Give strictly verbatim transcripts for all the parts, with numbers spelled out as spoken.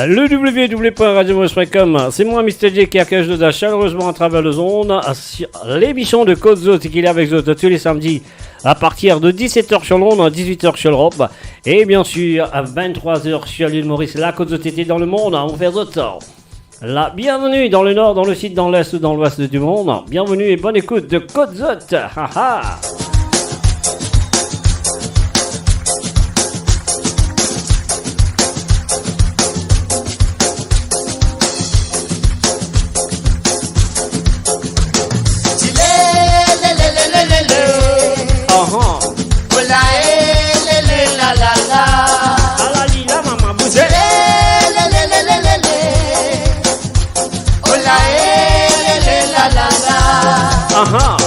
Le w w w point radio moris point com, c'est moi, Mister J, qui accueille zot chaleureusement à travers le monde sur l'émission de Kot Zot, qui est avec zot tous les samedis à partir de dix-sept heures sur Londres, dix-huit heures sur l'Europe, et bien sûr à vingt-trois heures sur l'île Maurice. La Kot Zot été dans le monde, on fait zot la bienvenue dans le nord, dans le sud, dans l'est ou dans l'ouest du monde. Bienvenue et bonne écoute de Kot Zot. Ha, ha. Ahan. Ala li la, mama bouze. Ahan.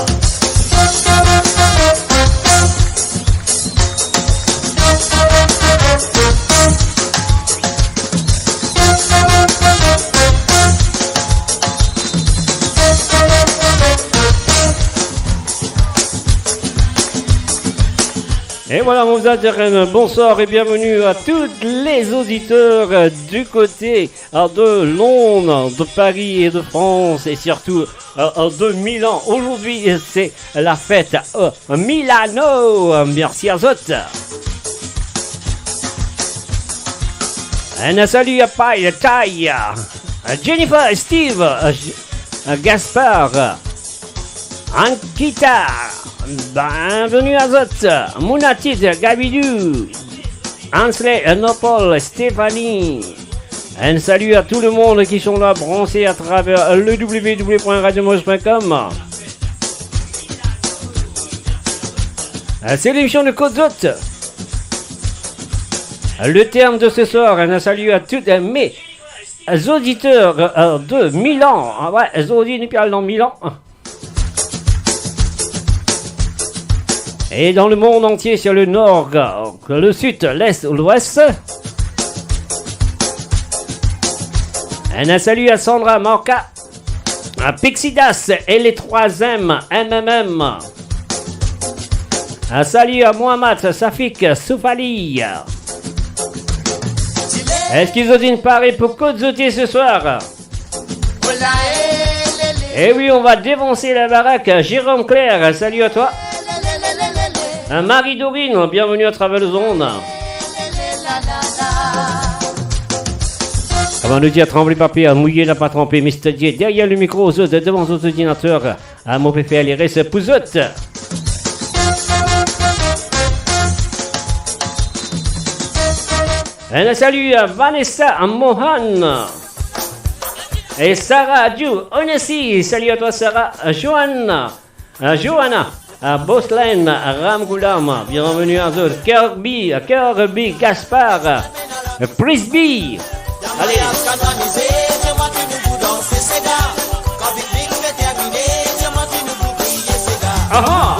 Et voilà, on vous a dit un bonsoir et bienvenue à tous les auditeurs, euh, du côté, euh, de Londres, de Paris et de France et surtout, euh, euh, de Milan. Aujourd'hui, c'est la fête, euh, Milano. Merci à zot. Un salut à Pay, Tay, Jennifer, Steve, euh, Gaspard, Ankita. Bienvenue à zot. Mounatid, Gabidou, Ansley, Nopol, Stéphanie. Un salut à tout le monde qui sont là, branchés à travers le w w w point radio moris point com. Euh, c'est l'émission de Kot Zot. Le thème de ce soir, un salut à toutes, euh, mes auditeurs, euh, de Milan. Ah ouais, zordi nou pe al dan Milan. Et dans le monde entier, sur le nord, le sud, l'est ou l'ouest. Un salut à Sandra, Marca, à Pixidas et les trois M, M M M. Un salut à Mohamed, Safik, Soufali. Eski zot inn pare pou Kot Zot été ce soir? Eh oui, on va défoncer la baraque. Jérôme Claire, salut à toi. Euh, Marie-Dorine, bienvenue à travers le monde. Kouma nou dir, tranble pa per, mouye la pa tranpe. Mister J derrière le micro, zot devan zot ordinateur. Ah, mo pe fer leres pou zot. Un salut à Vanessa, à Mohan et Sarah Adjou. Onesi, salut à toi Sarah, à Johanna, à Johanna, à Boslen, à Ramgoulam. Bienvenue à zot. Kirby, à Kirby, Gaspard, à Frisbee. Allez. Aha. Aha.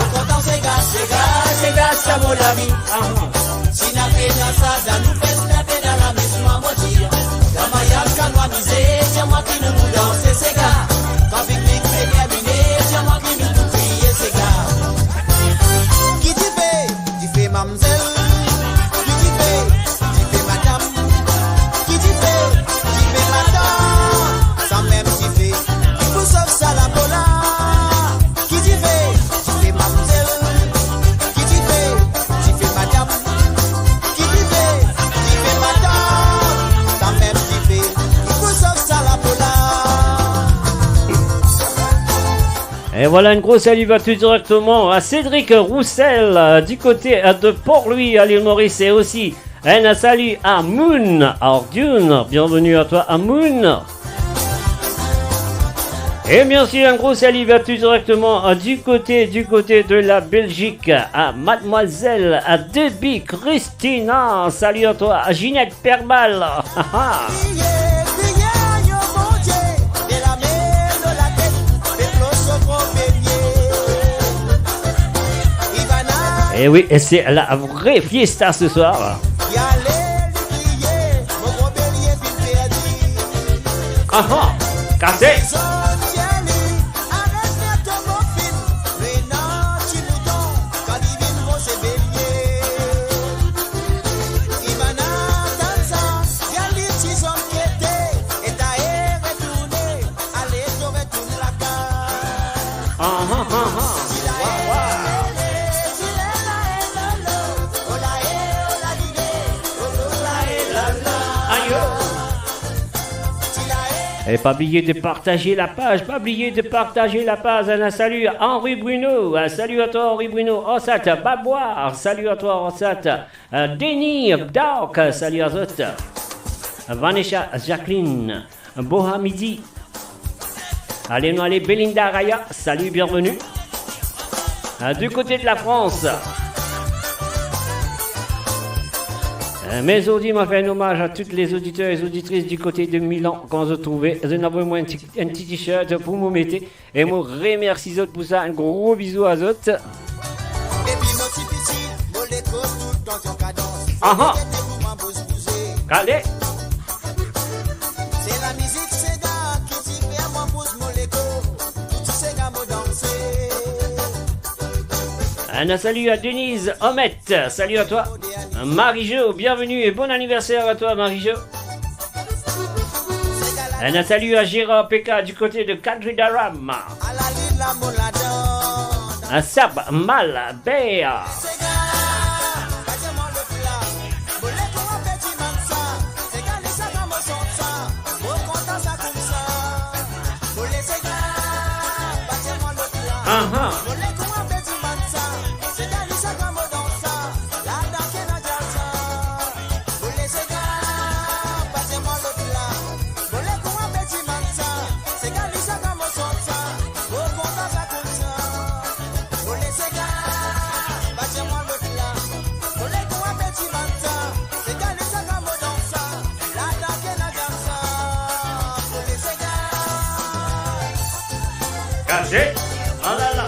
Ki dife, dife mamzel, ki dife, dife madam, ki dife, dife madam, samem dife, ki pou sof sa lapo la. Ki dife, dife mamzel, ki dife, dife madam, ki dife, dife madam, samem dife, ki pou sof sa lapo la. Et voilà, un gros salut va tout directement à Cédric Roussel, euh, du côté, euh, de Port-Louis, à l'île Maurice, et aussi un salut à Moon Arjun. Bienvenue à toi, à Moon. Et bien sûr, un gros salut va tout directement, euh, du côté, du côté de la Belgique, à mademoiselle, à Debbie Christina. Salut à toi, à Ginette Perbal. Eh oui, et c'est la vraie fiesta ce soir. Aha, kase. Li bann atann sa, gard li ti zom ke E pa bliye de partaze lapaz, pa bliye de partaze lapaz. Un salut à Henri Bruno, un salut à toi Henri Bruno. Ansat Baboir, salut à toi Ansat. Euh, Denis Dark, salut à zot. Vanessa Jacqueline, Boha Midi. Ale nou ale, Belinda Raya, salut, bienvenue. Euh, du côté de la France. Euh, me zordi, mo fer enn omaz a tout les auditeurs et auditrices du côté de Milan, kan zot trouve, zot ena voy mwa enn ti, enn ti t-shirt pou mo mete. E mo remersi zot pou sa, enn gro bizou a zot. Depi mo ti piti, mo lekor toultan ti an kadans. Aha. Mo tete pou mo bous bouze. Kale. Se lamizik sega ki ti fer mo bous mo lekor, pou ti sega mo danse. Un salut à Denise Omet, salut à toi. Marie-Jo, bienvenue et bon anniversaire à toi, Marie-Jo. Un salut à Gérard P K du côté de Kadridaram. Un Sab Mal Ber. Aha. Kaze, alala.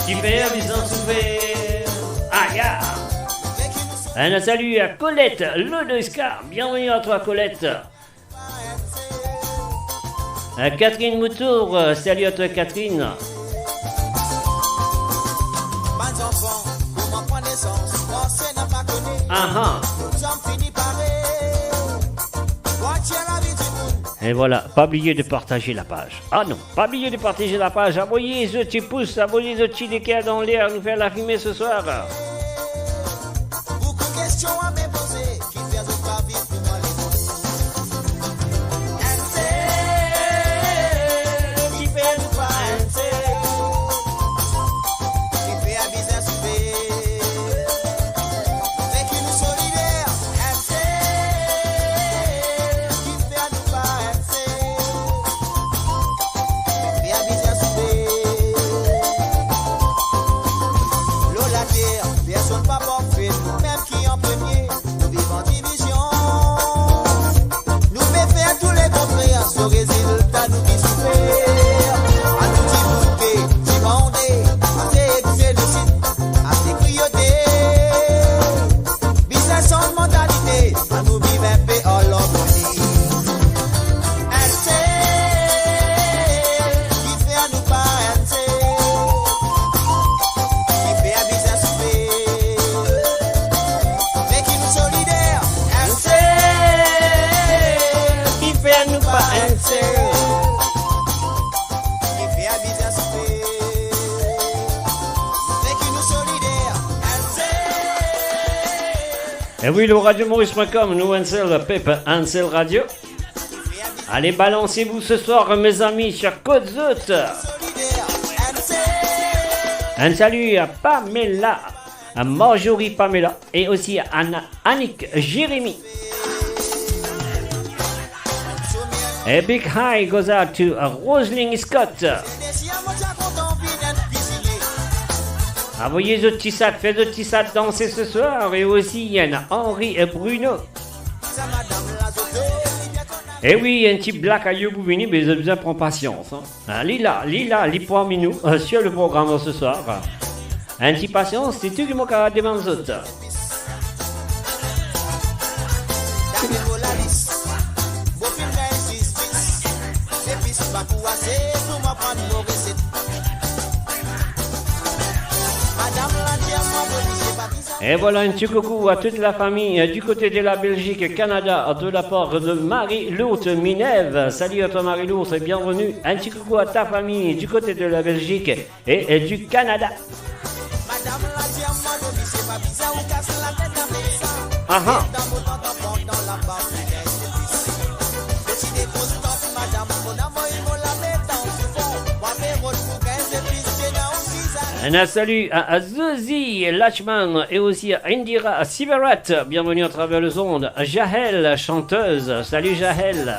Kifer bizin soufer. Aya. Un salut à Colette Lodoska. Bienvenue à toi, Colette. Euh, Catherine Moutour, euh, salut à toi, Catherine. Aha. Et voilà, pa bliye de partaze lapaz. Ah non, pa bliye de partaze lapaz. Avoy zot ti pous, avoy zot ti leker dan ler, nou fer lafime seswar. Boukou kestion a me poze, kifer zot pa viv pou mwa lemonn? Enn sel, kifer nou pa enn sel? Kifer bizin soufer? Fek nou solider, enn sel, kifer nou pa enn sel? Kifer bizin soufer? Lor later, personn pa parfe, nou mem ki an premie, nou viv an divizion. Nou pe fer tou lekontrer, so rezilta nou ki soufer. Anou dimoun ke dimande, ase ek zenosid, ase kriyote. Bizin sanz mantalite, anou viv inpe an larmoni. Enn sel, kifer nou pa enn sel? Kifer bizin soufer? Fek nou solider, enn sel, kifer nou pa enn sel? Kifer bizin soufer? Fek nou solider, enn sel. E wi, lor radio maurice point com, nou enn sel pep, enn sel radio. Ale, balanse vou seswar, mezami, kot zot. Un salut à Pamela, à Marjorie Pamela et aussi à Anna, Annick, Jérémy. A big hi goes out to, uh, Roselyne Scott. Avoy zot ti sat, fer zot ti sat danse seswar, e osi enn Henri e Bruno. E wi, enn ti black ayo pou vini, me zot bizin pran pasians, hein. Ah, li la, li la, li parmi nou, euh, sur le programme ce soir. Enn ti pasians, se tou ki mo kapav demann zot. Et voilà, un petit coucou à toute la famille, euh, du côté de la Belgique, Canada, de la part de Marie-Lourdes Minerve. Salut à toi, Marie-Lourdes, et bienvenue. Un petit coucou à ta famille du côté de la Belgique et, et du Canada. Aha. Un salut à, à Zozi Lachman et aussi à Indira Sivarat. Bienvenue à travers les ondes. Jaël, chanteuse. Salut Jaël.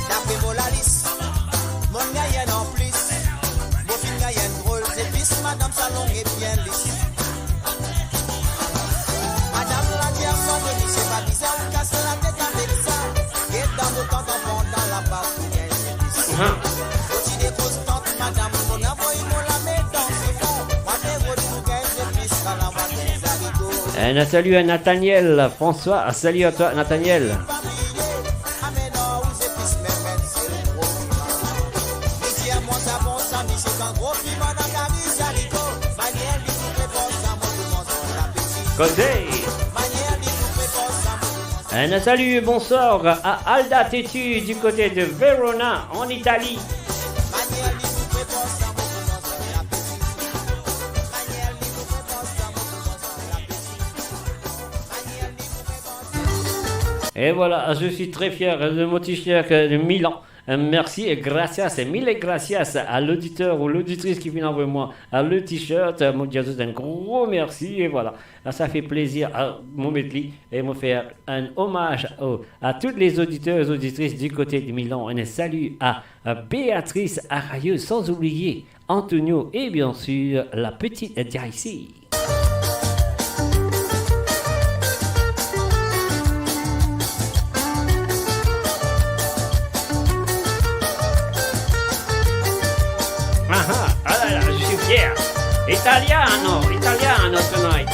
Dapre mo lalis, mo'nn gagn enn anplis. Mo finn gagn enn drol zepis, madam, sa long e bien lis. Madam la dir mwa, misie pa bizin ou kas latet avek sa. Get dan mo kankan pandan laba pou gagn zepis. Mo ti dekoz tant madam, mo avoy mo lame dan sifon. Mwa pe rod pou gagn zepis, kalamar, zariko. Un salut à Nathaniel François. Salut à toi, Nathaniel. Kote? Un salut, bonsoir à Alda Tetu du côté de Verona, en Italie. Et voilà, je suis très fier de mon t-shirt de Milan. Euh, merci et gracias, et mille gracias à l'auditeur ou l'auditrice qui vient envoyer moi, euh, le t-shirt. Euh, mo dir zot un gros merci et voilà. Ah, ça fait plaisir à mon met li et mo fer un hommage au, à tous les auditeurs et auditrices du côté de Milan. Un salut à, à Béatrice Arayeux, sans oublier Antonio et bien sûr la petite Daisy. Ah, ah, ah là là, je suis fier. Italiano, italiano tonight.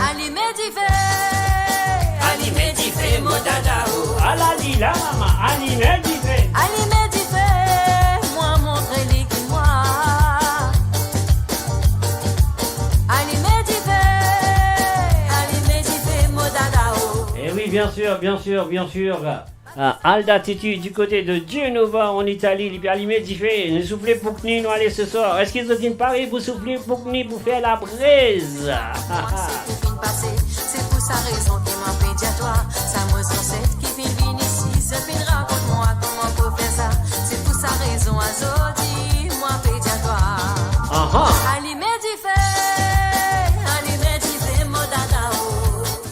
Alime dife, alime dife, mo dada o. Ala li la, mama, alime dife. Alime dife, mwa montre li ki mwa. Alime dife, alime dife, mo dada o. Eh oui, bien sûr, bien sûr, bien sûr. Ah, Alda Titi du côté de Genova en Italie, li pe alime dife, nou soufle pou ki nou ale ce soir. Eski zot inn pare pou soufle pou ki, pou fer labrez? Mwa, se ki finn pase, se pou sa rezon ki mwa pe dir twa, sa mo zanset ki finn vinn isi, zot finn rakont mwa kouma pou fer sa. Se pou sa rezon azordi, mwa pe dir twa. Aha. Alime dife, alime dife, mo dada o.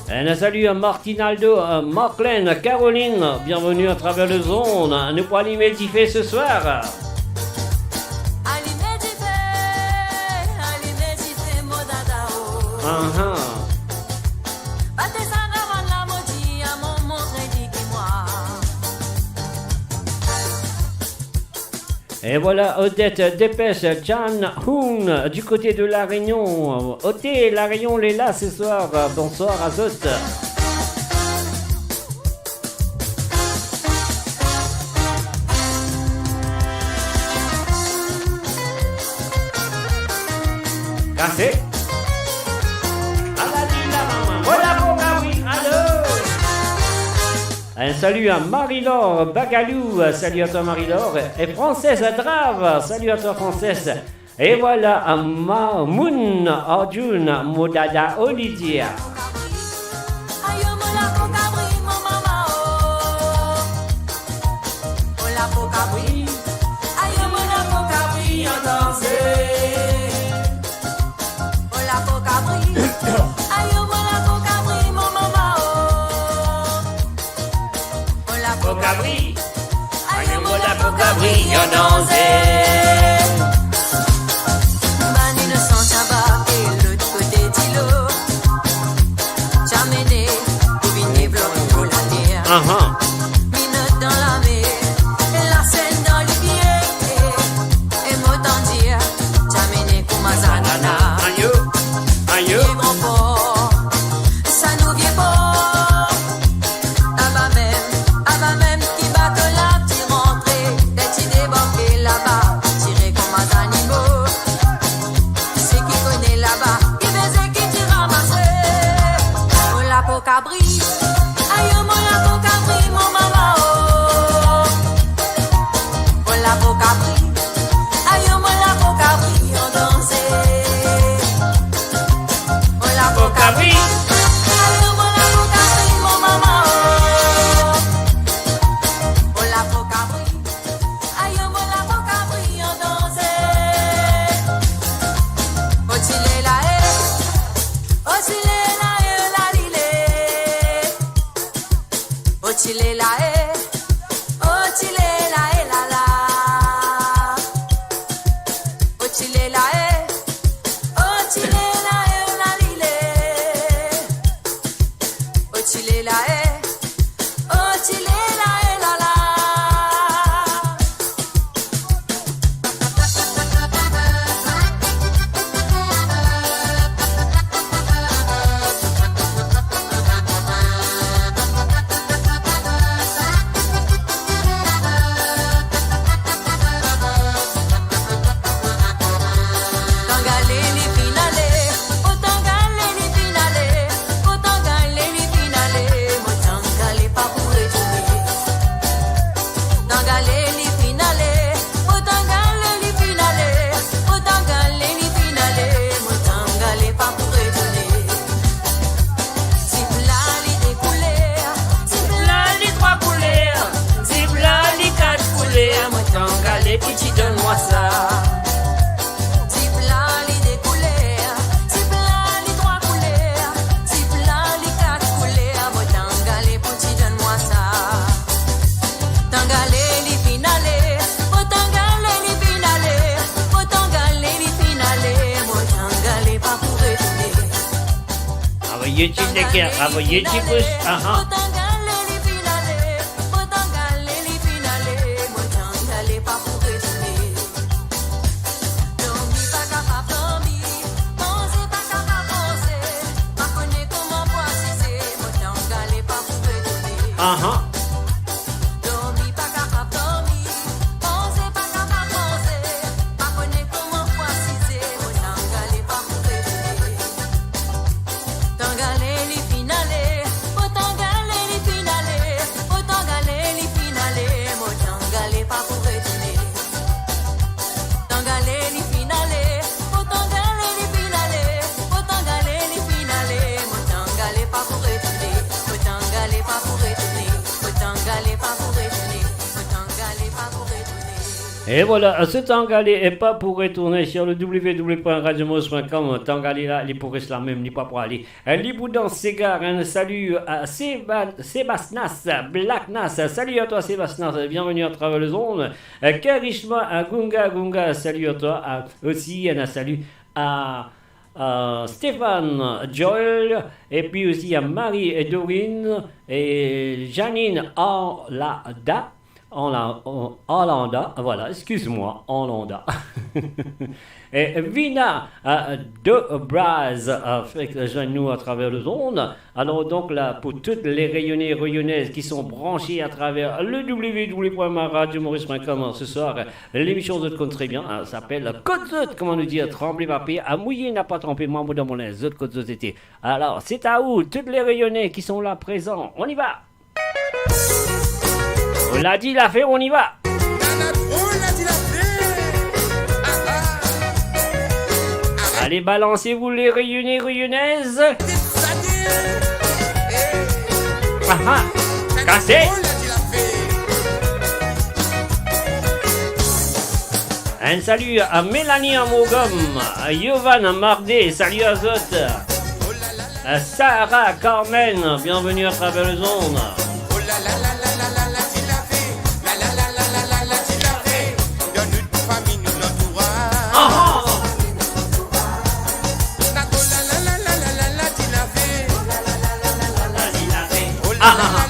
Un salut à Martinaldo, à Marclène, Caroline, bienvenue à travers les ondes. Nou pou alime dife ce soir. Alime dife, alime dife, mo dada o. Aha. Pa desann avan la, mo dir a mwa, montre li ki mwa. Et voilà, Odette Dépêche, Chan Hoon, du côté de La Réunion. Oté, La Réunion, li la ce soir. Bonsoir à zot. Kase. Ala li la, mama. Voilà, bon, ah oui, allô. Un salut à Marie-Laure Bagalou, salut à toi Marie-Laure, et Frances Drave, salut à toi Frances. Et voilà, à Mamoun Arjun, mo dada o li dir. Ayo, mo lapo kabri, mo mama o. Mo lapo kabri. Ayo, mo lapo kabri, an danze. Mo lapo kabri. Ayo, mo lapo kabri, mo mama o. Mo lapo kabri. Ayo, mo lapo kabri, an danze. Bann inosan ti anbarke lot kote dilo. Ti amene pou vinn deblok mo la. Aha. Minot dan lame, lasenn dan lipie, e mo tann dir, ti amene kouma zanana. Ayo, ayo. Vye gran por, sa nou vye por. Laba mem, laba mem ki bato la ti rantre, ler ti debarke laba, tire kouma zanimo. Seki kone laba, ki beze ki ti ramase. Mo lapo kabri, ayo mo lapo kabri, mo mama o. Mo lapo kabri, ayo mo lapo kabri, an danze. Mo lapo kabri, ayo mo lapo kabri, mo mama o. Mo lapo kabri, ayo mo lapo kabri, an danze. O ti le la e, o ti le la e, la li le. O ti le la e, o ti le la e, la la. O ti le la e, o ti le la e, la li le. O ti le la e, o ti le la e, la la. Tangale li finn ale, o tangale li finn ale, o tangale li finn ale, mo tangale pa pou retourne. Tangale li finn ale, o tangale li finn ale, o tangale li finn ale, mo tangale pa pou retourne. Tip la li de kouler, tip la li trwa kouler, tip la li kat kouler, mo tangale pou ti donn mwa sa. Tip la li de kouler, tip la li trwa kouler, tip la li kat kouler, mo tangale pou ti donn mwa sa. Tangale li finn ale, o tangale li finn ale, o tangale li finn ale, mo tangale pa pou retourne. Avoye ti leker, avoye ti pous, aha. O tangale li finn ale, o tangale li finn ale, mo tangale pa pou retourne. Dormi pa kapav dormi, manze pa kapav manze, pa kone kouma pou asize, mo tangale pa pou retourne. Aha. Dormi pa kapav dormi, manze pa kapav manze, pa kone kouma pou asize, mo tangale pa pou retourne. Tangale li finn ale, o tangale li finn ale, o tangale li finn ale, mo tangale pa pou retourne. Tangale li finn ale, o tangale li finn ale, o tangale li finn ale, mo tangale pa pou retourne, mo tangale pa pou retourne, mo tangale pa pou retourne, mo tangale pa pou retourne. Et voilà, se tangale e pa pou retourne sur le w w w point radio maurice point com. Tangale la, li pou res la mem, li pa pou ale. Eh, li pou dan segar, enn sali a Seba-, Sebasnas, Black Nas. Salut à toi, Sebasnas. Bienvenue à travers les ondes. Eh, Karishma, eh, Gunga Gunga, salut à toi. Eh, aussi, enn sali a, a Stéphane Joel, et puis aussi à Marie et Dorine, et Janine Arlada. Arla-, Arlanda, voilà, excuse-moi, Arlanda. Et Vina, euh, de Braz, euh, fait que joindre nous à travers les ondes. Alors donc là, pour toutes les Réunionnais et Réunionnaises qui sont branchés à travers le w w w point radio maurice point com ce soir, l'émission, zot konn très bien, hein, s'appelle Kot Zot, kouma nou dir, tranble pa per, a mouye napa tranpe, mwa mo dan mo linz, zot kot zot ete. Alors, c'est à vous, toutes les Réunionnais qui sont là présents, on y va. Ou la di lafe, on y va. Allez, balancez-vous les Réunionnais, Réunionnaises. Ah, ah. Kase. Enn sali a Mélanie Amogom, a Yovan Mardé, sali a zot. A Sarah Carmen, bienvenue à travers les ondes. Ah, ah. Ah, ah, ah.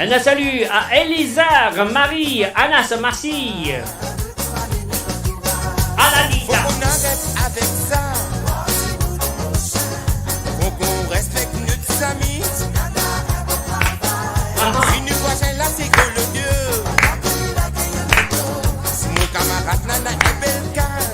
Un salut à Elisa, Marie, Anas, Marcy. Ala Lina. Fok nou aret avek sa. Fok nou respekte nou sami. Si nou vwazin la, se kolonel. Si mo kamarad la, na enn bel kaz.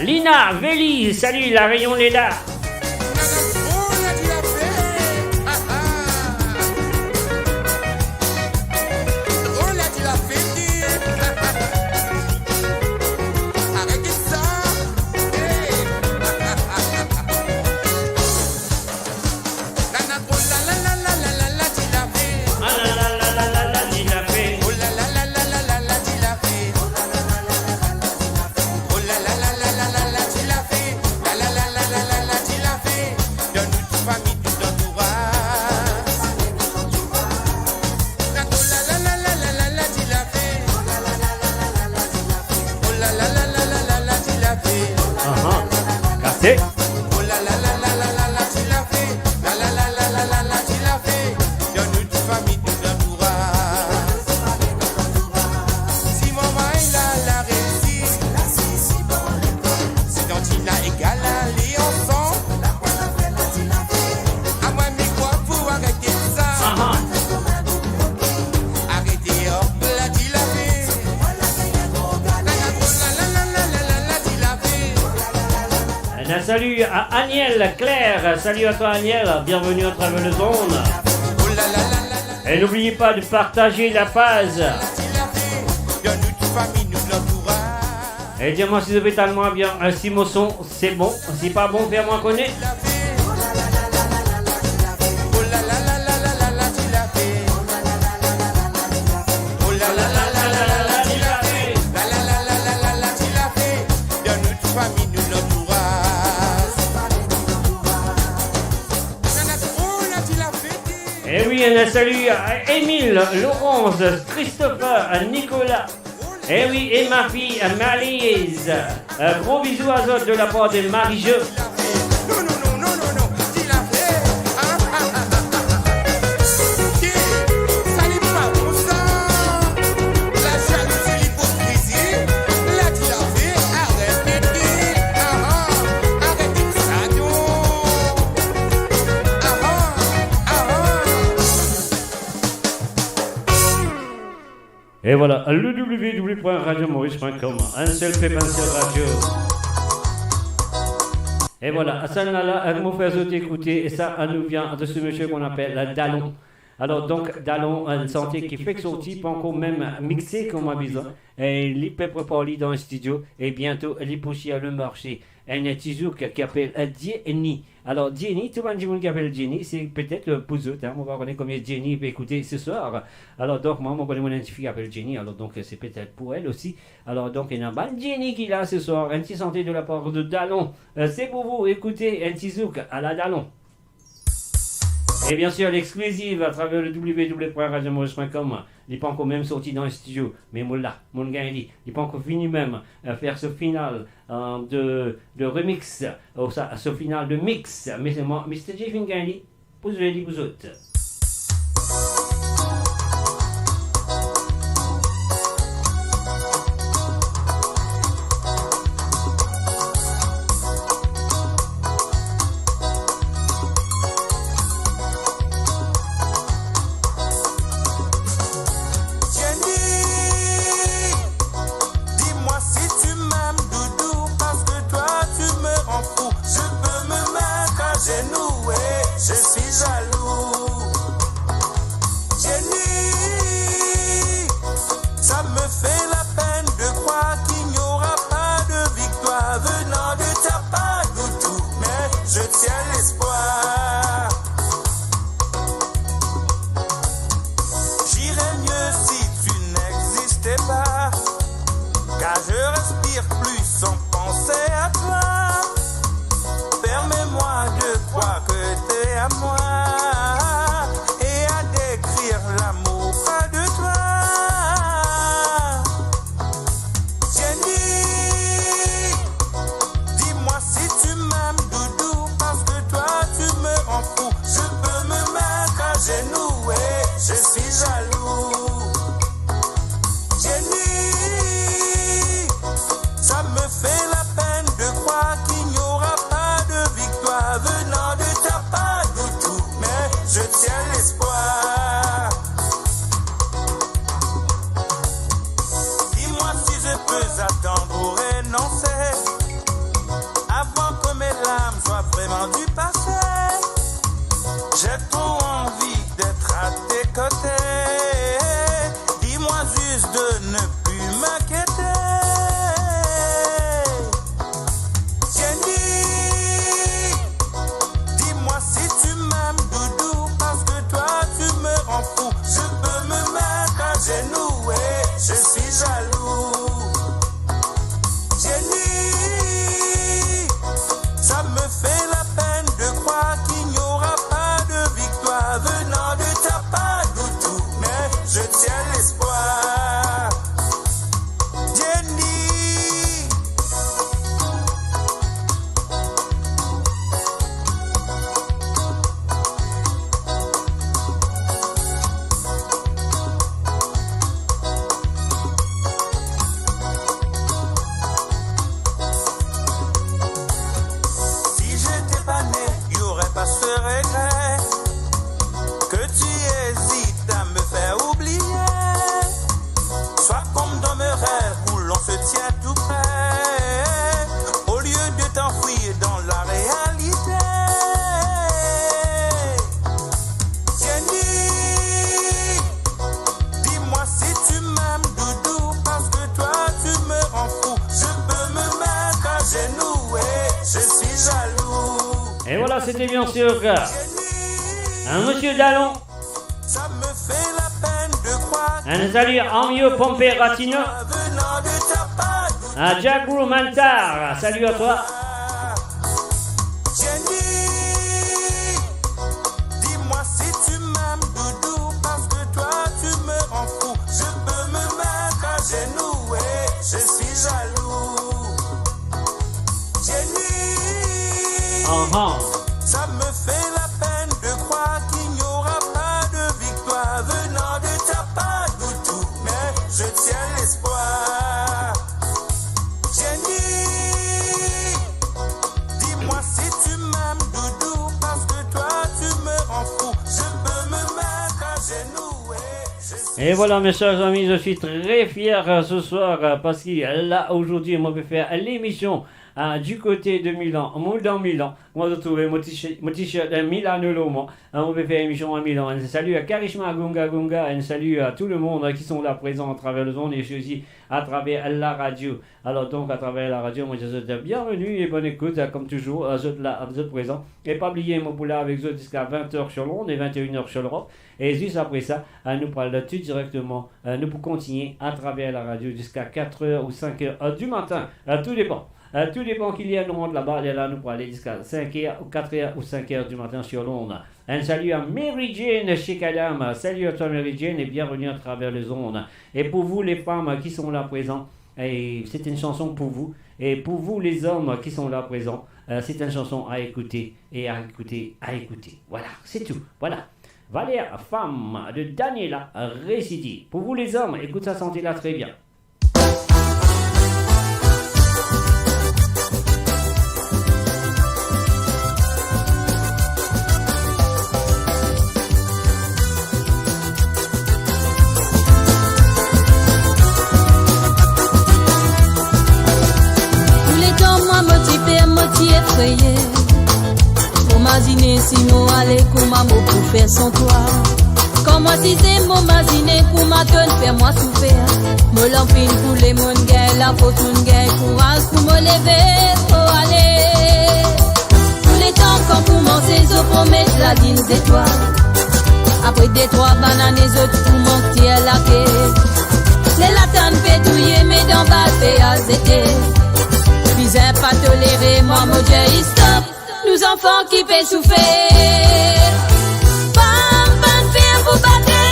Lina, Veli, salut, La Réunion est là. Aha. Kase. Aha. Un salut à Aniel Claire. Salut à toi, Aniel. Bienvenue à travers le monde. Et n'oubliez pas de partager la page. E dir mwa si zot pe tann mwa bien, euh, si mo son se bon, si pa bon, fer mwa kone. E wi, un salut à Émile, Laurence, Christopher, Nicolas. Eh oui, et ma fille, euh, Maryse. Un gros bisou à zot de la part de Marie-Jo. E vwala, le w w w point radio maurice point com, enn sel pep, enn sel radio. E vwala, sa la, la, mo fer zot ekoute, e sa, nou vinn de se misie ki apel Dalon. Alor, donk, Dalon, enn sante ki fek sorti, pankor mem mixe kouma bizin. E li pe prepar li dan studio, e biento, li pou sir le marse. Enn ti zouk ki apel, euh, Dieni. Alor, Dieni, tou bann dimoun ki apel Dieni, se petet, euh, pou zot, hein. Mo pa kone konbien Dieni pe ekoute se swar. Alor, donk, mwa, mo kone mwa enn tifi ki apel Dieni. Alor, donk, se petet pou li osi. Alor, donk, ena bann Dieni ki la se swar. Enn ti sante de la part de Dalon. Euh, se pou vou, ekoute, enn ti zouk, ala Dalon. E bien sir, l'exclusive à travers le w w w point radio maurice point com. Li pankor mem sorti dan studio, me mo la, mo gagn li. Li pankor fini mem, euh, fer so final, euh, de, de remix, ou sa, so final de mix. Me se mwa, Mister J finn gagn li, pou zwe li pou zot. Jenny, dis-moi si tu m'aimes, doudou, parce que toi, tu me rends fou. Je peux me mettre à genoux, ouais, je suis jaloux. Ah, je respire plus sans penser à toi. Permets-moi de croire que t'es à moi et à décrire l'amour près de toi. Jenny, dis-moi si tu m'aimes, doudou, parce que toi tu me rends fou. Je peux me mettre à genoux et je suis jaloux. Jenny, ça me fait la peine de croire qu'il n'y aura pas de victoire venant de ta part, doudou, mais je tiens l'espoir. Dis-moi si je peux attendre ou renoncer avant que mes larmes soient vraiment du passé. J'ai trop envie d'être à tes côtés. Dis-moi juste de ne plus m'inquiéter. Jenny, dis-moi si tu m'aimes, doudou, parce que toi tu me rends fou. Je peux me mettre à genoux et je suis jaloux. Jenny, ça me fait la peine de croire qu'il n'y aura pas de victoire venant de ta part, doudou, mais je tiens l'espoir. Jenny. Si j'étais pas né, il y aurait pas ce regret que tu hésites à me faire oublier. Sois comme dans mes rêves où l'on se tient tout près, au lieu de t'enfuir dans la réalité. Jenny, dis-moi si tu m'aimes, doudou, parce que toi tu me rends fou. Je peux me mettre à genoux et je suis jaloux. Et voilà, c'était bien sûr, euh, un monsieur Dalon. Ça me fait la peine de croire. Un salut à Amio Pompey Ratino. Venant de ta part, à Jack Mantar, salut à toi. Jenny, dis-moi si tu m'aimes, doudou, parce que toi tu me rends fou. Je peux me mettre à genoux et je suis jaloux. Jenny, ça me fait la peine de croire qu'il n'y aura pas de victoire venant de ta part, doudou, mais je tiens l'espoir. Jenny, dis-moi si tu m'aimes, doudou, parce que toi tu me rends fou. Je peux me mettre à genoux et je suis... Et voilà, mes chers amis, je suis très fier, euh, ce soir, euh, parce que là, aujourd'hui, on peut faire l'émission, euh, du côté de Milan, Milan, Milan. Moi, je trouve mon t-shirt, mon t-shirt, euh, Milano Lomo. Hein, on peut faire émission à Milan. Un salut à Karishma Gunga Gunga. Un salut à tout le monde, hein, qui sont là présents à travers le monde et aussi à travers la radio. Alors donc, à travers la radio, moi, je vous souhaite bienvenue et bonne écoute, euh, comme toujours, euh, zot la, zot prezan. E pa bliye, mo pou la avek zot ziska vingt heures sur l'onde et vingt et une heures sur l'Europe. E zis apre sa, euh, nou pou al tou direkteman, euh, nou pou kontigne à travers la radio jusqu'à quatre heures ou cinq heures, euh, du matin. Euh, tout dépend. Euh, tout dépend ki ler nou rant laba, lerla nou pou ale ziska cinq heures ou quatre heures ou cinq heures du matin sur l'onde. Un salut à Mary Jane chez Kadam. Salut à toi, Mary Jane, et bienvenue à travers les ondes. Et pour vous, les femmes qui sont là présentes, et c'est une chanson pour vous. Et pour vous, les hommes qui sont là présents, euh, c'est une chanson à écouter et à écouter, à écouter. Voilà, c'est tout. Voilà. Valère, femme de Daniela Residi. Pour vous, les hommes, écoute sa santé là très bien. Touletan mwa mo ti per, mo ti efreye. Mo mazine si mo ale, kouma mo pou fer san twa. Kan mwa ti zem, mo mazine kouma to'nn fer mwa soufer. Mo larm finn koule, mo'nn gagn lafors, mo'nn gagn kouraz pou mo leve, mo ale. Touletan kan pou manze, zot pou met lalinn zetwal. Apre de trwa bann ane, zot pou mank tir lake. Ler latann pe touye, me dan bal pe al zete. Bizin pa tolere, mwa mo dir stop. Nou zanfan ki pe soufer. Fam pa'nn fer pou bate.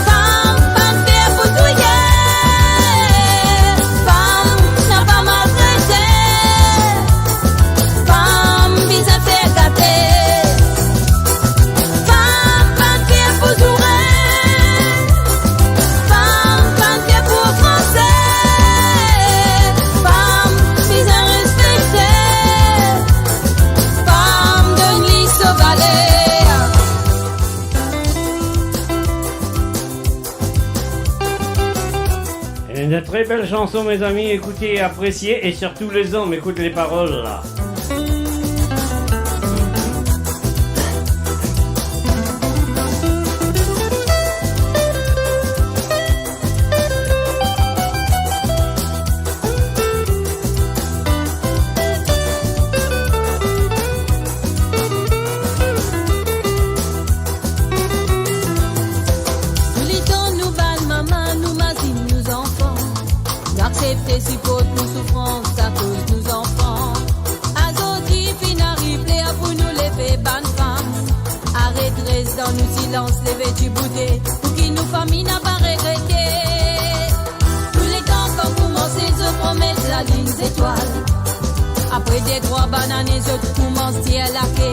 Fam pa'nn fer pou touye. Fam napa maltrete. Fam bizin fer gate. Fam pa'nn fer pou zoure. Fam pa'nn fer pou ofranse. Fam bizin respekte. Fam donn li so valer. Une très belle chanson, mes amis. Écoutez, appréciez et surtout les hommes, écoutez les paroles, là. Touletan nou bann mama, nou mazinn nou zanfan, nou aksepte siport nou soufrans akoz nou zanfan. Azordi finn ariv ler pou nou leve bann fam. Aret res dan nou silans, leve diboute, pou ki nou fami napa regrete. Touletan kan koumanse zot pran met lalinn zetwal. Apre de trwa bann ane zot koumans tir lake.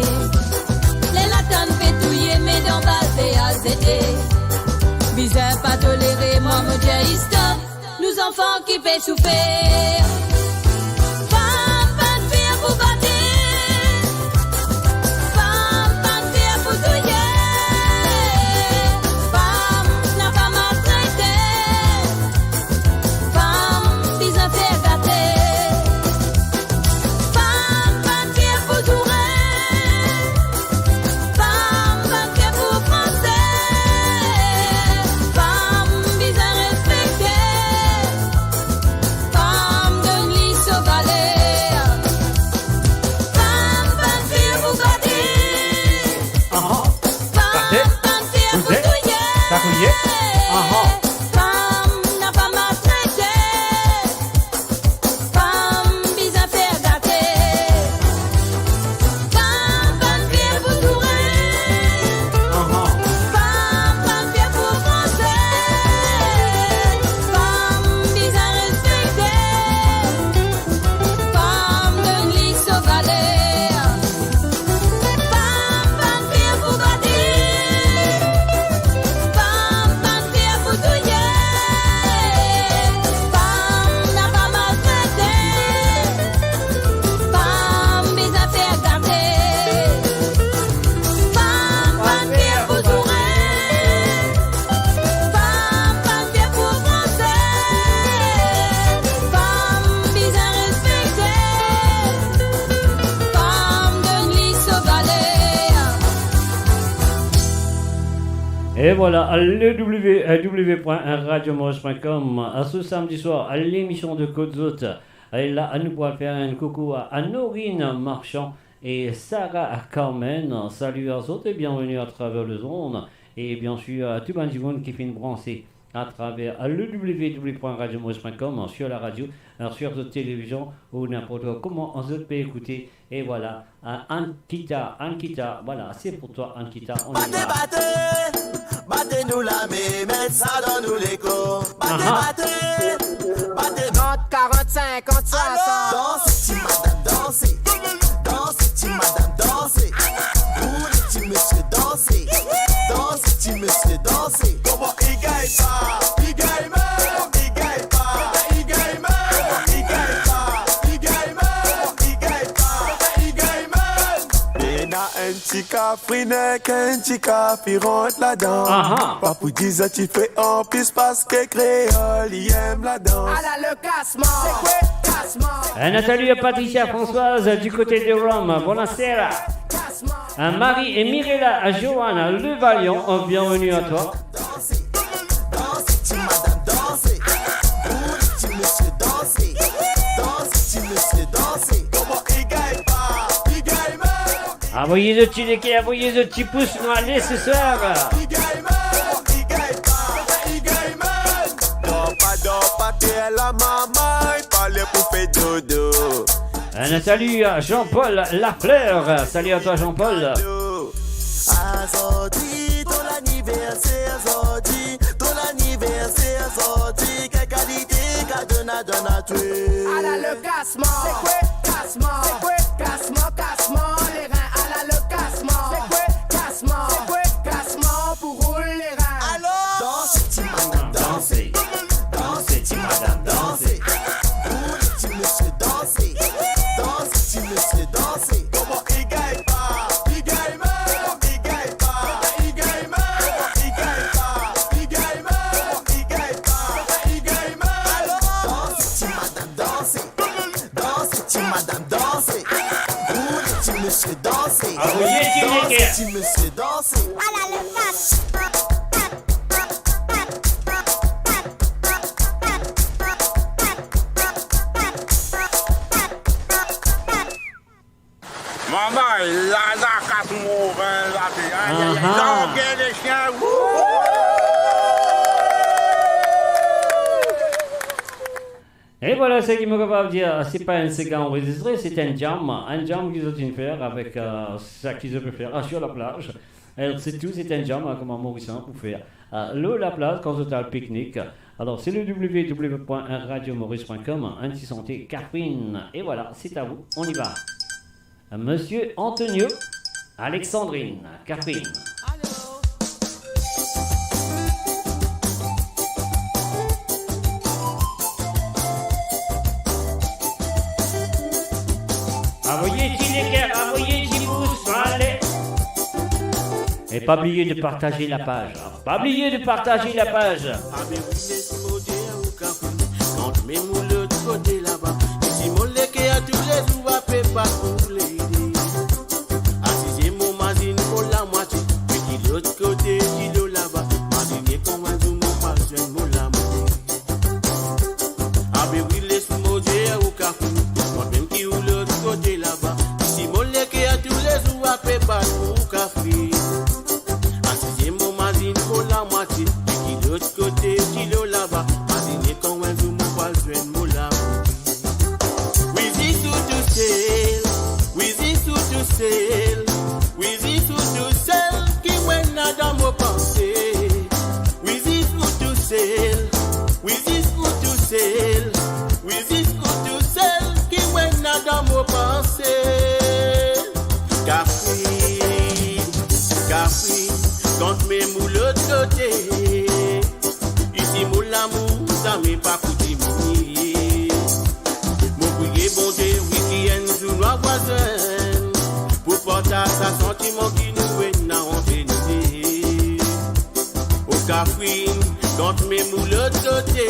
Ler latann pe touye, me dan bal pe al zete. Bizin pa tolere, mwa mo dir stop. Nou zanfan ki pe soufer. Fam pa'nn fer pou bate. Fam pa'nn fer pou touye. Fam napa maltrete. Fam bizin fer gate. Fam pa'nn fer pou zoure. Fam pa'nn fer pou ofranse. Fam bizin respekte. Fam donn li so valer. Fam pa'nn fer pou bate. Aha. Fam pa'nn fer pou touye. Sa touye. Aha. Fam napa maltrete. Fam bizin fer gate. Fam pa'nn fer pou zoure. Aha. Fam pa'nn fer pou ofranse. Fam bizin respekte. Fam donn li so valer. Fam pa'nn fer pou bate. Fam pa'nn fer pou touye. Fam napa maltrete. Fam bizin fer gate. Fam pa'nn fer pou zoure. Fam pa'nn fer pou ofranse. Fam bizin respekte. Fam donn li so valer. Et voilà, le www point radiomaurice point com, à ce samedi soir, à l'émission de Kot Zot. Et là, nou pou fer enn koukou à, à Norine Marchand et Sarah Carmen. Salut à zot et bienvenue à travers les ondes. Et bien sûr, à tout bann dimoun ki finn branse à travers le www point radiomaurice point com, sur la radio, sur zot télévision ou n'importe quoi, kouma zot pe ekoute. Et voilà, euh, Ankita, Ankita, voilà, c'est pour toi, Ankita, on y va. Bate, bate, bate nou lame, met sa dan nou lekor. Bate, aha, bate, bate. Trant, karant, sinkant, swasant. Alor, danse, ti madam, danse. Danse, ti madam, danse. Boule, ti mesie, danse. Danse, ti mesie, danse. Kouma i gagn pa, i gagn mem, i gagn pa, i gagn mem, i gagn pa, i gagn mem, i gagn pa, i gagn mem. Ena enn ti kafrine, enn ti kafi rant ladan. Aha. Pa pou dir zot ti fer anplis, paske kreol, li enn ladans. Ala le kasman. Se kwe kasman? Un salut à Patricia Françoise du côté de Rome. Buonasera. Kasman. Un Marie et Mirella à Joanne, le Valiant, bienvenue à toi. Danse, danse, ti madam, danse. Boule, ti mesie, danse. Danse, ti mesie, danse. Kouma i gagn pa, i gagn mem. Avoy zot ti like, avoy zot ti pous, nou ale ce soir. I gagn mem, i gagn pa, i gagn mem. Fer lamama, li pare pou fer dodo. Un salut à Jean-Paul Lafleur. Salut à toi, Jean-Paul. Azordi to laniverser, zordi to laniverser, zordi kel kalite kado nou a donn a twa? Ala le kasman. Se kwe kasman? Se kwe kasman, kasman lerin? Ala le kasman. Se kwe kasman? Se kwe kasman pou roul lerin? Alor danse ti madam, danse. Danse ti madam, danse. Roule ti misie, danse. Danse ti misie, danse. Kouma i gagn pa, i gagn mal, i gagn pa, i gagn mal, i gagn pa, i gagn mal, i gagn pa, i gagn mal. Alor danse ti madam, danse. Danse ti madam, danse. Roule ti misie, danse. Avoye ti leker. Danse ti misie, danse. Ala le kat. Mama, la, la, kas mo vin la, pe, ay, ay, ay. Aha. Large lesien, wouhou! E vwala seki mo kapav dir, se pa enn sega anrezistre, se enn jam, enn jam ki zot inn fer avek, euh, seki zot pe fer, ah, sur la plaz. E se tou, se enn jam, hein, kouma Morisan pou fer, euh, lor laplaz kan zot al piknik. Alor, se le w w w point radio maurice point com, hein, enn ti sante Kafrine. E vwala, se a vou, on y va. Monsieur Antonio, Alexandrine, Kafrine. Avoye ti leker, avoye ti pous, ale. E pa bliye de partaze lapaz, hein. Pa bliye de partaze lapaz. Abe wi, les mo dir ou Kafrine, kan mem ou lot kote laba, isi mo leker toulezour a pe bat pou lede. Asize mo mazinn mo lamwatie, me ki lot kote ki lor laba, mazinn kan enn zour mo pa zwenn mo lamour. Abe wi, les mo dir ou Kafrine, kan mem ki ou lot kote laba, isi mo leker toulezour a pe bat pou Kafrine. Asize mo mazinn mo lamwatie, ki lot kote ki lor laba, mazinn kan enn zour mo pa zwenn mo lamour. Wi zis ou tousel, wi zis ou tousel, wi zis ou tousel ki mo ena dan mo panse. Wi zis ou tousel, wi zis ou tousel, wi zis ou tousel ki mo ena dan mo panse. Kafrine, Kafrine, kan mem ou lot kote, isi mo lamour zame pa pou diminie. Mo priye Bondie, wi, ki enn zour nou ava zwenn, pou partaz sa santiman ki nou ena ant nou de. O Kafrine, kan mem ou lot kote,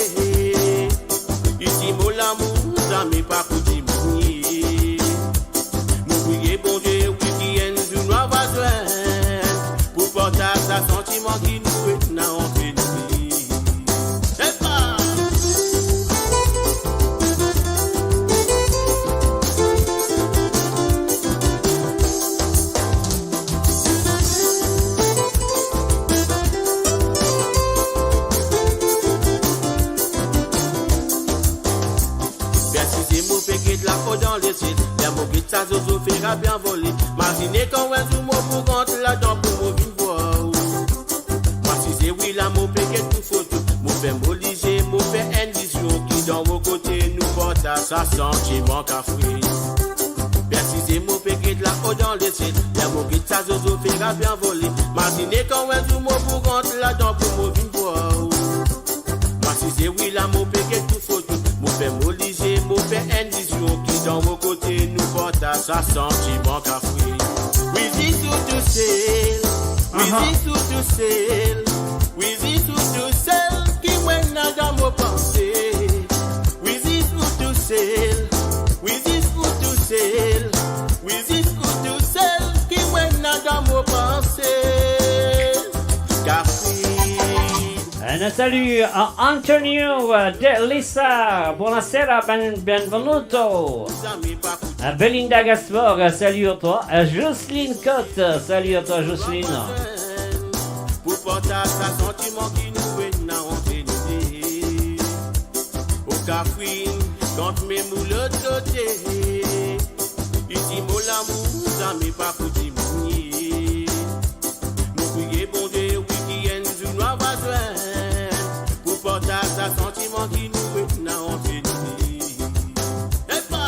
isi mo lamour zame pa pou diminie. Mo priye Bondie, wi, ki enn zour nou ava zwenn, pou partaz sa santiman ki nou ena ant nou de. Epa! Ber size mo pe get lako dan lesiel, ler mo get sa zozo fer a bien vole. Mazinn kan enn zour mo pou rant ladan pou mo vinn vwar ou. Mwa size wi la mo pe get ou foto, mo fer mo lizie, mo fer enn vizion ki dan mo kote nou partaz sa santiman Kafrine. Ber size mo pe get lako dan lesiel, ler mo get sa zozo fer a bien vole. Mazinn kan enn zour mo pou rant ladan pou mo vinn vwar ou. Mwa size wi la mo pe get ou foto, mo fer mo lizie, mo fer enn vizion ki dan mo kote nou partaz sa santiman Kafrine. Wi zis ou tousel, wi zis ou tousel, wi zis ou tousel ki mo ena dan mo panse. Wi zis ou tousel, wi zis ou tousel, wi zis ou tousel ki mo ena dan mo panse. Kafrine. Un salut à Antonio de Lisa. Buonasera, ben-, benvenuto. À Belinda Gaspard, salut à toi. À Jocelyne Cotte, salut à toi, Jocelyne. Pou partaz sa santiman ki nou ena ant nou de. Kafrine, kant mem ou lot kote, li dir mo lamour, zame pa pou diminie. Mo priye Bondie, wi, ki enn zour nou ava zwenn, pou partaz sa santiman ki nou ena ant nou. Epa!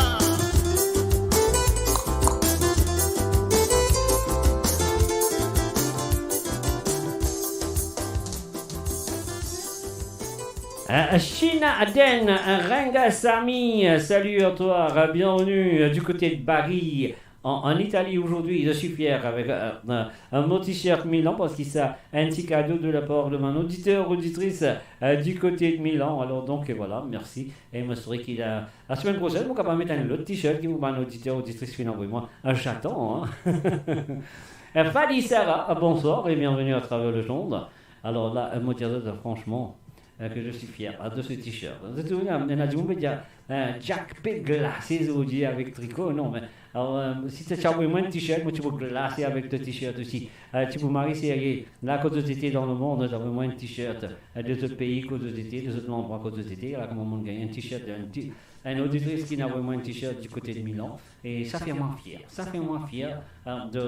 Euh, China Aden, euh, Rangasamy, euh, salut à toi, euh, bienvenue, euh, du côté de Bari, en, en Italie aujourd'hui. Je suis fier avec, euh, euh, euh, mon t-shirt Milan, parce que ça, un petit cadeau de la part de mon auditeur, auditrice, euh, du côté de Milan. Alors donc, euh, voilà, merci. Et moi, c'est vrai qu'il a, la semaine prochaine, nou kapav met enn lot t-shirt ki pou bann auditeur, auditrice finn avoy mwa. Euh, j'attends, hein. Euh, Fadi Sarah, euh, bonsoir et bienvenue à travers le monde. Alors là, euh, mo dir zot, euh, franchement, euh, que je suis fier, euh, de ce t-shirt. Vous êtes souveni, euh, ena dimoun pe dir, euh, Jack pe glase zordi avek triko, non, me, alor, euh, si to ti avoy mwa enn t-shirt, mo ti pou glase avek to t-shirt osi. Euh, ti pou mari serye, la kot zot ete dan lemond, zot avoy mwa enn t-shirt, euh, de zot pei kot zot ete, de zot landrwa kot zot ete, la kouma mo'nn gagn enn t-shirt, enn ti-, enn oditris ki'nn avoy mwa enn t-shirt du côté de Milan. E sa fer mwa fier, sa fer mwa fier, euh, de,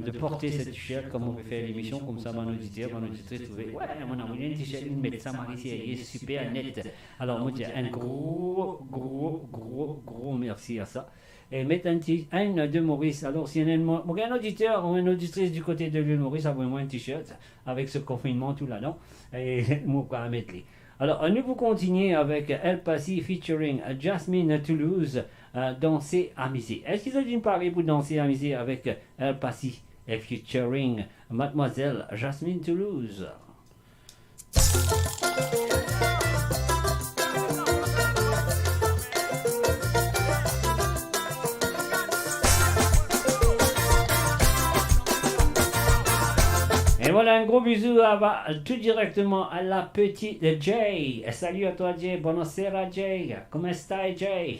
de porte set t-shirt, kouma mo pe fer lemision, koumsa bann oditer, bann oditris trouve, wey, mo'nn avoy enn t-shirt, inn met sa, mari serye, super net. Alor, mo dir enn gro, gro, gro, gro mersi a sa. E met enn ti, enn de Moris. Alor, si ena enn, mo, mo gagn enn oditer ou enn oditris du côté de l'île Maurice, avoy mwa enn t-shirt avek se konfinnman tou ladan. E mo pou met li. Alor, nou pou kontinie avek El Passy featuring Jasmine Toulouse, euh, Danse Amize. Eski zot inn pare pou danse amize avek El Passy e featuring Mademoiselle Jasmine Toulouse? Et voilà, un gros bisou à, tout directement à la petite Jay. Salut à toi, Jay. Bonasera, Jay. Comment stai, Jay?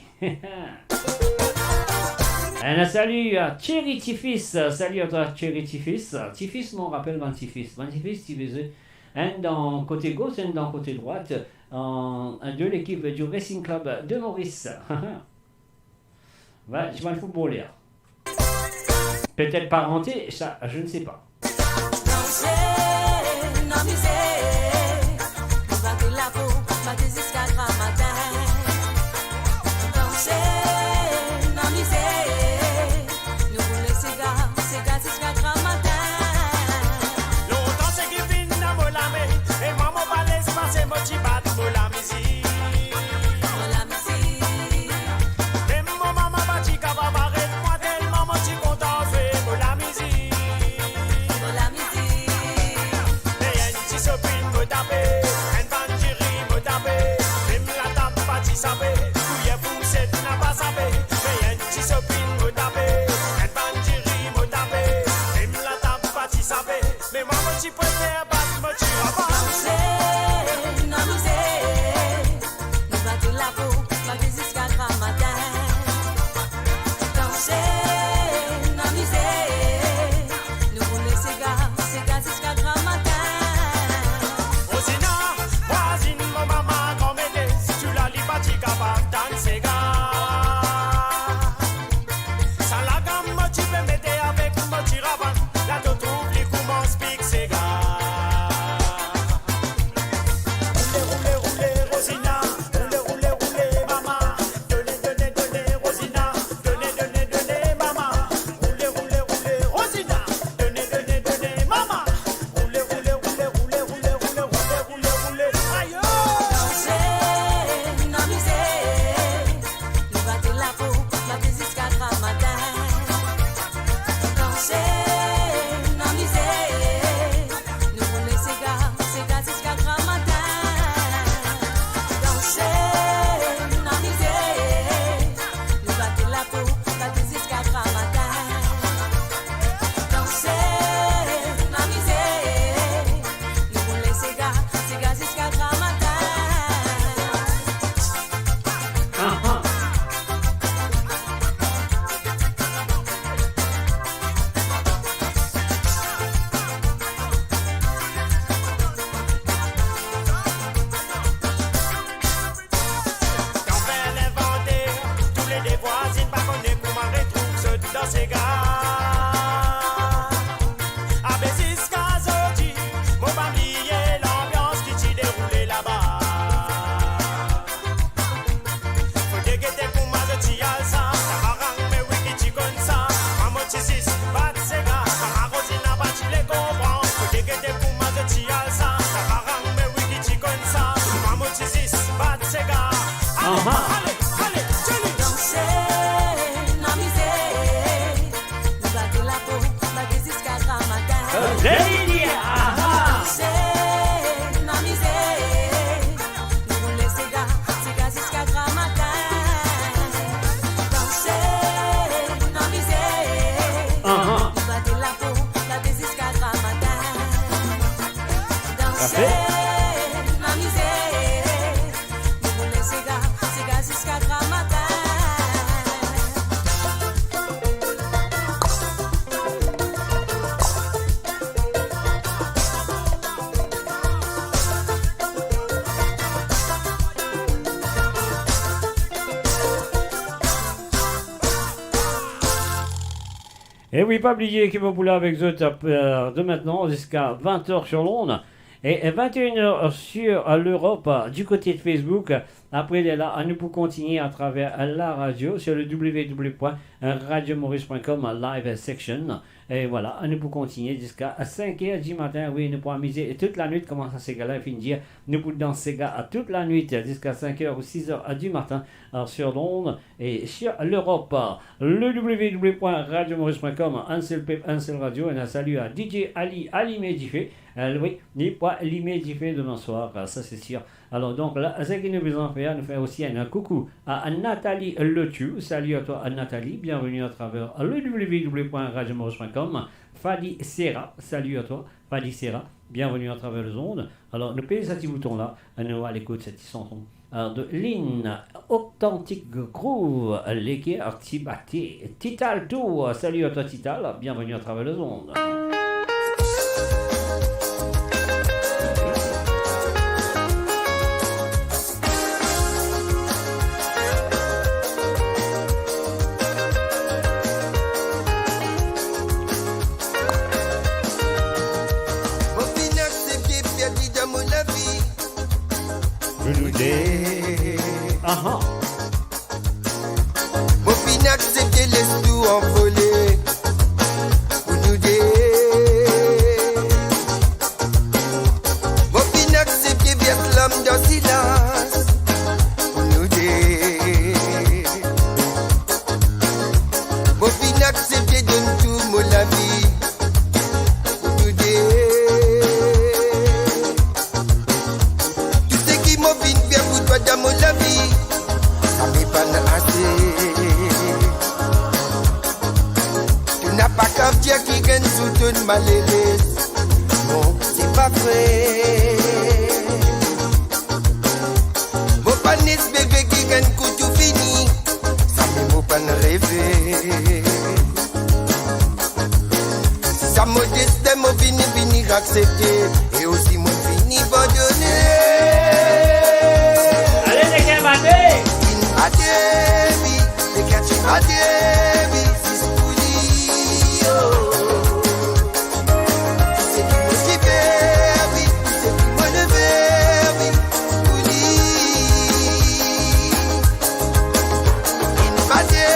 Un salut à Thierry Tifis. Salut à toi, Thierry Tifis. Tifis, mo rapel bann Tifis. Bann Tifis, ti vezin, enn dan kote gos, enn dan kote drwat. Euh, de l'équipe du Racing Club de Maurice. Ouais, ti bann footballeur. Peut-être pas rentré, ça, je ne sais pas. Danse, amize, nou bat lapo, bat ziska gramatin. Danse, amize, nou boule siga, siga ziska gramatin. Lontan seki finn dan mo lame, e mwa mo pa les pase, mo ti bat mo lamizik. Mo lamizik. Mem mo mama pa ti kapav aret mwa, telman mo ti kontan zwe mo lamizik. Mo lamizik. Me enn ti sopin mo tape, enn bann diri mo tape, mem latab pa ti sape, kouyer fourset napa sape. Me enn ti sopin mo tape, enn bann diri mo tape, mem latab pa ti sape. Me mwa mo ti prefer bat mo ti ravan. Danse, nou amize. Nou bat lapo, bat ziska gramatin. Danse, nou amize. Nou boule siga, siga ziska gramatin. Rosina, vwazinn mo mama, kan mete, sitou la li pa ti kapav tann siga. Sa lagam mo ti pe mete avek mo ti ravan, la to trouv li koumans pik siga. Roule, roule, roule, Rosina. Roule, roule, roule, mama. Done, done, done, Rosina. Done, done, done, mama. Roule, roule, roule, Rosina. Done, done, done, mama. Roule, roule, roule, ayo. Danse, nou amize. Aha. Ale, ale, Johnny. Danse, nou amize. Nou bat lapo, bat ziska gramatin. Ready, aha. Danse, nou amize. Nou roule sega, sega ziska gramatin. Danse, nou amize. Aha. Nou bat lapo, bat ziska gramatin. Danse, kafe, nou amize. Nou roule sega, sega ziska gramatin. E wi, pa bliye ki mo pou la avek zot, euh, de maintenant jusqu'à vingt heures sur l'onde et, et vingt et une heures sur, euh, l'Europe, euh, du côté de Facebook. Apre lerla, anou pou kontigne atraver la radio sur le w w w point radio maurice point com, live section. E vwala, anou pou kontigne ziska cinq heures du matin. Wi, nou pou amize tout lanwit, kouma sa sega la finn dir. Nou pou dans sega tout lanwit ziska cinq heures ou six heures du matin, euh, sur l'onde et sur l'Europe. Le w w w point radio maurice point com, enn sel pep, enn sel radio. Enn salu a D J Ali, alime dife. Euh, wi, li pou alime dife demin swar, sa se sir. Alor, donk, la, seki nou bizin fer, nou fer osi enn koukou a Nathalie Lotiou. Salut à toi, Nathalie. Bienvenue à travers le w w w point radio maurice point com. Fadi Serra, salut à toi, Fadi Serra. Bienvenue à travers les ondes. Alor, nou pez sa ti bouton la, nou al ekout sa ti sanson, euh, de Lynn, Authentic Groove, Leker Ti Bate. Tital Tour, salut à toi, Tital. Bienvenue à travers les ondes. Mo finn aksepte perdi dan mo lavi. Aha. Mo finn aksepte les tou anvole pou nou de. Mo finn aksepte vers larm dan silans pou nou de. Mo finn aksepte donn tou mo lavi pou nou de. Tou seki mo finn fer pou twa dan mo lavi, sa me pa'nn ase. To napa kav dir kikenn zour to'nn malere. Non, se pa vre. Mo pa'nn espere kikenn kou tou fini, sa me mo pa'nn reve. Si sa mo destin, mo fini, fini aksepte, e osi mo fini abandone. Ale, Leker Bate! Vinn bate, wi, Leker ti bate, wi, zis pou li, oh. Seki mo ti fer, wi, seki mo leve, wi, pou li. Vinn bate,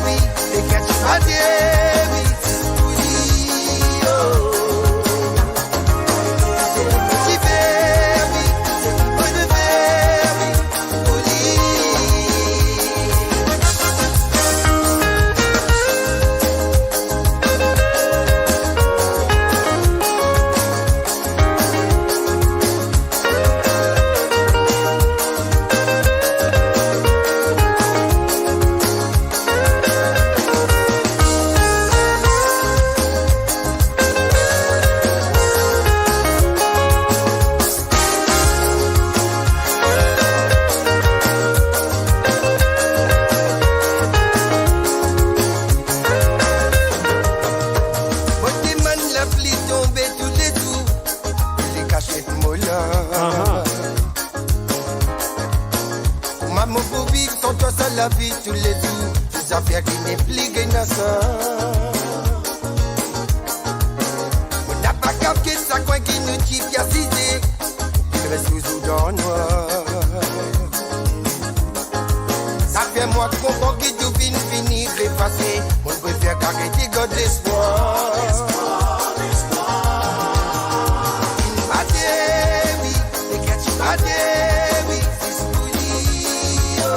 wi, Leker ti bate, wi, zis pou li, oh. Seki mo ti fer, wi, seki mo leve, wi, pou li. Mo demann lapli tonbe toulezour, li kasiet mo la. Aha. Kouma mo pou viv san twa sa lavi toulezour, tou zafer ki nepli gagn sa. Mo napa kav get sa kwin ki nou ti pe asize, li res touzour dan nwar. Sa fer mwa konpran ki tou finn fini efase, mo prefer gard lespwar. Vinn bate, wi, Leker ti bate, wi, zis pou li, oh.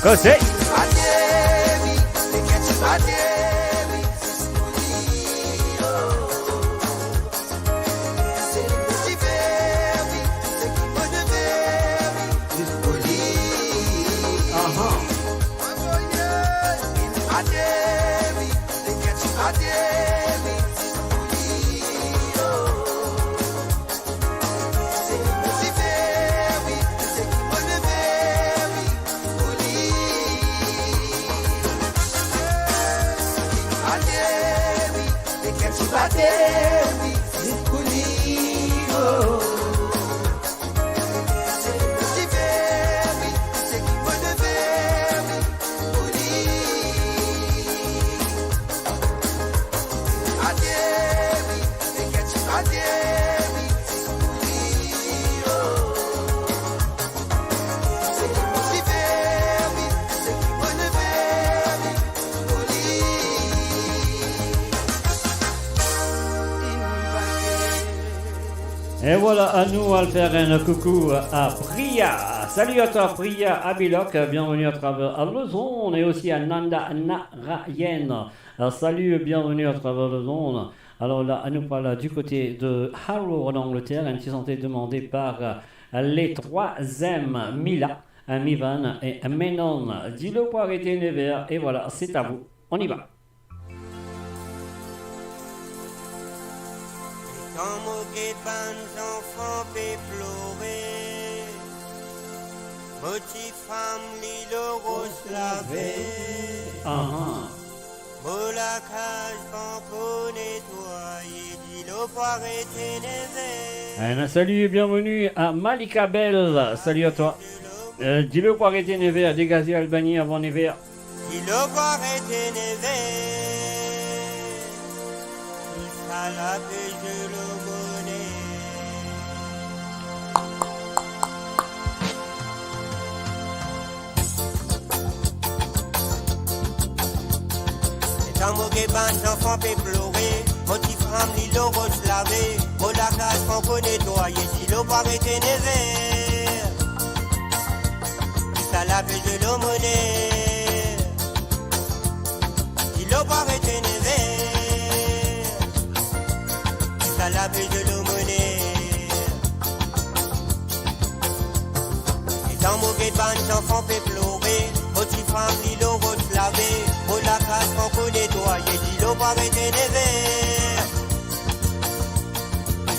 Koze. Aha. E vwala, anou al fer enn koukou a Priya. Salut à toi, Priya Abilok, bienvenue à travers Lozon, et aussi à Nanda Narayan. Euh, salut, bienvenue à travers Lozon. Alors là, nous voilà du côté de Harrow en Angleterre, un petit chanté demandé par, euh, les trois M, Mila, euh, Mivan et Menon. Dilo pou aret nev er, et voilà, c'est à vous. On y va. Letan mo get bann zanfan pe plore, mo tifam li lor ros lave. Aha. Mo lakaz pankor netwaye, dilo pou aret nev er. Un salut et bienvenue à Malika Bell. Salut à toi. Euh, dilo pou aret nev er, degaze Albanie avant nev er. Dilo pou aret nev er, sa la pe zwe lor mo ner. Letan mo get bann zanfan pe plore, mo tifam li lor ros lave, mo lakaz pankor netwaye, dilo pou aret nev er. Sa la pe zwe lor mo ner. Dilo pou aret nev er. Sa la pe zwe lor mo ner. Letan mo get bann zanfan pe plore, mo tifam li lor ros lave, mo lakaz pankor netwaye, dilo pou aret nev er.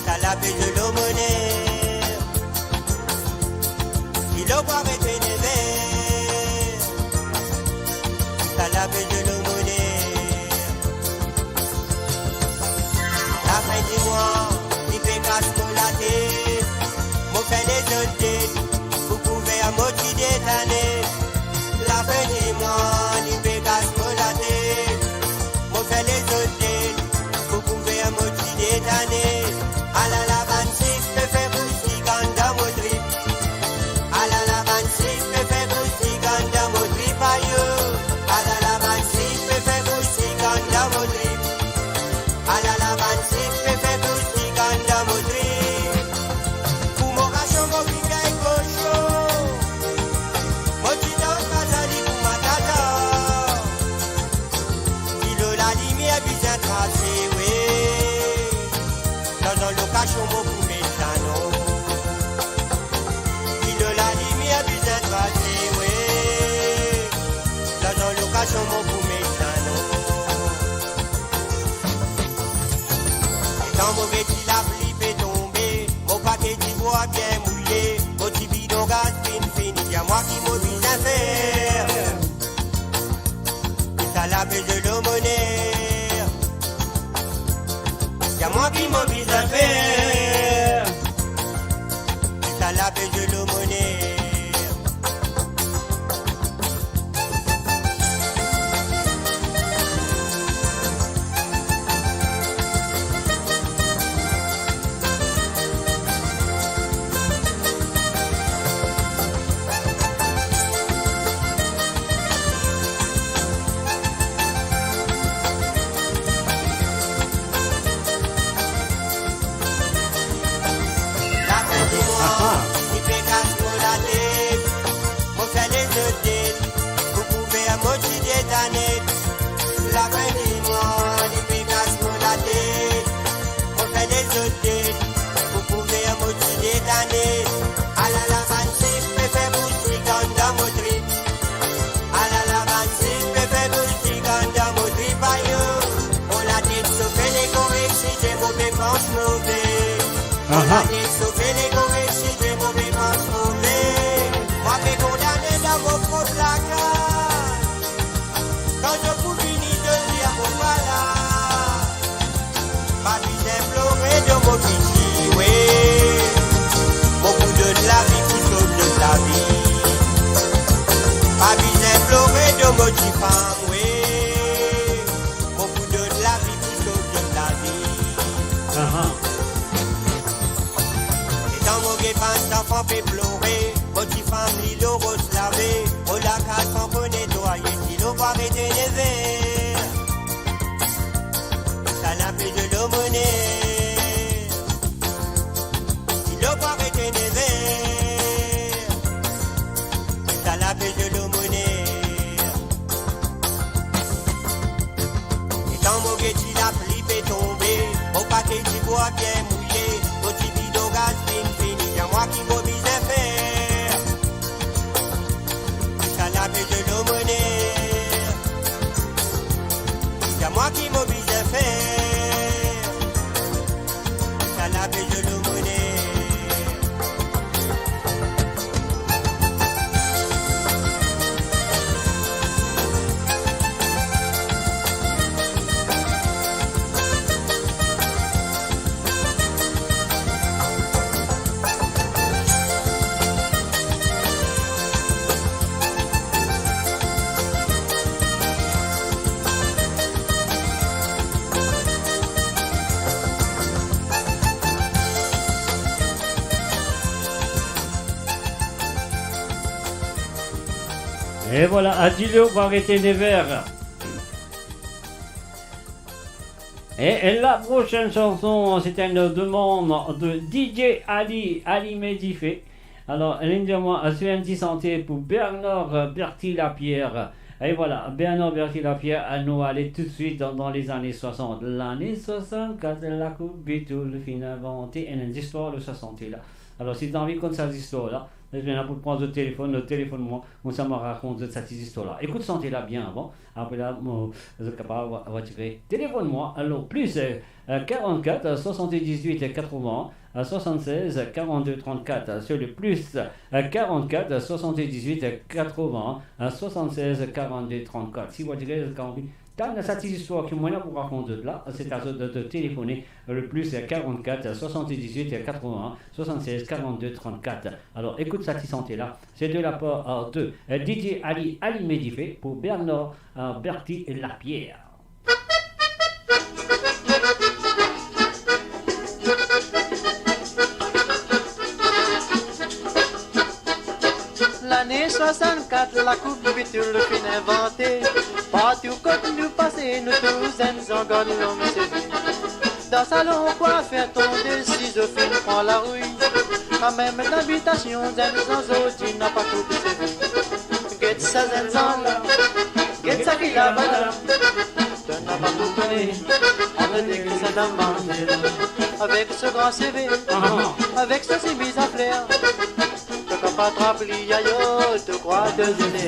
Sa la pe zwe lor mo ner. Dilo pou aret nev er. Sa la pe zwe lor mo ner. Lafin dimwa, li pe kas mo latet. Mo fer lezot get pou kouver mo ti detane. Lafin dimwa, li pe kas mo latet. Mo fer lezot get pou kouver mo ti detane. Alala bann sik pe fer boustik anndan mo trip. Alala bann sik pe fer boustik anndan mo trip, ayo. Alala bann sik pe fer boustik anndan mo trip. Alala bann sik pe fer boustik anndan mo trip. Pou mo rasion mo finn gagn koson. Mo ti dan kaz ali pou matata. Dilo lalimier bizin trase, we. Dan zan lokasion mo pou met sa non. Dilo lalimier bizin trase, we. Dan zan lokasion mo pou met sa non. Letan mo get ti lapli pe tonbe, mo pake dibwa bien mouye, mo ti bidon gaz finn fini, dir mwa ki mo bizin fer. Sa la pe zwe lor mo ner. Dir mwa ki mo bizin fer. Sa la pe zwe lor mo ner. Aha. Lane sofe, lekore, si de move transforme. Mwa pe kondane dan mo prop lakaz. Kan zot pou vini, zot dir mo pa la. Pa bizin plore dan mo piti, we. Mo pou donn lavi pou sov zot lavi. Pa bizin plore dan mo tifam, we. Mo pou donn lavi pou sov zot lavi. Aha. Letan mo gete bann zanfan pe plore, mo tifam li lor ros lave, mo lakaz ankor netwaye, dilo pou aret enerve. Sa la pe zolo mo ner. Dilo pou aret enerve. Sa la pe zolo mo ner. Letan mo gete lapli pe tonbe, mo pake dibwa bien mouye, mo ti bidon gaz finn fini, dir mwa ki mo bizin fer. Sa la pe zolo mo ner. Dir mwa ki mo bizin fer. Sa la pe zolo mo ner. Et voilà, adilo pou aret enerve. Et, et la prochaine chanson, c'est une demande de D J Ali, Alime Dife. Alors, li dir mwa, euh, finn ti sante pou Bernard, euh, Berti Lapierre. Et voilà, Bernard Berti Lapierre, euh, nou ale toutsuit dan, dan lezane swasant. Lane swasant-kat, lakoup Bitoul finn invante, enn zistwar lor swasant la. Alors, si zot anvi konn sa zistwar la, zot ena pou pran zot telefonn, zot telefonn mwa, koumsa mo rakont zot sa ti zistwar la. Ekout sante la bien avan, apre la, mo, zot kapav, va, va tire. Telefonn mwa, alors, plus, euh, euh, quarante-quatre, euh, soixante-dix-huit, euh, quatre-vingts, euh, soixante-seize, euh, quarante-deux, trente-quatre, euh, sur le plus, euh, quarante-quatre, euh, soixante-dix-huit, euh, quatre-vingts, euh, soixante-seize, euh, quarante-deux, trente-quatre. Si zot dir zot anvi tann sa ti zistwar ki mwa la pou rakont zot la, se a zot de, de telefone, euh, le plus, euh, quarante-quatre, euh, soixante-dix-huit, euh, quatre-vingts, soixante-seize, quarante-deux, trente-quatre. Alors, écoute sa ti sante la. C'est de la part, euh, de, euh, D J Ali, Alime Dife pour Bernard, euh, Berti Lapierre. Lane swasant-kat, lakoup Bitoul finn invante. Partou kot nou pase, nou trouv zenn zan gard long seve. Dan salon kwafer, tondes, sizo finn pran larouy. Mem dan labitasion, zenn zan zordi napa koup seve. Get sa zenn zan la, get sa ki laba la. To napa pou kone, ant de ki sa dam manze. Avek so gran seve, aha, avek so semiz an fler. To kapav trap li ayo, to krwar to zene.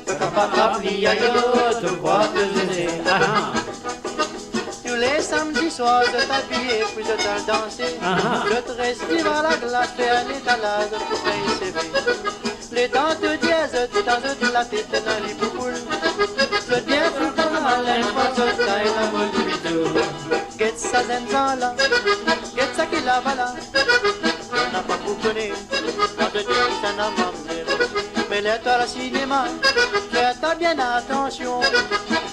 To kapav trap li ayo, to krwar to zene. Aha. Tou le samdi swar, zot abiye pou zot al danse. Aha. Zot res devan laglas, fer letalaz pou pegn seve. Letan to dir zot, dan zot latet ena li pou koul. Zot bien fou kouma malin, kan zot gagn lamod Bitoul. Get sa zenn zan la, get sa ki laba la. To napa pou kone, kan to dir ki sa ena manze. Me ler to al sinema, fer twa bien atansion.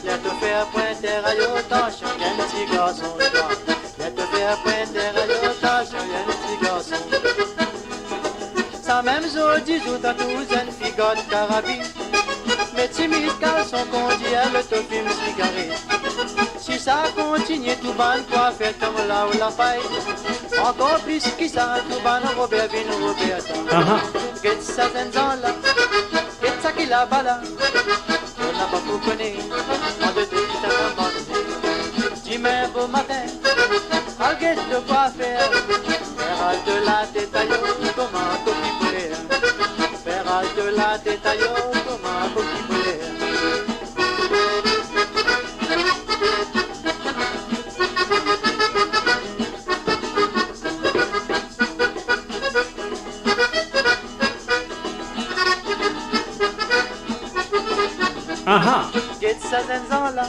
Ler to fer pwinter ayo, atansion, enn ti garson twa. Ler to fer pwinter ayo, atansion, enn ti garson. Sa mem zordi zour, dan tou zenn fi gard karabi. Met semiz kalson, kondir loto, fim sigaret. Si sa kontinie, tou bann kwafer tom lor lapay. Ankor plis ki sa, tou bann Robert vinn Roberta. Aha. Get sa zenn zan la, get sa ki laba la. To napa pou kone, ant de ki sa manze. Dimin bomatin, al get to kwafer. Fer al to latet ayo, kouma koki pouler. Fer al to latet ayo, kouma koki pouler.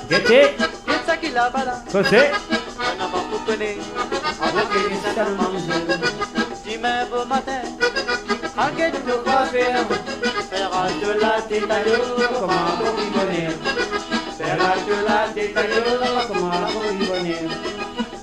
Gete. Koze. Avan ki nou manze. Dimin bomatin, al get nou kafe. Fer al to latet ayo, kouma pou vinn boner. Fer al to latet ayo, kouma pou vinn boner.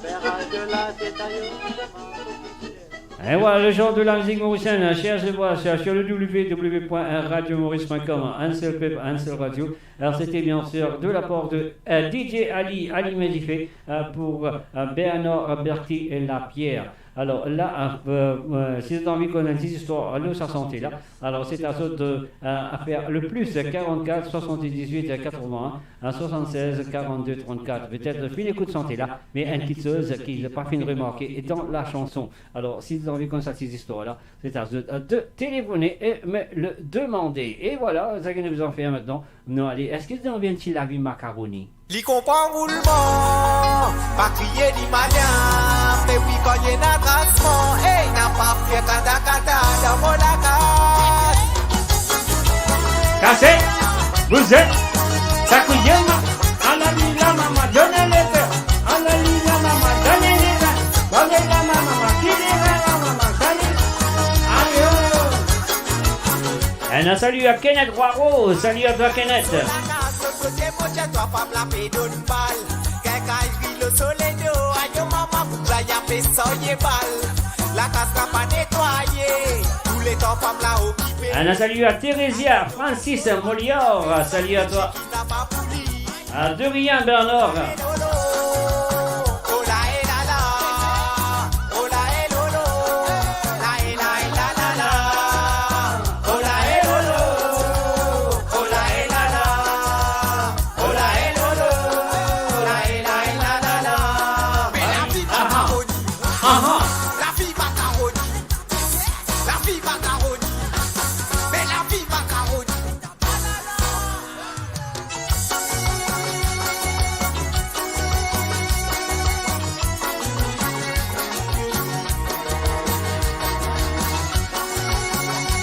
Fer al to latet ayo, kouma pou vinn boner. Et voilà, le genre de la musique mauricienne, cherchez voir sur, sur le w w w point radio maurice point com, un seul peuple, un seul radio. Alors, c'était bien sûr de la part de, euh, D J Ali, Ali Medifé, euh, pour, euh, Bernard Berti et Lapierre. Alors là, euh, euh, si zot anvi konn enn ti zistwar, nou sa sante la. Alors, c'est à zot de, euh, à faire le plus quarante-quatre soixante-dix-huit quatre-vingts, hein, soixante-seize quarante-deux trente-quatre. Peut-être finn ekout sante la, me enn kiksoz ki zot pa finn remarke dan la chanson. Alors, si zot anvi konn sa ti zistwar la, c'est à zot de téléphoner et me le demander. Et voilà, seki nou bizin fer aster, nou ale. Eski zot anvi enn ti lavi makaroni? Li konpran roulman, pa kriye li malin, me wi kan li ena trasman, ey, napa fer kata kata dan mo lakas. Kase, bouze, sakouye, ma, ala li la mama, donn li le fer, ala li la mama, donn li le fer, donn li la mama, ki li la mama, donn li, ayo. Enn salu à Kenneth Poirot, salut à toi Kenneth. Enn salu à Thérésia, Francis, Molière, salut à toi. Ah, de rien, Bernard.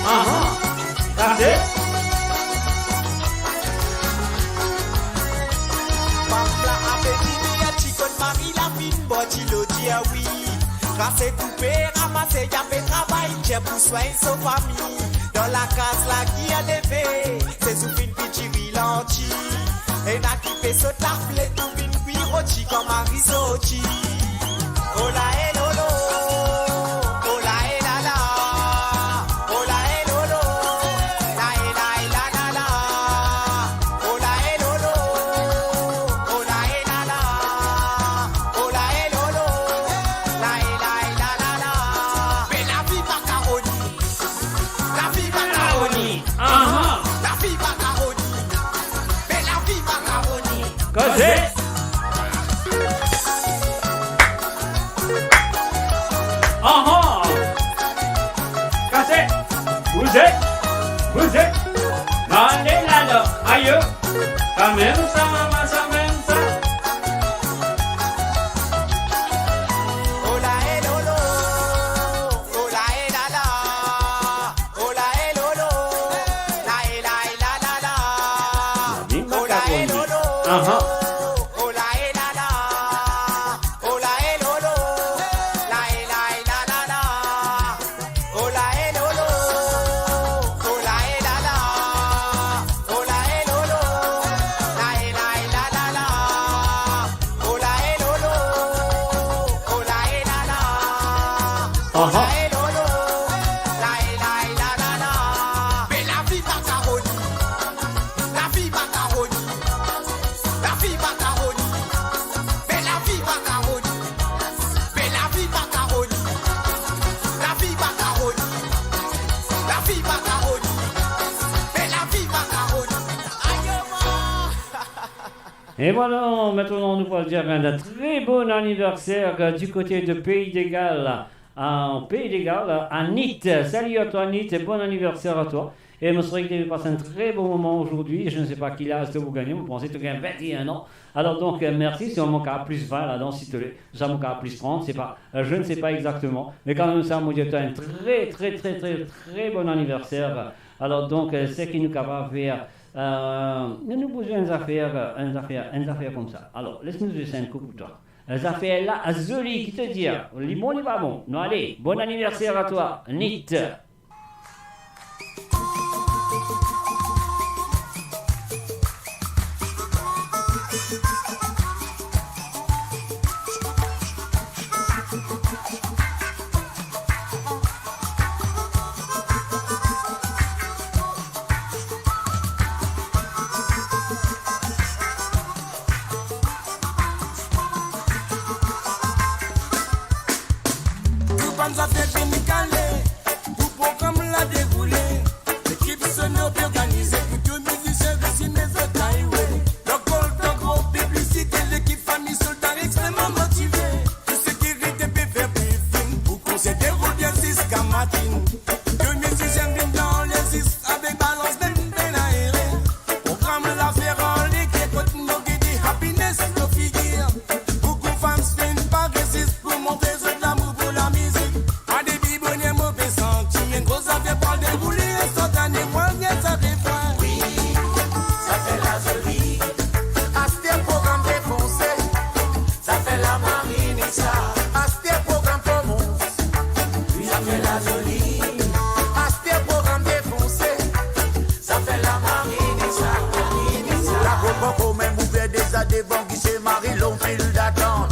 Aha. Kase. Pam la apeti li a ti kot mari la finn bwar dilo dir wi. Kase koupe, ramase, li a pe travay dir pou swagn so fami. Dan lakaz la ki a leve, se zour finn piti li lanti. Ena ki pe sot lafle pou vinn kwi roti kan mari sorti. Ola e lolo, ola e lala, ola e lolo, la e la e la la la. Ola e lolo, ola e lala, ola e lolo, la e la e la la la. Be lavi makaroni, lavi makaroni. Aha. Lavi makaroni. Be lavi makaroni. Koze. Aha. Kase. Bouze. Bouze. Ale ladan. Ayo. Sa mem sa, mama, sa mem sa. Ola e lolo. Ola e lala. Ola e lolo, la e la e la la la. Lavi makaroni. Ola e lolo, aha. Ola e lala, ola e lolo, la e la e la la la. Ola e lolo, ola e lala, ola e lolo, la e la e la la la. Ola e lolo, ola e lala. Aha. Ola e lolo, la e la e la la la. Be lavi makaroni, lavi makaroni, lavi makaroni. Be lavi makaroni, be lavi makaroni, lavi makaroni, lavi makaroni, be lavi makaroni. Ayo, ma. Et voilà, maintenant nous allons dire un très bon anniversaire, euh, du côté de Pays de Galles, à Pays de Galles, à Nit. Salut à toi, Nit, et bon anniversaire à toi. Et moi, c'est vrai que tu as passé un très bon moment aujourd'hui. Je ne sais pas quel âge tu as gagné, mais je pense que tu as vingt et un ans. Alors donc, euh, merci, si on manque à plus vingt là-dedans, s'il te plaît. Ça manque à plus trente, c'est pas, euh, je ne sais pas exactement. Mais quand même, ça, moi, je te souhaite un très, très, très, très, très bon anniversaire. Alors donc, euh, seki nou kapav fer, Euh, nou, nou pou zwe enn zafer, enn zafer, enn zafer koumsa. Alor, les nou zwe sa enn kou pou twa. Zafer la, a zoli, ki to dir? Li bon, li pa bon? Nou ale, bon anniverser a twa, Nit. Tou bann zafer fini kale, pou program la deroule. Lekip sonor pe organize, pou tou mizisien vinn signe zot highway. Lokol, dan gro piblisite, lekip Fami Sultan extrememan motive. Tou sekirite pe fer briefing, pou konser deroul bien ziska matin. Tou mizisien vinn dan lezis, avek balans, band bien aere. Program la fer anlegre, kot nou gete happiness lor figir. Boukou fans finn pare zis pou montre zot lamour pou lamizik. A debi boner mo pe santi enn gro zafer pral deroule instantaneman, yes, sa refren. Wi, zafer la zoli. Aster program defonse. Zafer la Marinisa. Aster program komans. Zafer la zoli. Aster program defonse. Zafer la Marinisa, Marinisa. Lagro pankor mem ouver, deza devan gise Marilon fil datant.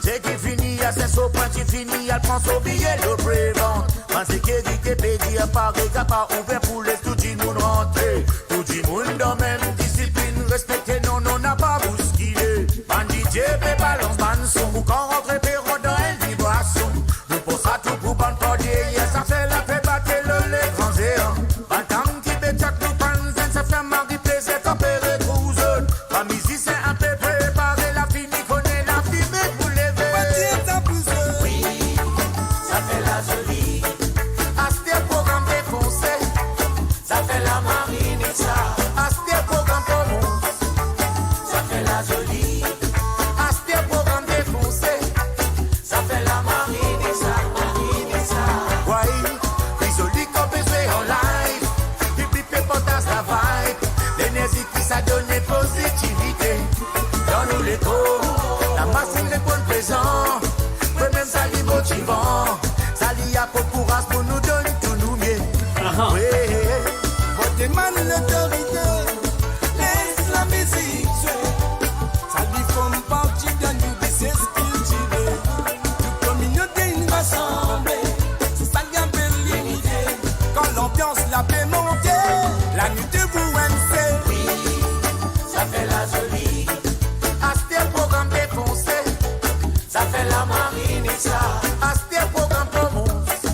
Seki fini aste so pwin, ki fini al pran so biye lor prevant. Bann sekirite pe dir pare, kapa ouver pou les tou dimoun rantre. Tou dimoun dan mem disiplin, respekte non, non, napa bouskile. Bann DJ pe balans bann son, ou kan rantre pe rant dan enn vibrasion. Nou pans a tou pou bann par deryer, zafer la pe bat lor lekran zean. Bann dam ki pe tchak nou pannzenn, zafer Mari plezir kan pe retrouv zot. Bann mizisien inpe prepare, lafime kone lafime pou leve. Parti enn tan pou zot. Wi, zafer la zoli. Aster program defonse. Zafer la Marinisa. Aster program komans. Zafer la zoli. Aster program defonse. Zafer la Marinisa, Marinisa. Way, li zoli kan pe zwe an live. Piblik pe partaz la vibe. Lenerzi ki sa donn pozitivite. Dan nou lekor, lamasin reponn prezan. Mwa mem sa li motivan. Sa li aport kouraz pou nou donn tou nou mie. Aha. Wi. Mo demann lotorite, les lamizik zwe. Sa li form parti dan nou biznes kiltire. Tou kominote inn rasanble, se sa li apel linite. Kan lanbians la pe monte, la nou debout enn se. Wi, zafer la zoli. Aster program defonse. Zafer la Marinisa. Aster program komans.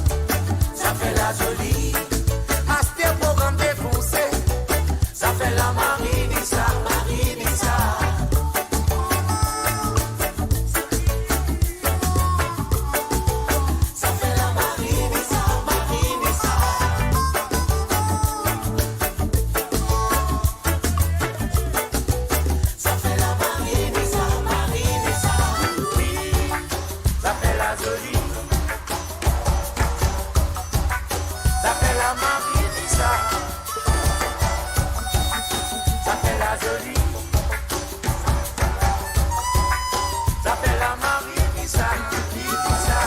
Zafer la zoli. Aster program defonse. Zafer la Marinisa, Marinisa. Zafer la Marinisa, Marinisa. Zafer la Marinisa, Marinisa. Wi, zafer la zoli. Zafer la Marinisa. Zafer la zoli. Zafer la Marinisa, Marinisa.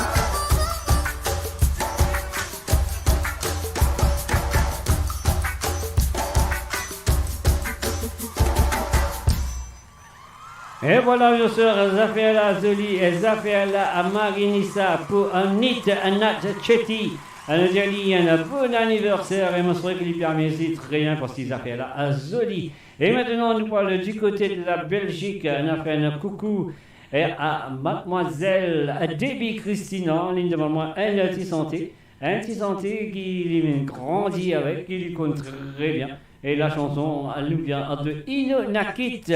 E vwala, mo frer, zafer la zoli, e zafer la Marinisa pou Nit Nat Chetty. Nou dir li enn bon anniverser e mo swete ki li pe amez li tre bien parski zafer la zoli. E aster nou pou al di kote de la Belzik, nou fer enn koukou e a madmwazel Debbie Christina, li demann mwa enn ti sante. Enn ti sante ki li finn grandi avek, ki li konn tre bien. E la chanson, li vinn de Ino Nakit.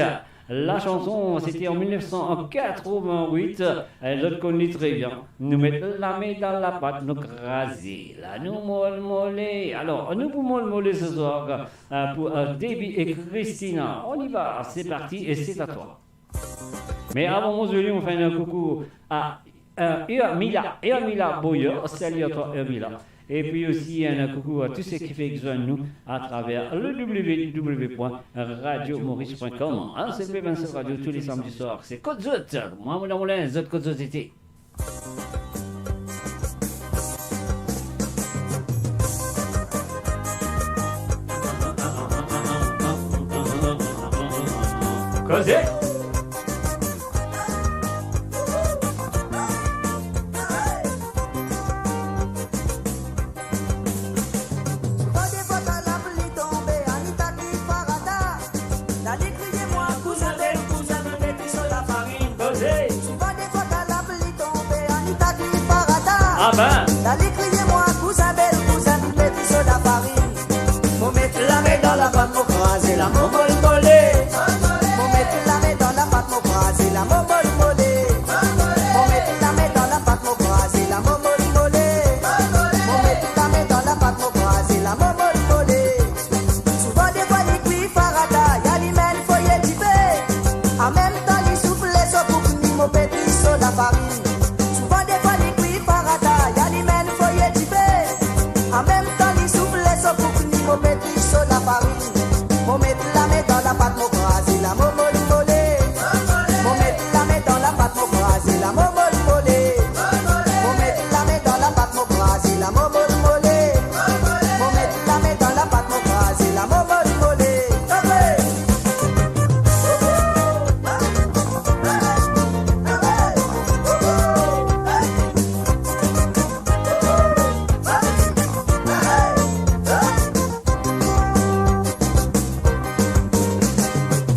La chanson, sete an mil nef san katrovin-wit. E zot konn li tre bien. Nou met lame dan lapat, nou kraze la, nou molmole. Alor, nou pou molmole se swar, euh, pou, euh, Debbie et Christina. On y va, c'est parti et c'est à toi. Me avan mo zoli, mo fer enn koukou a, euh, Urmila, Urmila Boyer, salut à toi, Urmila. Epi osi, enn koukou a tou seki fek zwenn nou atraver le w w w point radio maurice point com. Hein, c'est le P vingt-sept Radio tous les samedis soirs. C'est Côte Zot. Moi, mon amour, les autres Côte Zot, c'était. Koze. Souvan defwa kan lapli tonbe, Anita kriy Farada. Lali kriye mwa, kouzin bel, kouzin bel, met li so lafarinn. Souvan defwa kan lapli tonbe, Anita kriy Farada. Ah ben. Lali kriye mwa, kouzin bel, kouzin bel, met li so lafarinn. Mo met lame dan lapat, mo kraze la, mo mol mole. Mo met lame dan lapat, mo kraze la, mo mol mole. Mo met lame dan lapat, mo kraze la, mo mol mole. Mo met lame dan lapat, mo kraze la, mo mol mole. Souvan defwa li kriy Farada, ya li mem foye dife. Anmemtan li soufle so boukni, mo met li so lafarinn. Souvan defwa li kriy Farada, ya li mem foye dife. Anmemtan li soufle so boukni, mo met li so lafarinn. Mo met lame dan lapat, mo kraze la, mo mol mole. Mo met lame dan lapat, mo kraze la, mo mol mole. Mo met lame dan lapat, mo kraze la, mo mol mole. Mo met lame dan lapat, mo kraze la, mo mol mole.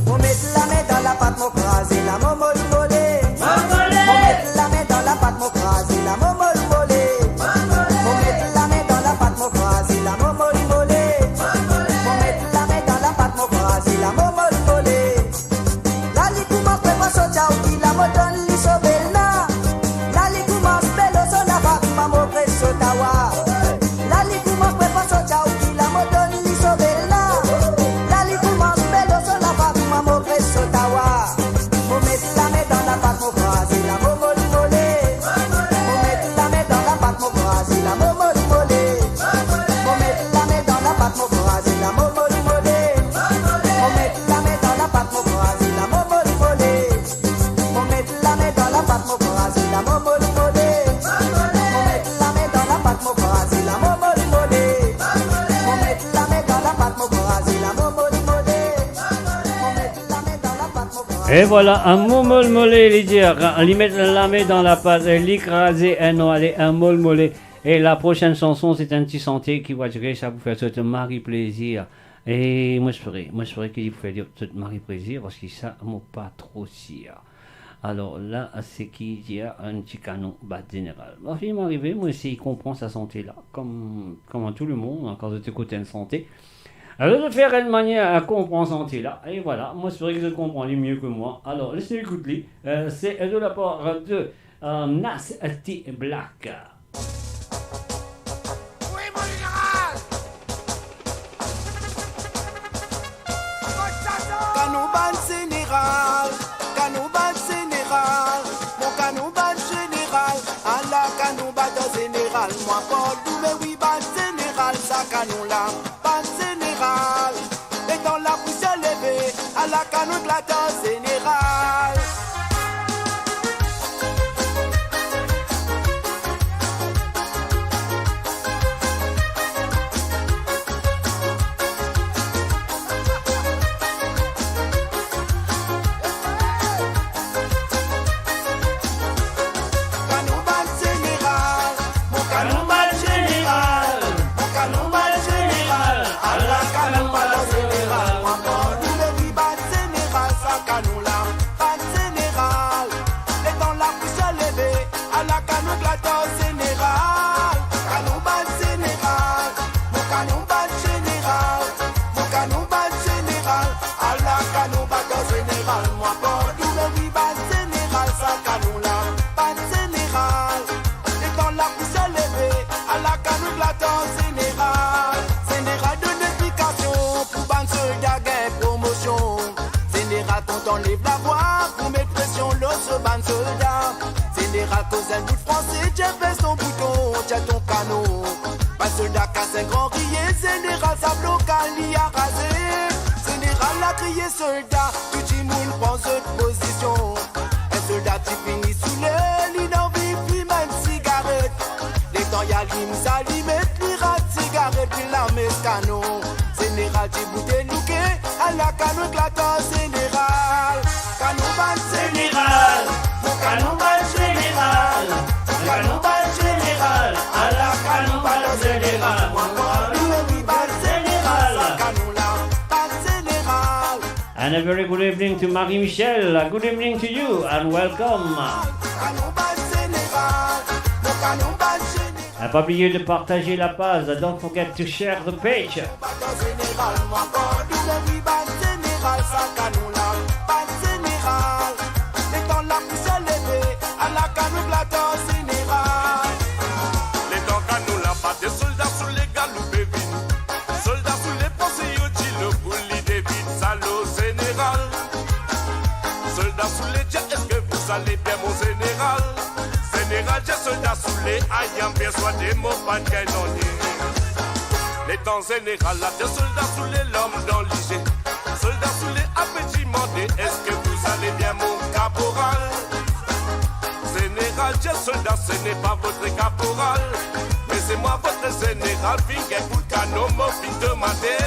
Mo met lame dan lapat, mo kraze la, mo mol mole. Mo met lame dan lapat, mo kraze la, mo mol mole. Mo met lame dan lapat, mo kraze la, mo mol mole. Mo met lame dan lapat, mo kraze la, mo mol mole. La li koumans prepar so tchaouki la, mo donn li so belna. La li koumans belo so lava, kouma mo pres so tawa. La li koumans prepar so tchaouki la, mo donn li so belna. La li koumans belo so lava, kouma mo pres so tawa. Mo met lame dan lapat, mo kraze la, mo mol mole. Mo met lame dan lapat, mo kraze la, mo mol mole. Mo met lame dan lapat, mo kraze la, mo mol mole. Mo met lame dan lapat, mo kraze la, mo mol mole. Mo met lame dan lapat, mo kraze la, mo mol mole. Mo met lame dan lapat, mo kraze la, mo mol mole. Mo met lame dan lapat, mo kraze la, mo mol mole. Mo met lame dan lapat, mo kraze. E vwala, enn mo mol mole, li dir, li met lame dan lapat, li kraze enn mo, ale, enn mol mole. E la prosenn sanson, se enn ti sante ki, on va dire, sa pou fer zot mari plezir. E mo espere, mo espere ki li pou fer zot mari plezir, parski sa, mo pa tro sir. Alor la, seki dir enn ti kanon bat zeneral. Mo finn arive, mo esey konpran sa sante la, kom, kouma tou lemonn, kan zot ekout enn sante. Alor, zot fer enn manier a konpran sante la. E vwala, mo espere ki zot konpran li mie ki mwa. Alor, les nou ekout li. Euh, se de la par de, euh, Nas T Black. Wi, mo zeneral! Kot sa sort? Kan nou bat zeneral, kan nou bat zeneral, mo kan nou bat zeneral, ala kan nou bat zeneral, mwa Paul Doumbé, wi, bat zeneral, sa kanon la, bat zeneral. Letan lapousier leve, ala kanon eklate zeneral. Kan nou bat zeneral, mo kan nou bat zeneral, mo kan nou bat zeneral, ala kan nou bat zeneral, mwa Paul Doumbé, wi, bat zeneral, sa kanon la, bat zeneral. Letan lapousier leve, ala kan nou eklate zeneral. Kan nou bat zeneral, mo kan nou bat zeneral, mo kan nou bat zeneral, ala kan nou bat zeneral, mwa Paul Doumbé, wi, bat zeneral, sa kanon la, bat zeneral. Letan lapousier leve, ala kan nou eklate zeneral. Zeneral donn explikasion pou bann solda gagn promosion. Zeneral kontan lev lavwa pou met presion lor so bann solda. Zeneral koz enn bout franse, tir, pes ton bouton, tir ton kanon. Bann solda kas enn gran kriye, zeneral sa blokal li araze. Zeneral la kriye solda, tou dimoun pran zot pozision. Enn solda ti fini soule, li anvi fim enn sigaret. Letan li alim sa limet, li rat sigaret, li lames kanon. Zeneral ti boute louke, ala kanon eklate ar zeneral. Kanon bat zeneral, mo kanon bat zeneral, mo kanon bat zeneral, ala kanon bat zeneral, mo kanon bat zeneral, kanon la bat zeneral. And a very good evening to Marie Michel. Good evening to you and welcome. Kanon bat zeneral, mo kanon bat zeneral. Et pas oublier de partager la page, don't forget to share the page. Zeneral, mwa pa doule wi bat zeneral, sa kanon la bat zeneral. Letan lapousier leve, ala kanon eklate ar zeneral. Letan kanon la bate, solda soule galoupe vini. Solda soule panse yo dilo pou li devid sa lor zeneral. Solda soule dir, eske vous allez bien, mon zeneral? Zeneral dir solda soule, I am persuadé mo pa'nn gagn nanye. Letan zeneral la dir solda soule, larm dan lizie. Solda soule apre dimande, eske vous allez bien, mon kaporal? Zeneral dir solda, ce n'est pas votre caporal, mais c'est moi votre général. Finn gagn kout kanon, mo finn tom ater.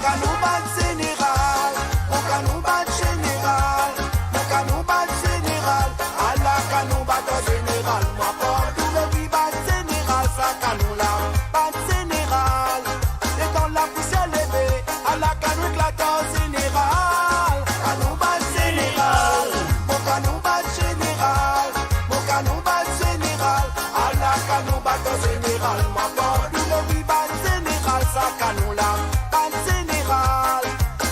Kanon bat zeneral, mo kanon bat zeneral, mo kanon bat zeneral, ala kanon bat zeneral, mwa pa doule wi bat zeneral, sa kanon la bat zeneral. Letan lapousier leve, ala kanon eklate ar zeneral. Kanon bat zeneral, mo kanon bat zeneral, mo kanon bat zeneral, ala kanon bat zeneral, mwa pa doule wi bat zeneral, sa kanon la bat zeneral.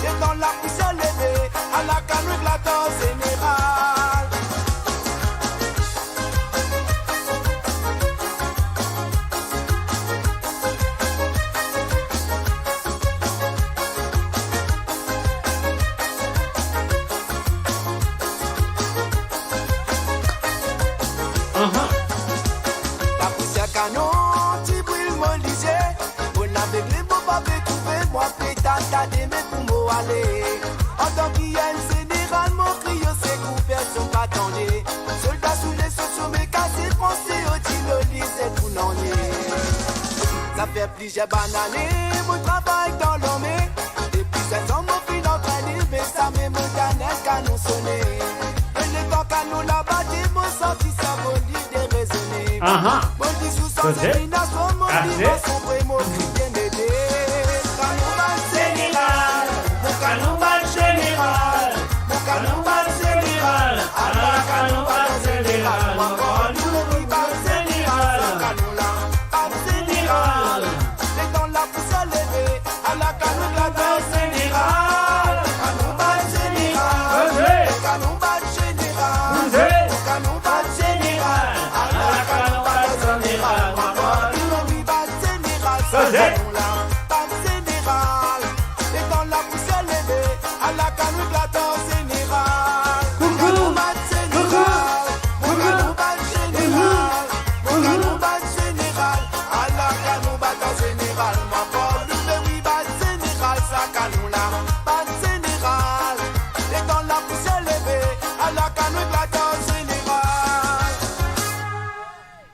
Letan lapousier leve, ala kanon eklate ar zeneral. Aha. Lapousier kanon ti bril mo lizie. Mo avegle, mo pa pe trouve, mo pe tata deme pou mo ale. Antan ki enn zeneral, mo kriye sekour, personn pa tande. Solda soule so some kase, panse yo dilo li zet pou nanye. Sa fer plizier bann ane mo travay dan larme. Depi sez an mo finn antrene, me zame mo tann enn kanon sone. E letan kanon la bate, mo santi servo li derezone. Aha. Mo dizour san Koze? Zelinas, mo Ase? Dimansion pre, mo kriye ede. Kanon bat zeneral, mo kanon bat zeneral, mo kanon bat zeneral, ala kanon bat zeneral, mo kanon bat zeneral, kanon la bat zeneral. Letan lapousier leve, ala kanon bat zeneral, kanon bat zeneral, Koze? Kanon bat zeneral, Koze? Kanon bat zeneral, ala kanon bat zeneral, mwa pa doule wi bat zeneral, sa Koze? Kanon la bat zeneral. Letan lapousier leve, ala kanon eklate ar zeneral. Koukou. Kanon bat zeneral, Koukou. Kanon bat zeneral, Koukou. Kanon bat zeneral, ala kanon bat zeneral, mwa pa doule wi bat zeneral, sa kanon la bat zeneral. Letan lapousier leve, ala kanon eklate ar zeneral.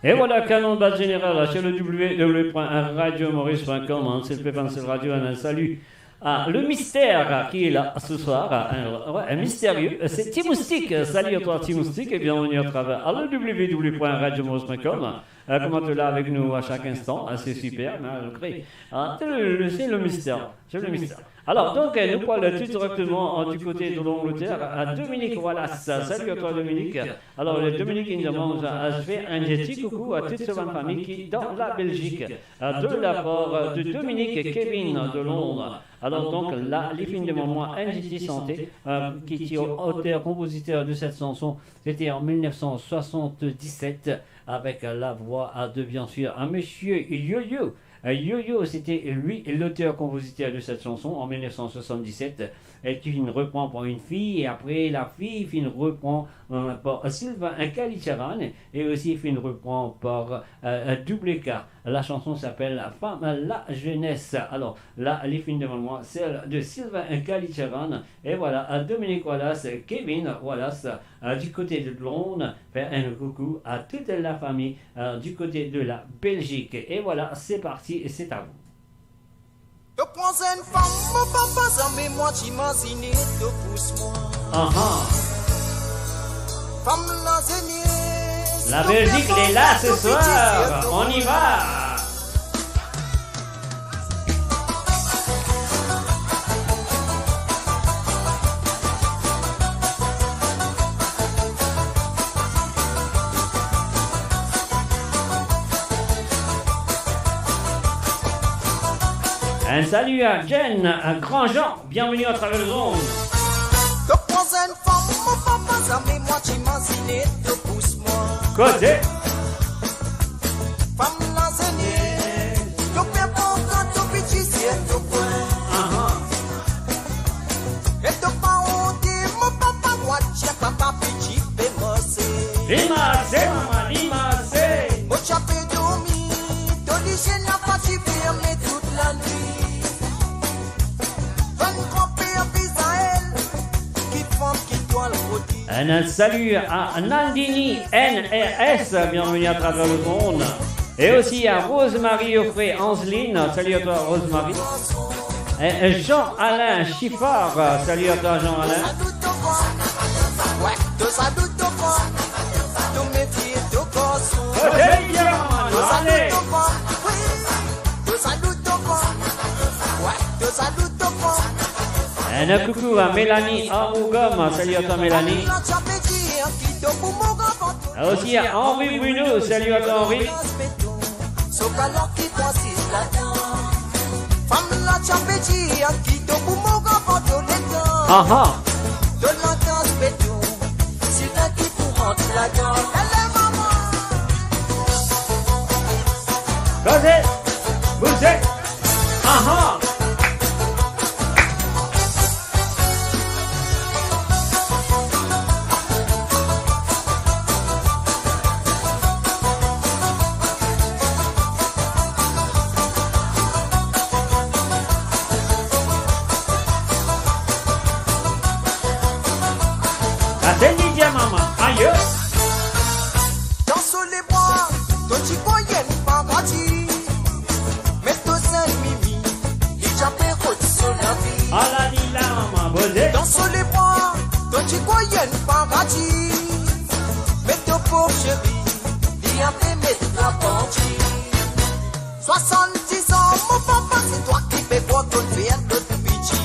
Et voilà, kanon bat zeneral sur le www.radiomaurice.com, hein, c'est le P F M, c'est le radio, un salut. Ah, le mystère qui est là ce soir, un, ouais, un mystérieux, c'est Ti Moustik. Salut à toi, Ti Moustik, et bienvenue à travers le www.radiomaurice.com. Euh, comment tu es là avec nous à chaque instant? Ah, c'est super, malgré. Ah, c'est le, le, c'est le mystère, c'est le mystère. Alors, donc, euh, nous parlons tout directement, euh, du côté de l'Angleterre, à Dominique Wallace. Salut à toi, Dominique. Alors, euh, Dominique, il nous demande, euh, je fais un petit coucou à toute sa famille qui est dans la Belgique. Euh, de la part, euh, de Dominique et Kevin de Londres. Alors donc, la, li finn demann mwa enn ti santé, euh, ki ti oter-konpozitir de cette chanson, c'était en mille neuf cent soixante-dix-sept, avec, euh, la voix, euh, de, bien sûr, un monsieur Yo-Yo. Euh, Yo-Yo, c'était lui l'auteur-compositeur de cette chanson en mille neuf cent soixante-dix-sept, et qui finn repran par une fille, et après la fille finn repran, euh, par Sylvain Kalicharan, et aussi finn repran par, euh, Double K. La chanson s'appelle Femme la Jeunesse. Alors, là, les films devant moi, celle de Sylvain Kalicharan. Et voilà, euh, Dominique Wallace, Kevin Wallace, euh, du côté de Londres. Faire un coucou à toute la famille, euh, du côté de la Belgique. Et voilà, c'est parti et c'est à vous. To pran enn fam, mo papa, zame mwa ti mazine to pous mwa. Aha. Fam la zenes, La Belgique, les là ce soir. On y va. Un salut à Jen, à Grandjean, bienvenue à travers le monde. To pran enn fam, mo papa, zame mwa ti mazine to pous mwa. Koze. Fam la zenes, to pe pran kan to piti sir to kwin. Aha. E to pa onte, mo papa, mwa ti papa piti pe marse. Li marse, mama, li marse. Mo ti pe dormi, to lizie napa ti ferme tout lanwit. Bann granper vizael, ki fam ki twal foti. Un salut à Nandini N R S, bienvenue à travers le monde. Et aussi à Rosemary Offray Angeline, salut à toi Rosemary. Et Jean-Alain Chiffard, salut à toi Jean-Alain. Hey, yeah, man, allez. Un coucou à Mélanie Amougom, salut à toi Mélanie. Aussi à Henri Bruno, salut à toi Henri. Aha. Koze, bouze. Aha. Ase li dir mama, ayo. Dan so lebwa, to ti krwar enn paradi. Me to zennmi, li ti pe rod so lavi. Ala li la, mama, boze. Dan so lebwa, to ti krwar enn paradi. Me to pov seri, li ape met twa bandi. Swasann-diz an, mo papa, se twa ki pe pran to fer lot piti.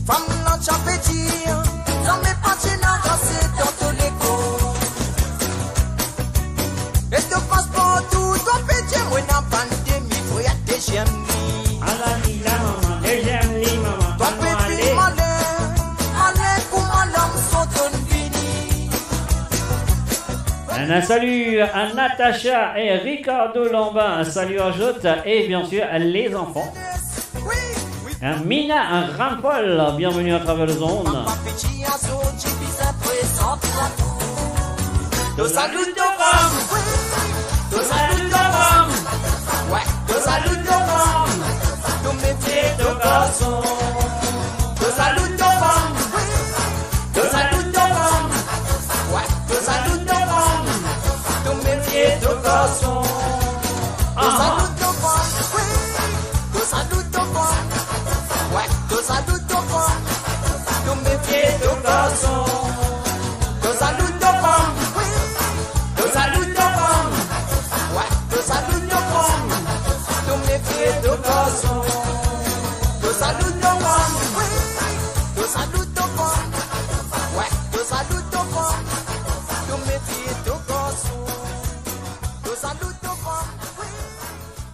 Fam la ti pe dir, zame pa ti ena ase dan to lekor. E to pas partou, to pe dir mwa ena bann demi frer deziem li. Ala li la, mama, deziem li, mama. To pe finn male, male kouma lam son tonn vini. Un salut à Natacha et Ricardo Lambin, un salut à Jota et bien sûr les enfants. Hein, Mina, un Rampol, bienvenue à travers le monde. To salut to fam. To salut to fam. Wi, to salut to fam. To mefie to garson. To salut to fam. To salut to fam. Wi, to salut to fam. To mefie to garson. To salut to fam. Wi, to salut to fam. Wi, to salut to fam. To mefie to garson. To salut to fam. Wi, to salut to fam. Wi, to salut to fam. To mefie to garson. To salut to fam. Wi, to salut to fam. Wi, to salut to fam. To mefie to garson. To salut to fam. Wi,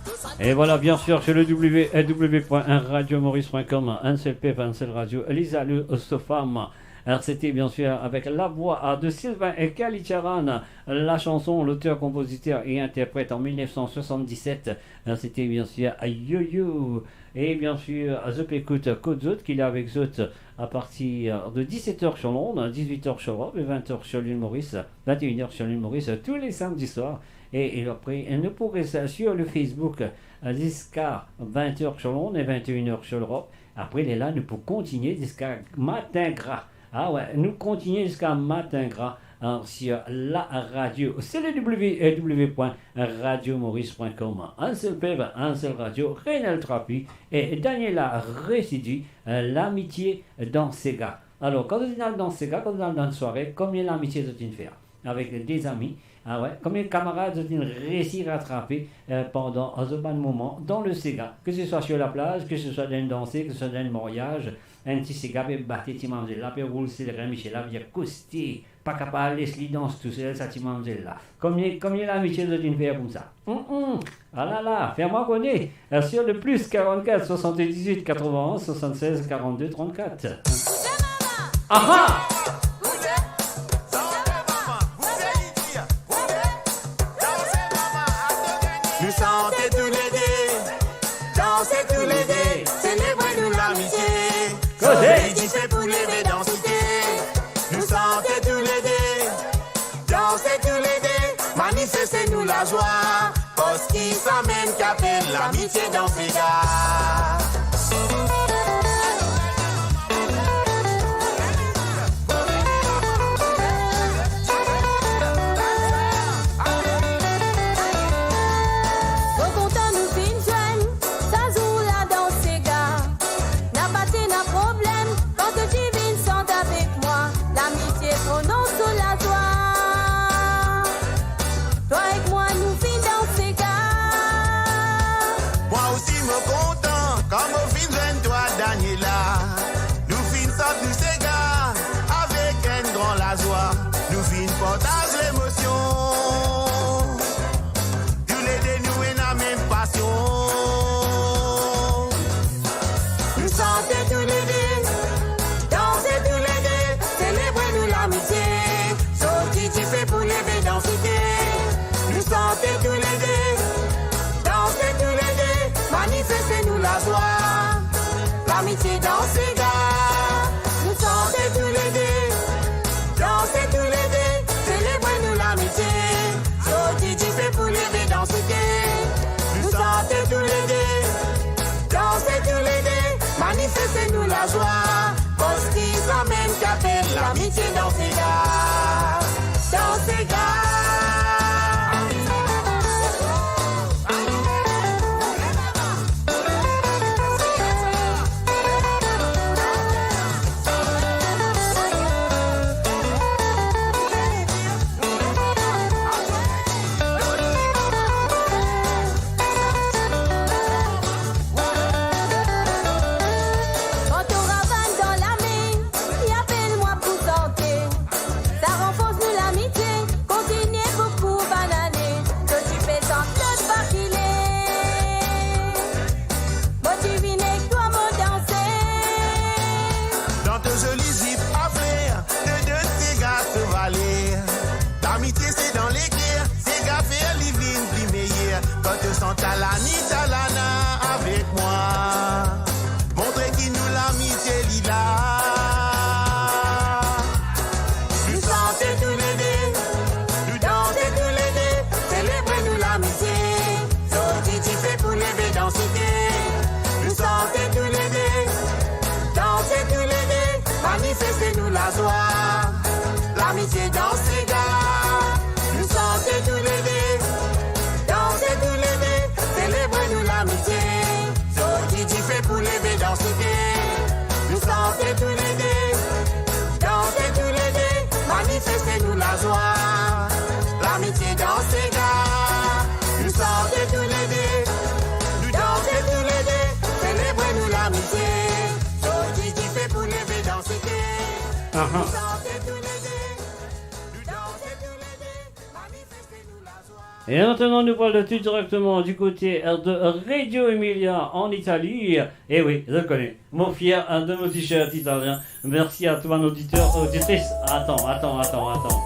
to salut to fam. Et voilà, bien sûr, sur le W W W point radio maurice point com, un seul peuple, un seul radio, Lizalo Sofam. Alors, c'était bien sûr avec la voix de Sylvain Kalicharan, la chanson, l'auteur, compositeur et interprète en mille neuf cent soixante-dix-sept. Alors, c'était bien sûr Yo-Yo. Et bien sûr, zot écoute Kot Zot, ki la avek zot à partir de dix-sept heures sur Londres, dix-huit heures sur Europe et vingt heures sur l'île Maurice, vingt et une heures sur l'île Maurice, tous les samedis soirs. E, e apre, nou pou res sur le Facebook, euh, ziska vin er sur Lond e vin e in er sur Lorop. Apre, lerla, nou pou kontigne ziska matin gra. Ah ouais, nou kontigne ziska matin gra, hein, sur la radio. C'est le w w w point radio maurice point com. Un seul peuple, un seul radio, Renel Trapi e Daniela Residi, euh, l'amitié dans séga. Alor, kan zot inn al dan séga, kan zot inn al dan enn sware, komie lamitie zot inn fer avek de zami? Ah ouais, komie kamarad zot inn resi ratrape, euh, pandan zot bann moman dan le séga, ke se swa sur la plaz, ke se swa dan enn danse, ke se swa dan enn maryaz, enn ti séga pe bate ti mamzel la, pe roul selerin, misie la pe dir, koste, pa kapav les li dans tousel, sa ti mamzel la. Komie, komie lamitie zot inn fer koumsa? Hum, hum. Ah la la, fer mwa kone, euh, sur le plus quarante-quatre soixante-dix-huit quatre-vingt-onze soixante-seize quarante-deux trente-quatre. Aha! Nou sante toulede, danse toulede, selebre nou lamitie. Koze! Sot dife pou leve dan site. Nou sante toulede, danse toulede, manifeste nou lazwa. Paski samem ki apel lamitie dan séga. Mo kontan nou finn zwenn sa zour la dan séga. Napa ti ena problem kan to ti vinn sant avek mwa. Lamitie pran nou so lazwa. Twa ek mwa nou finn dans séga. Mwa osi mo kontan kan mo finn zwenn twa Daniela. Nou finn sant nou séga avek enn gran lazwa. Nou finn partaz lemosion. Toulede nou ena mem pasion. Nou sante toulede, danse toulede, selebre nou lamitie. Sorti dife pou leve dan site. Nou sante toulede, danse toulede, manifeste nou lazwa. Lamitie dan séga. Nou sante toulede, danse toulede, selebre nou lamitie. Sorti dife pou leve dan site. Nou sante toulede, danse toulede, manifeste nou lazwa. Paski samem ki apel lamitie dan séga. Dan séga. Kan to ravann dan lame, li apel mwa pou sante. Sa ranfors nou lamitie, kontinie pou kou banane. To ti pe sant lot pa kile. Mo ti vinn ek twa mo danse. Dan to zoli zip a fler, to dot séga to valer. Lamitie se dan leker, séga fer li vinn pli meyer. Kan to sant Talani Talana avek mwa, montre ki nou lamitie li la. Nou sante toulede, nou danse toulede, selebre nou lamitie. Sorti dife pou leve dan site. Nou sante toulede, danse toulede, manifeste nou lazwa. Lamitie dan séga. Nou sante toulede, danse toulede, selebre nou lamitie. Sorti dife pou leve dan site. Nou sante toulede, danse toulede, manifeste nou lazwa. Lamitie dan séga. Nou sante toulede, nou danse toulede, selebre nou lamitie. Sorti dife pou leve dan site. Aha. Nou sante toulede, nou danse toulede, manifeste nou lazwa. Et maintenant, nous voilà tout directement du côté, euh, de Radio Emilia en Italie. Eh oui, je le connais. Mon fier, euh, de nos t-shirts italiens. Merci à tous nos auditeurs, auditrices. Attends, attends, attends, attends.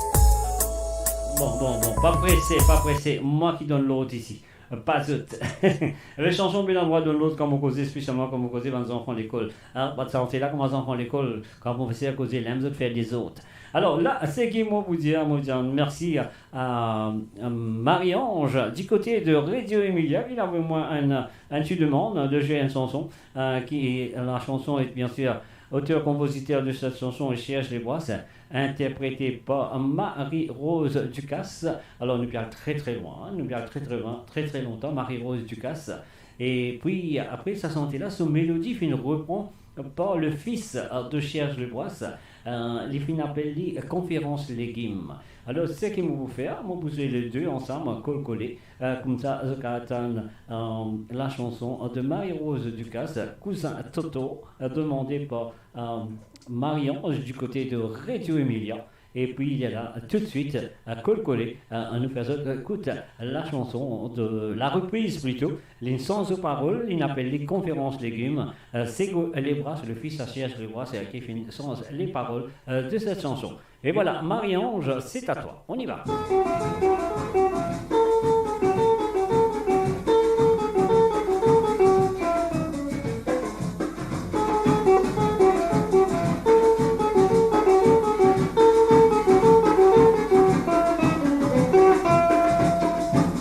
Bon, bon, bon, pas pressé, pas pressé. Moi qui donne l'ordre ici. pa zot. Ena sanson Bel Landrwa Download, kan mo koze, spesialman kan mo koze bann zanfan lekol. Ah, bann sante la, kouma zanfan lekol, kan profeser koze, li enn zot fer dezord. Alor la, seki mo pou dir, mo dir mersi a, a, a Marie-Ange, du kote de Radio Emilia, ki inn avoy mwa enn, enn ti demann de zwe enn sanson, euh, ki, la chanson est bien sûr auteur-compositeur de cette chanson, Serge Lebras, interprétée par Marie-Rose Ducasse. Alor, nou pe al tre, tre lwin, hein, nou pe al tre, tre lwin, tre, tre lontan, Marie-Rose Ducasse. E pi, apre sa sante la, so melodi finn repran par le fils, euh, de Serge Lebras. Euh, li finn apel li Konferans Legim. Alor, seki mo pou fer, mo pou zwe le de ansam, kol kole. Euh, koumsa, zot kapav tann, euh, la chanson de Marie-Rose Ducasse, Kouzin Toto, euh, demandé par, euh, Marie-Ange du kote de Radio Emilia. E pi, li la, tout de suite, euh, kol kole, euh, nou fer zot ekout la chanson de, la repriz plito, li sanz so parol, li apel li Konferans Legim, euh, Sego Lebras, le fils à Serge Lebras, euh, ki finn sanz les paroles, euh, de cette chanson. Et voilà, Marie-Ange, c'est à toi. On y va.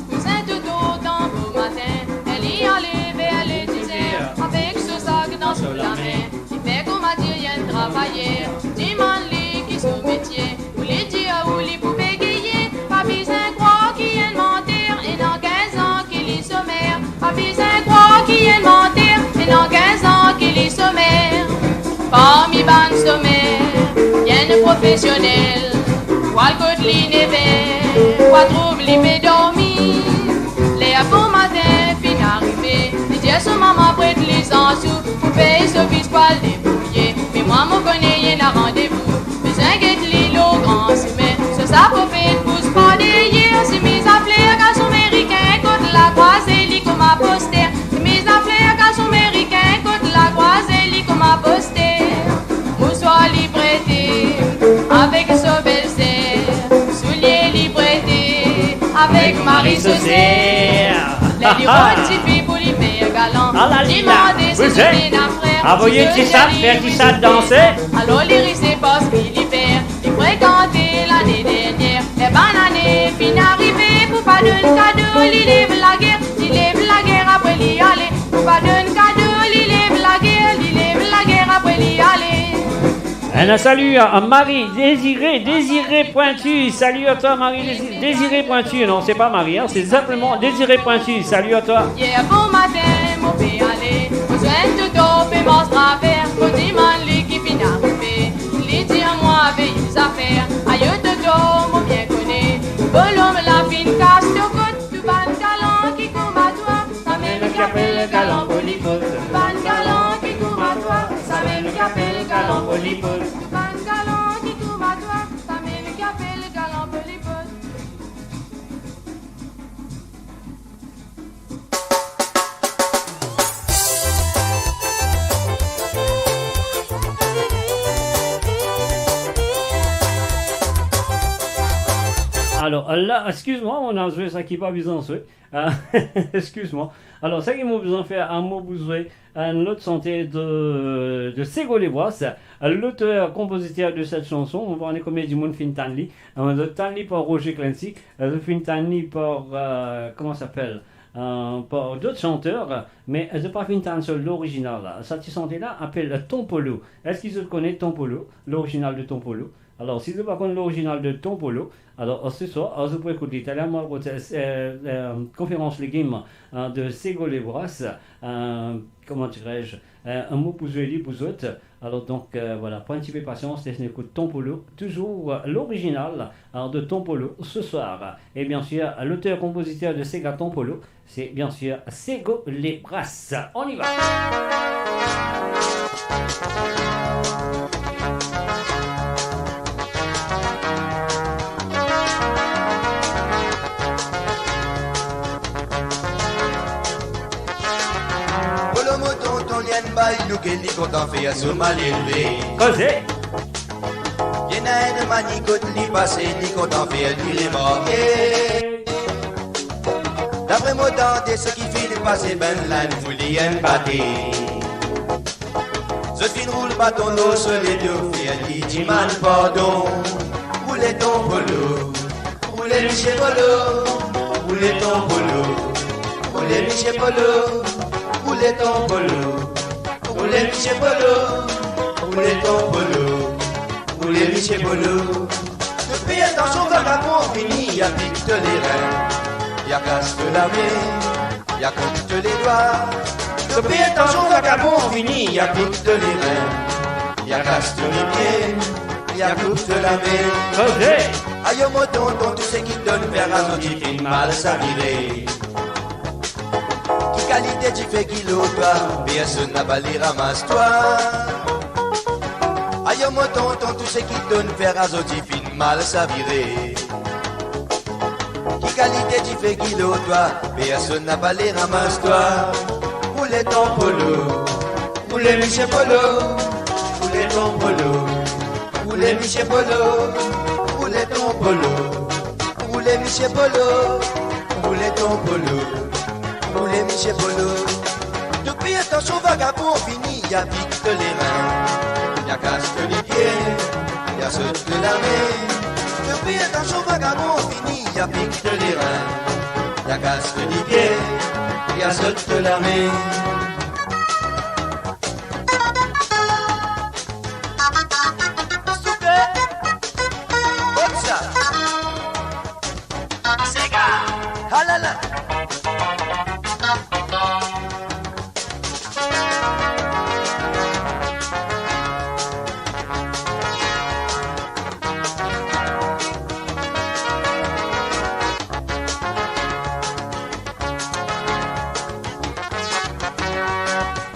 Kouzin Toto, bomatin, li ale ver le dizer, avek so sak dan so lame. Li fer kouma dir enn travayer, dimann li ki so metie. Pou li dir ou li pou begeye, pa bizin krwar ki enn manter, ena kinz an ki li somer. Pa bizin krwar ki enn manter, ena kinz an ki li somer. Parmi bann somer, enn profesionel, pou al kot li nev er, pou al trouv li pe dormi. Ler bomatin finn arive, li dir so mama pret li san sou, pou pey so fis pou al debrouye. Me mwa mo kone ena randevou, bizin get li lor gran semin. So sa profet pous par deryer, simiz a fler, kalson merikin, kot lakrwaze li kouma poster. Simiz a fler, kalson merikin, kot lakrwaze li kouma poster. Mouswar li prete avek so belser, soulie li prete avek Marie so ser. Ler li rod tifi pou li fer galan, ala li la, dimande si zot ena frer, avoye ti sat, fer ti sat danse. Alor li rize parski li fer, li frekante lane dernier. Ler bann lane finn arive, pou pa donn kado, li lev lager, li lev lager, apre li ale. Pou pa donn kado, li lev lager, li lev lager, apre li ale. Un salut à Marie Désirée, Désirée Pointu. Salut à toi, Marie Dési-, Désirée Pointu. Non, c'est pas Marie, hein, c'est simplement Désirée Pointu. Salut à toi. Yer bomatin, mo pe ale, mo zwenn Toto pe mars traver, mo dimann li ki finn arive. Li dir mwa veye zafer, ayo Toto, mo bien kone, bolom la finn kas to kot. Tou bann galan ki kouma twa, samem ki apel galan pou li kot. Tou bann galan ki kouma twa, samem ki apel galan pou li kot. Tou bann galan ki kouma twa, samem ki apel galan pou li kot. Alor, la, eskiz mwa, mo inn zwe sa ki pa bizin zwe. Ah, eskiz mwa. Alor, seki mo bizin fer, ah, mo pou zwe enn lot sante de, de Sego Lebras, l'auteur-compositeur de cette chanson. Mo pa kone konbien dimoun finn tann li. Ah, zot tann li par Roger Clancy, ah, zot finn tann li par, euh, comment ça s'appelle, euh, par d'autres chanteurs, me zot pa finn tann so lorizinal la. Sa ti sante la apel Ton Polo. Eski zot kone Ton Polo, lorizinal de Ton Polo? Alor, si zot pa konn lorizinal de Ton Polo, alor, se swar, alor, zot pou ekout li. Taler, mwa, kot, euh, euh, Konferans Legim, euh, de Sego Lebras, euh, comment dirais-je, euh, mo pou zwe li pou zot. Alor, donk, euh, voilà, pran enn tipe pasians, les nou ekout Ton Polo, toujours, euh, lorizinal, euh, de Ton Polo, ce soir. Et bien sûr, l'auteur-compositeur de Sega Ton Polo, c'est bien sûr Sego Lebras. On y va. Polo mo tonton, li enn bay nou ke li kontan fer so malelve. Koze. Ena enn mani kot li pase, li kontan fer li remarke. Dapre mo tande, seki finn pase bann la inn vouli enn pate. Zot finn roul baton lor so ledo, fer li dimann pardon. Roule ton polo, roule misie polo, roule ton polo, roule misie polo, roule ton polo, roule misie polo, roule ton polo, roule misie polo. To pe atansion vagabon vini, ya pik to lerin, ya kas to lame, ya koup to ledwa. To pe atansion vagabon vini, ya pik to lerin, ya kas to lepie, ya koup to lame. Koze! Ayo mo tonton, tou seki tonn fer a zot, li finn mal savire. Ki kalite dife ki lor twa? Personn napa le ramas twa. Ayo mo tonton, tou seki tonn fer a zot, li finn mal savire. Ki kalite dife ki lor twa? Personn napa le ramas twa. Roule ton polo, roule misie polo, roule ton polo, roule misie polo, roule ton polo, roule misie polo, roule ton polo, roule misie polo. To pe atansion vagabon vini, ya pik to lerin, ya kas to lipie, ya sot to lame. To pe atansion vagabon vini, ya pik to lerin, ya kas to lipie, ya sot to lame. Souke! Kot sa? Sega! Alala!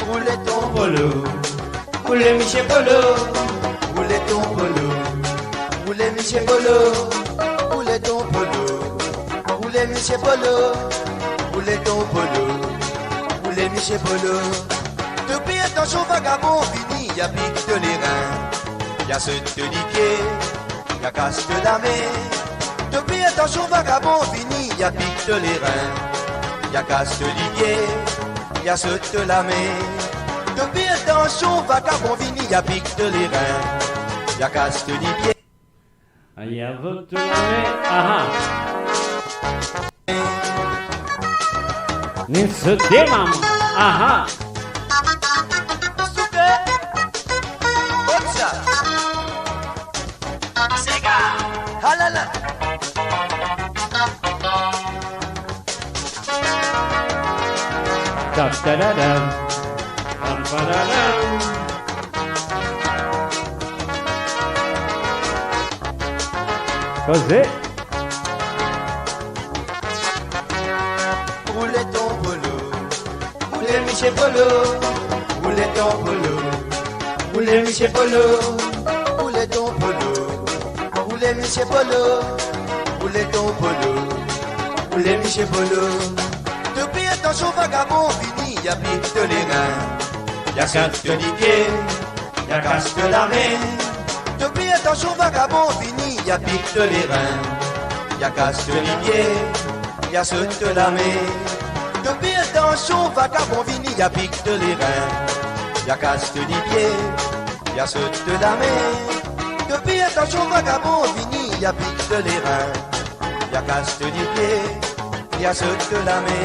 Roule ton polo, roule misie polo, roule ton polo, roule misie polo, roule ton polo, roule misie polo, roule ton polo, roule misie polo. To pe atansion vagabon vini, ya pik to lerin, ya sot to lipie, ya kas to lame. To pe atansion vagabon vini, ya pik to lerin, ya kas to lipie, ya sot to lame. To pe atansion vagabon vini, ya pik to lerin, ya kas to lipie. Aye, avek to lame, aha. Ni sote, mama, aha. Souke. Kot sa? Sega. Alala. Tap, tadadam. Pam, padadam. Koze. Roule ton polo, roule misie polo, roule ton polo, roule misie polo, roule ton polo, roule misie polo, roule ton polo, roule misie polo. To pe atansion vagabon vini, ya pik to lerin, ya kas to lipie, ya kas to lame. To pe atansion vagabon vini, ya pik to lerin, ya kas to lipie, ya sot to lame. To pe atansion vagabon vini, ya pik to lerin, ya kas to lipie, ya sot to lame. To pe atansion vagabon vini, ya pik to lerin, ya kas to lipie, ya sot to lame.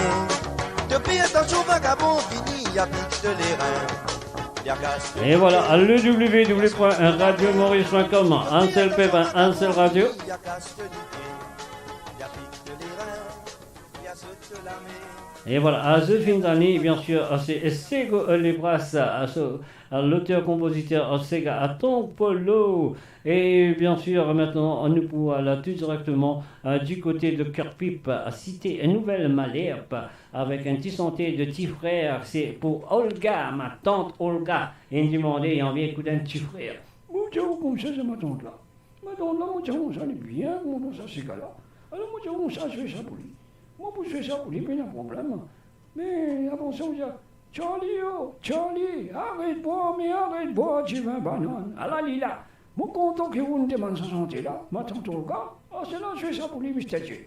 To pe atansion vagabon vini, ya pik to lerin. E vwala, le w w w point radio maurice point com, enn sel pep, enn sel radio. E vwala, a zot finn tann li, bien sir, se Sega, euh, Lebras, a so, a loter konpoziter, a Sega, a ton polo. E bien sir, aster nou pou al tou direkteman, euh, di kote de Kerpip, a Site Nouvelle Malherbe, avek enn ti sante de Ti Frer, se pou Olga, ma tante Olga, inn demande, li anvi ekout enn Ti Frer. Mo dir ou koumsa, se ma tante la. Ma tante la, mo dir ou koumsa, li bien kontan sa sega la. Alor mo dir ou koumsa, fer sa pou li. Mo pou fer sa pou li, pena problem. Me avan sa, mo dir, Charlie, oh, Charlie, aret bwar, me aret bwar divin banann. Ala li la. Mo kontan ki ou demann sa sante la, ma tante Olga. Aster la, fer sa pou li, Mister J.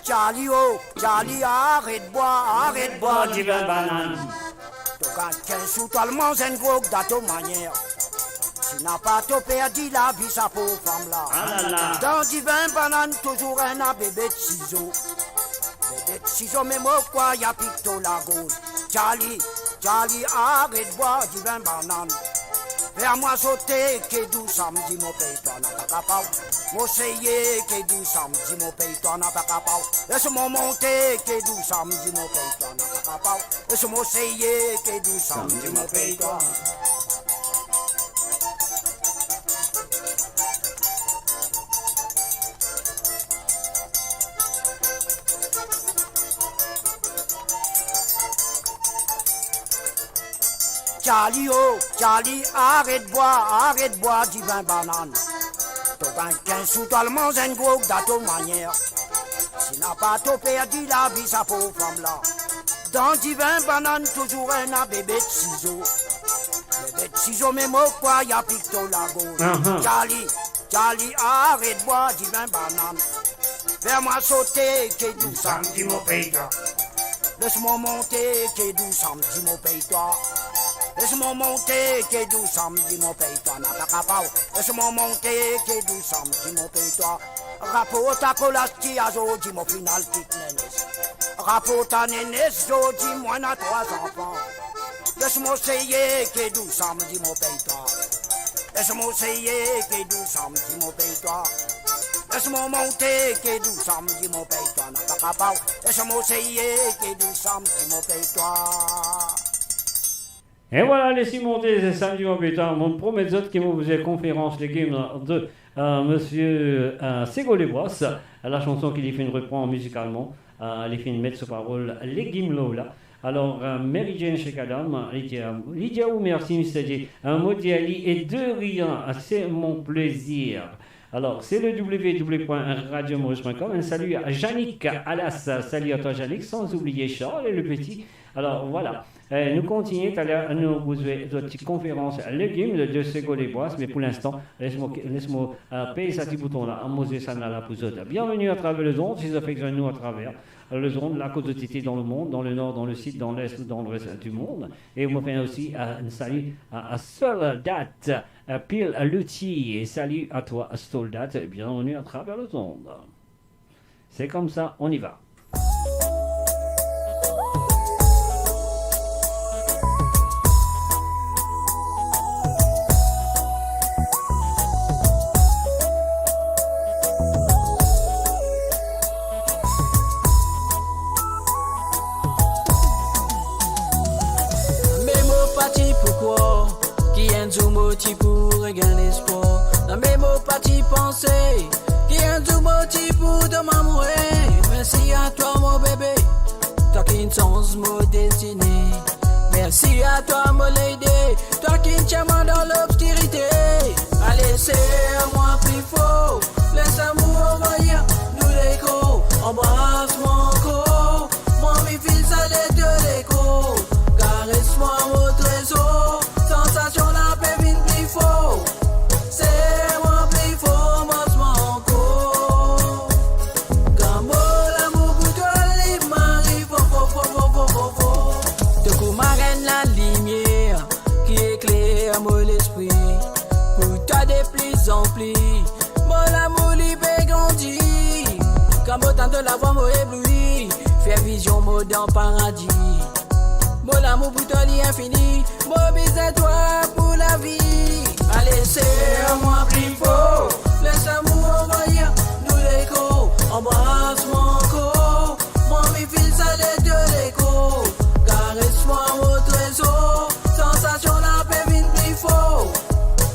Charlie, oh, Charlie, aret bwar, aret bwar divin banann. To gagn kinz sou, to al manz enn grog dan to manier. Si napa to perdi lavi sa pov fam la. Ah la la. Dan divin banann touzour ena bebet sizo. Bebet sizo, me mo krwar li pik to lagorz. Charlie, Charlie, aret bwar divin banann. Fer mwa sote, ke dou samdi mo pey twa napa kapav. Mo seye, ke dou samdi mo pey twa napa kapav. Les mo monte, ke dou samdi mo pey twa napa kapav. Les mo seye, ke dou samdi mo pey twa. Charlie, oh, Charlie, aret bwar, aret bwar divin banann. To gagn kinz sou, to al manz enn grog dan to manier. Si napa to perdi lavi sa pov fam la. Dan divin banann touzour ena bebet sizo. Bebet sizo, me mo krwar li pik to lagorz. Aha. Charlie, Charlie, aret bwar divin banann. Fer mwa sote, ke dou samdi mo pey twa. Les mo monte, ke dou samdi mo pey twa. Les mo monte, ke dou samdi mo pey twa napa kapav. Les mo monte, ke dou samdi mo pey twa. Raport a kolas ki azordi mo finn al kit nenes. Raport a nenes, zordi mo ena trwa zanfan. Les mo seye, ke dou samdi mo pey twa. Les mo seye, ke dou samdi mo pey twa. Les mo monte, ke dou samdi mo pey twa napa kapav. Les mo seye, ke dou samdi mo pey twa. E vwala, les monte, samdi mo pey twa. Mo promet zot ki mo pou zwe konferans legim de, euh, Monsieur, euh, Sego Lebras, la chanson ki li finn repran mizikalman, euh, li finn met so parol legim lor la. Alor, euh, Mary Jane Shekadam, li dir, li dir ou mersi, Mister J. Euh, mo dir li, et de rien, c'est mon plaisir. Alors, c'est le w w w point radio maurice point com. Un salut à Yannick Alas. Salut à toi, Yannick. Sans oublier Charles et le petit. Alors, voilà. Eh, nou kontinie, taler nou pou zwe zot ti konferans legim de, de Sego Lebras, me pou linstan, les mo, les mo, euh, pey sa ti bouton la, mo zwe sa la pou zot. Bienvenue à travers les ondes, si zot fek zwenn nou atraver les ondes, la kot zot ete dan lemonn, dan lenor, dan lesid, dan lest ou dan lwes di monn. E mo fer osi, euh, enn sali a, a Soldat, euh, Pil Louti. E salut à toi, Soldat. Bienvenue à travers les ondes. C'est comme ça, on y va. Me mo pa ti pou krwar ki enn zour mo ti pou regagn lespwar. Me mo pa ti panse ki enn zour mo ti pou tom amoure. Mersi a twa, mo bebe, twa ki'nn sanz mo destine. Mersi a twa, mo lady, twa ki'nn tir mwa dan lobskirite. Ale, ser mwa pli for, les lamour anvwayir nou lekor. Anbras mwa ankor, mo anvi fil sa le de lekor. Kares mwa, mo trezor, sansasion la pe vinn pli for. Ser mwa pli for, anbras mwa ankor. Kan mo lamour pou twa li mari for, for, for. To kouma enn lalimier ki ekler mo lespri. Pou twa de pli an pli, mo lamour li pe grandi. Kan mo tann to lavwa mo ebloui, fer vizion mo dan paradi. Mo lamour pou twa li infini, mo bizin twa pou lavi. Ale, ser mwa pli for, les lamour anvwayir nou lekor. Anbras mwa ankor, mo anvi fil sa le de lekor. Kares mwa, mo trezor, sansasion la pe vinn pli for.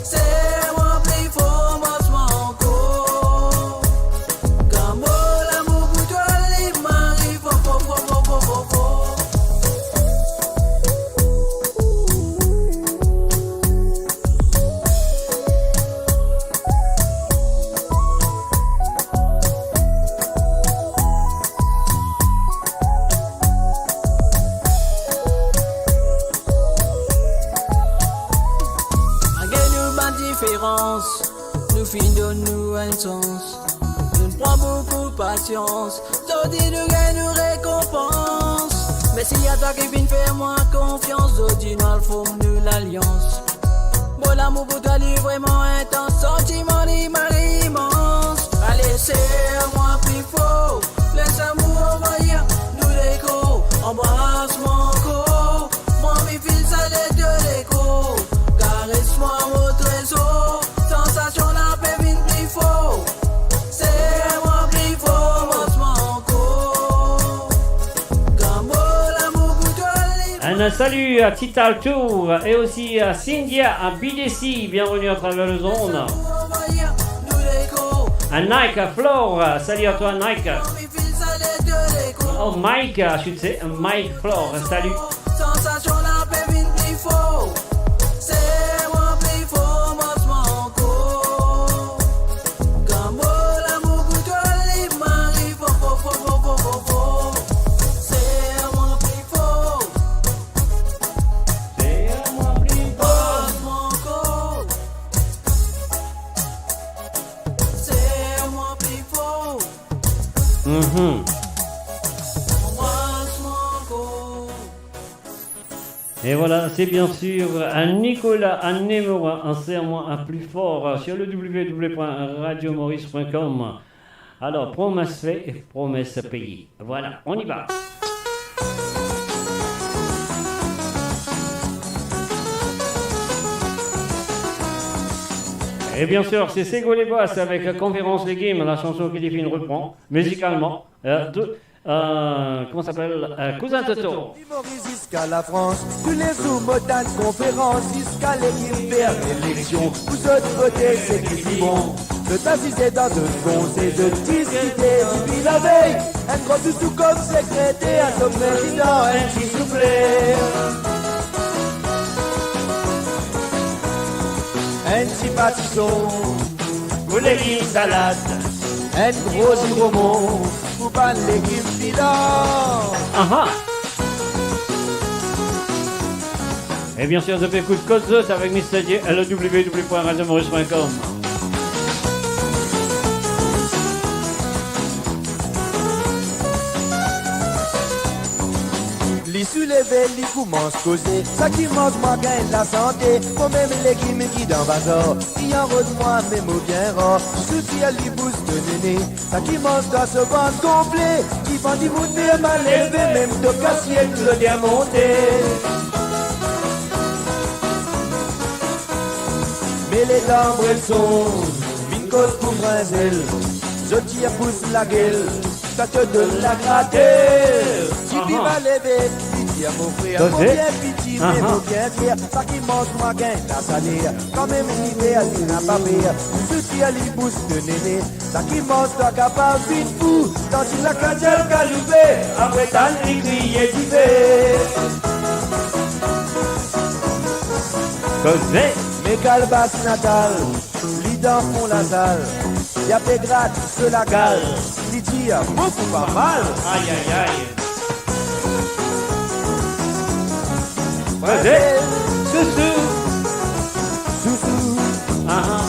Ser mwa pli for, anbras mwa ankor. Kan mo lamour pou twa li mari for, for, for. Malgre nou bann diferans, nou finn donn nou enn sans. Nou pran boukou pa Pasians, zordi nou gagn nou rekonpans. Mersi a twa ki finn fer mwa konfians, zordi nou al form nou lalians. Mo lamour pou twa li vreman intans, santiman li mari imans. Ale, ser mwa pli for, les lamour anvayir nou lekor, anbras mwa ankor. Mwa mi fil sa le de lekor, kares mwa mo trezor, sansasion la pe vinn pli for. Ser mwa pli for, anbras mwa ankor. Kan mo lamour pou twa li. Un salut à Tita Tour et aussi à Cynthia à B D C. Bienvenue à travers les ondes. Un Nike à Flore. Salut à toi, Nike. Oh, Mike, je suis, c'est Mike Flore. Salut. Sansasion la pe vinn pli for. Ser mwa pli for, anbras mwa ankor. Kan mo lamour pou twa li mari for, for, for. Ser mwa pli for. Ser mwa pli for. Anbras mwa ankor. Ser mwa pli for. Mhm. Anbras mwa ankor. Et voilà, c'est bien sûr un Nicolas, un Némorin, un Serre-moi un plus fort, euh, sur le w w w point radio maurice point com. Alors, promesse faite, promesse payée. Voilà, on y va. Et bien sûr, c'est Sego les Boss avec Conférence Légumes, la chanson ki li finn repran musicalement. Euh, de, euh, comment s'appelle ? Euh, Cousin Toto. Moris ziska Lafrans, toulezour mo tann konferans, ziska legim fer eleksion, pou zot vote seki bon. Zot asize dan zot konse, zot diskite depi lavey. Enn gro sousou kom sekreter, zot prezidan enn ti soufler. Enn ti patison pou legim salad, enn gro ziromon pou bann legim filan. Aha. Et bien sûr, zot pe ekout Koz Zot avec Mister J, L W W W point radio maurice point com. Li souleve, li koumans koze, sa ki manz mwa gagn lasante, mo mem legim ki dan bazar, li anrod mwa me mo bien rar, soutir li bous to nene, sa ki manz twa so vant gonfle, ki finn dimoun fer mal leve, mem to kasiet loder monte. Me letan mo reson, vinn koz pou brinzel, zot dir bous lagel, sa to donn lagrater. Tifi va leve, li dir mo frer, mo bien piti, me mo bien fier, sa ki manz mwa gagn lasaler, kanmem liver li napa per, soutir li bous to nene, sa ki manz twa kapav vinn fou, tann si lakadial galoupe, apre tann li kriye dife. Koze. Me kalbas natal, li dan fon lasal, li ape grat so lagal, li dir mo pou pa mal. Ay, ay, ay. Bravo. Sousou. Sousou. Ah, ah.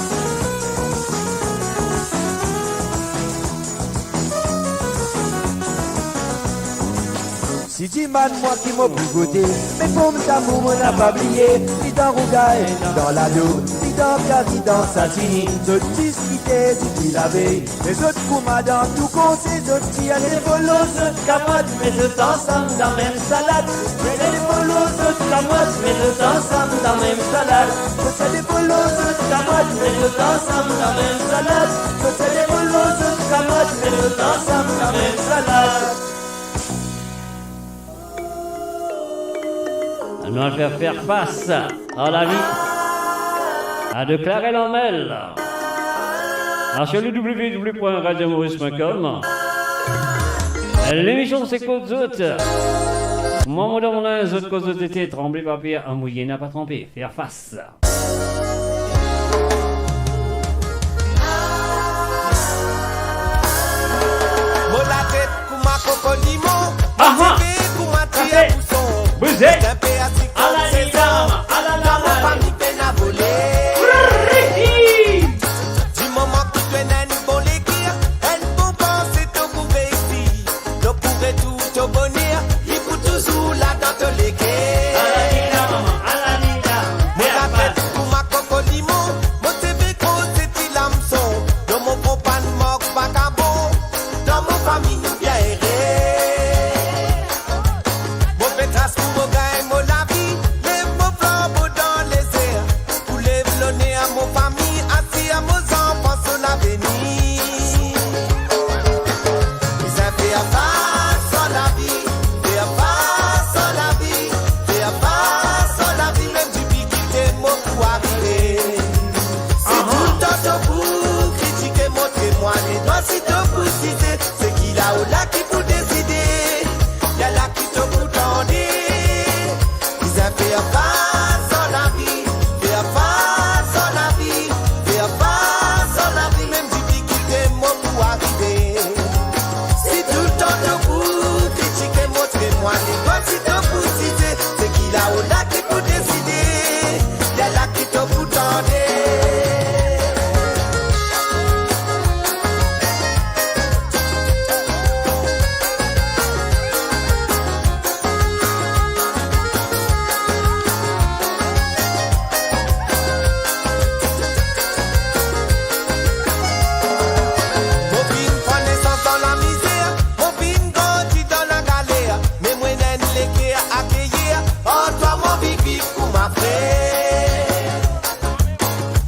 Si dimann mwa ki mo pou goute, me pom damour mo napa bliye, li dan rougay, li dan lado, li dan viaz, li dan satini, zot diskite depi lavey. Me zot kouma dan tou konse, zot ti ale volo zot kamwat, me zot ansam dan mem salad. Zot ti ale volo zot kamwat, me zot ansam dan mem salad. Zot ti ale volo zot kamwat, me zot ansam dan mem salad. Zot ti ale volo zot kamwat, me zot ansam dan mem salad. Nou al fer, fer fas a lavi a de Clarel Amel. Sur le w w w point radio maurice point com. Lemision se Koz Zot. Mwa mo dan mo linz, zot koz zot tete, tranble pa per, mouye napa tranpe, fer fas. Mo latet kouma koko limon, mo dife kouma tir bouson. Bouze. Mo ti inpe asik kot sezon, kan mo fami pena vole. Di moman ki to ena enn bon lekir, enn bon panse to pou Fami nou bien ere. Mo pe tras pou mo gagn mo lavi, lev mo flanbo dan lezer, pou lev loner mo fami, asir mo zanfan so lavenir. Bizin fer fas ar lavi, fer fas ar lavi, fer fas ar lavi, mem difikilte mo pou arive. Si toultan to pou kritike, montre mwa ledwa, si to pou size, se ki lao la ki pou deside. Li la ki to pou tande. Bizin fer fas ar lavi, fer fas ar lavi, fer fas ar lavi, mem difikilte mo pou arive. Si toultan to pou kritike, montre mwa ledwa, si to pou size, se ki lao la ki pou deside. Li la ki to pou tande. Mo finn pran nesans dan lamizer, mo finn grandi dan lagaler, me mo ena enn leker akeyer, ar twa mo anvi viv kouma frer.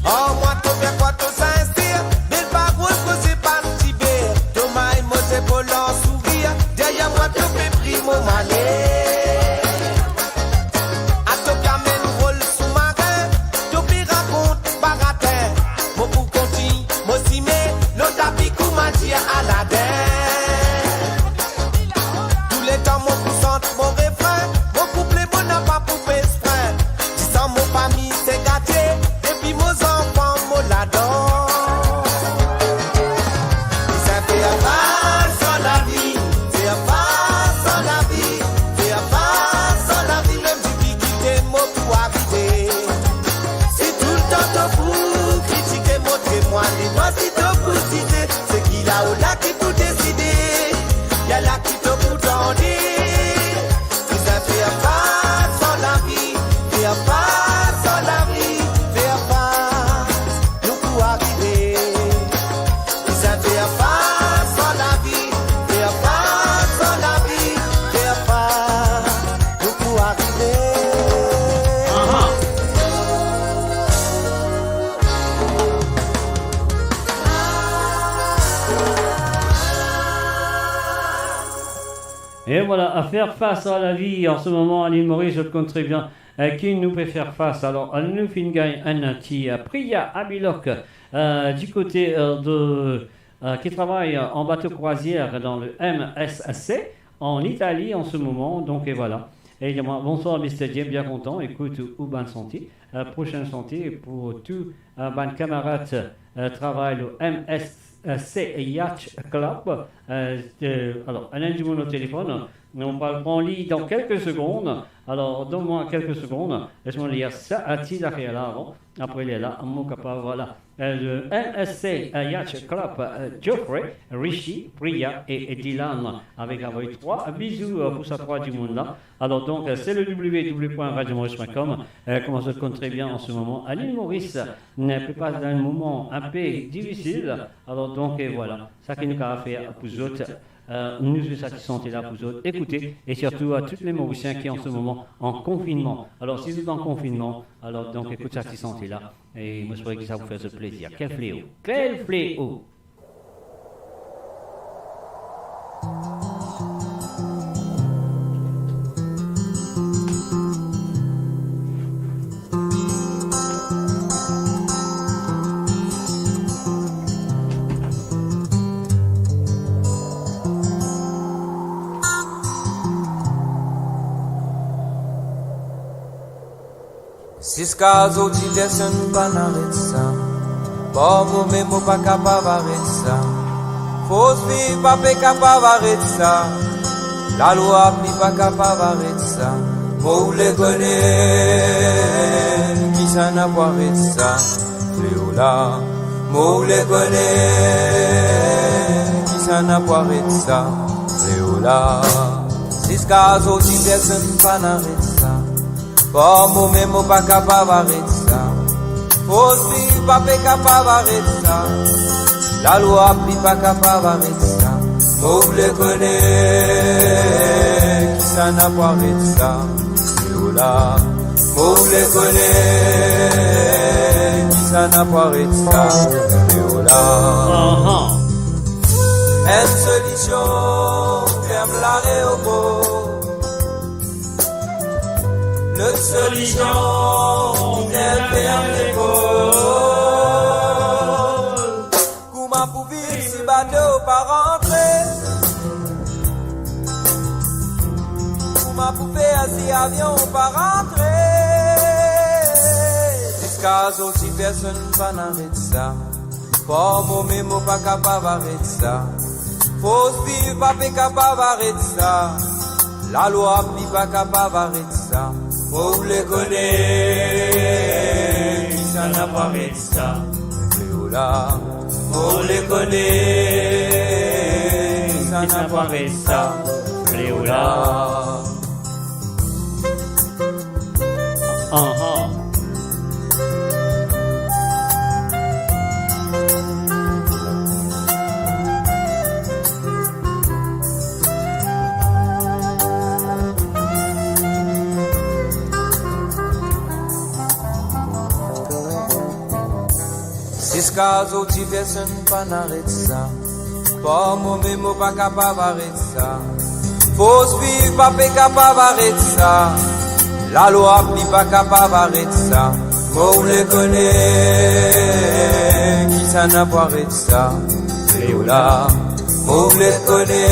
Ar mwa to fer kwa to sinser, me pa rol koze bann diber. To may mo zepolan sourir, deryer mwa to pe pri mo maler. A to pe amenn rol soumarin, to pe rakont baratin. Mo pou kontign mo sime lor tapi kouma dir Aladin. Touletan mo pou sant mo refrin, mo kouple mo napa pou pes frin. Disan mo fami se gatie, epi mo zanfan mo ladan. Bizin fer fas ar lavi, fer fas ar lavi, fer fas ar lavi, mem difikilte mo pou arive. Si toultan to pou kritike, montre mwa ledwa, si to pou size, se ki lao la ki pou deside. Li la ki to pou tande. Bizin fer fas ar lavi, fer fas ar lavi, fer fas, nou pou arive. Bizin fer fas ar lavi, fer fas ar lavi, fer fas, nou pou arive. E vwala, a fer fas ar lavi, an se moman, a Lil Moris, zot konn tre bien, eh, ki nou pe fer fas. Alor, eh, nou finn gagn enn ti, eh, Priya Abilok, eh, di kote, eh, de, eh, ki travay, eh, an bato krwazier dan le M S C an Itali an se moman. Donk, e vwala. E li dir mwa, "Bonswar, Mister J, bien kontan ekout ou bann sante." Eh, prosin sante pou tou, eh, bann kamarad, eh, travay lor M S C Yacht Club. Eh, eh, alor, ena enn dimoun o telefonn, nou pral pran li dan kelke segonn. Alor, donn mwa kelke segonn, les mwa lir sa, eh, ti zafer la avan. Apre lerla, mo kapav, vwala. Eh, le M S C, eh, Yacht Club, eh, Geoffrey, Rishi, Priya e, e Dylan, avek avoy trwa bizou, eh, pou sa trwa dimoun la. Alor donk, eh, se le W W W point radio maurice point com. Eh, kouma zot konn tre bien an se moman, eh, Lil Moris, eh, pe pas dan enn moman inpe difisil. Alor donk, eh, vwala, sa ki nou kapav fer pou zot, eh, nou zwe sa ti sante la pou zot ekoute, e sirtou a tou le Morisien ki an se moman an konfinnman. Alor si zot an konfinnman, alor donk ekout sa ti sante la, e mo espere ki sa pou fer zot plezir. Kel fleo! Kel fleo! Ziska zordi personn pa'nn aret sa. Par momem mo pa kapav aret sa. Fors viv pa pe kapav aret sa. Lalwa pli pa kapav aret sa. Mo oule kone kisannla pou aret sa. Fleo la, mo oule kone kisannla pou aret sa. Fleo la, ziska zordi personn pa'nn aret sa. Par momem mo pa kapav aret sa. Fors viv pa pe kapav aret sa. Lalwa pli pa kapav aret sa. Mo oule kone kisannla pou aret sa, Leola. Mo oule kone kisannla pou aret sa, Leola. Aha. Enn solision, ferm lareopor. Lot solision, ferm lekol. Kouma pou viv si bato pa rantre? Kouma pou fer si avion pa rantre? Ziska zordi personn pa'nn aret sa. Par momem mo pa kapav aret sa. Fors viv pa pe kapav aret sa. Lalwa pli pa kapav aret sa. Mo oule kone kisannla pou aret sa, Leola. Mo oule kone kisannla pou aret sa, Leola. Aha. Ziska zordi personn pa'nn aret sa. Par momem mo pa kapav aret sa. Fors viv pa pe kapav aret sa. Lalwa pli pa kapav aret sa. Mo oule kone kisannla pou aret sa, Leola. Mo oule kone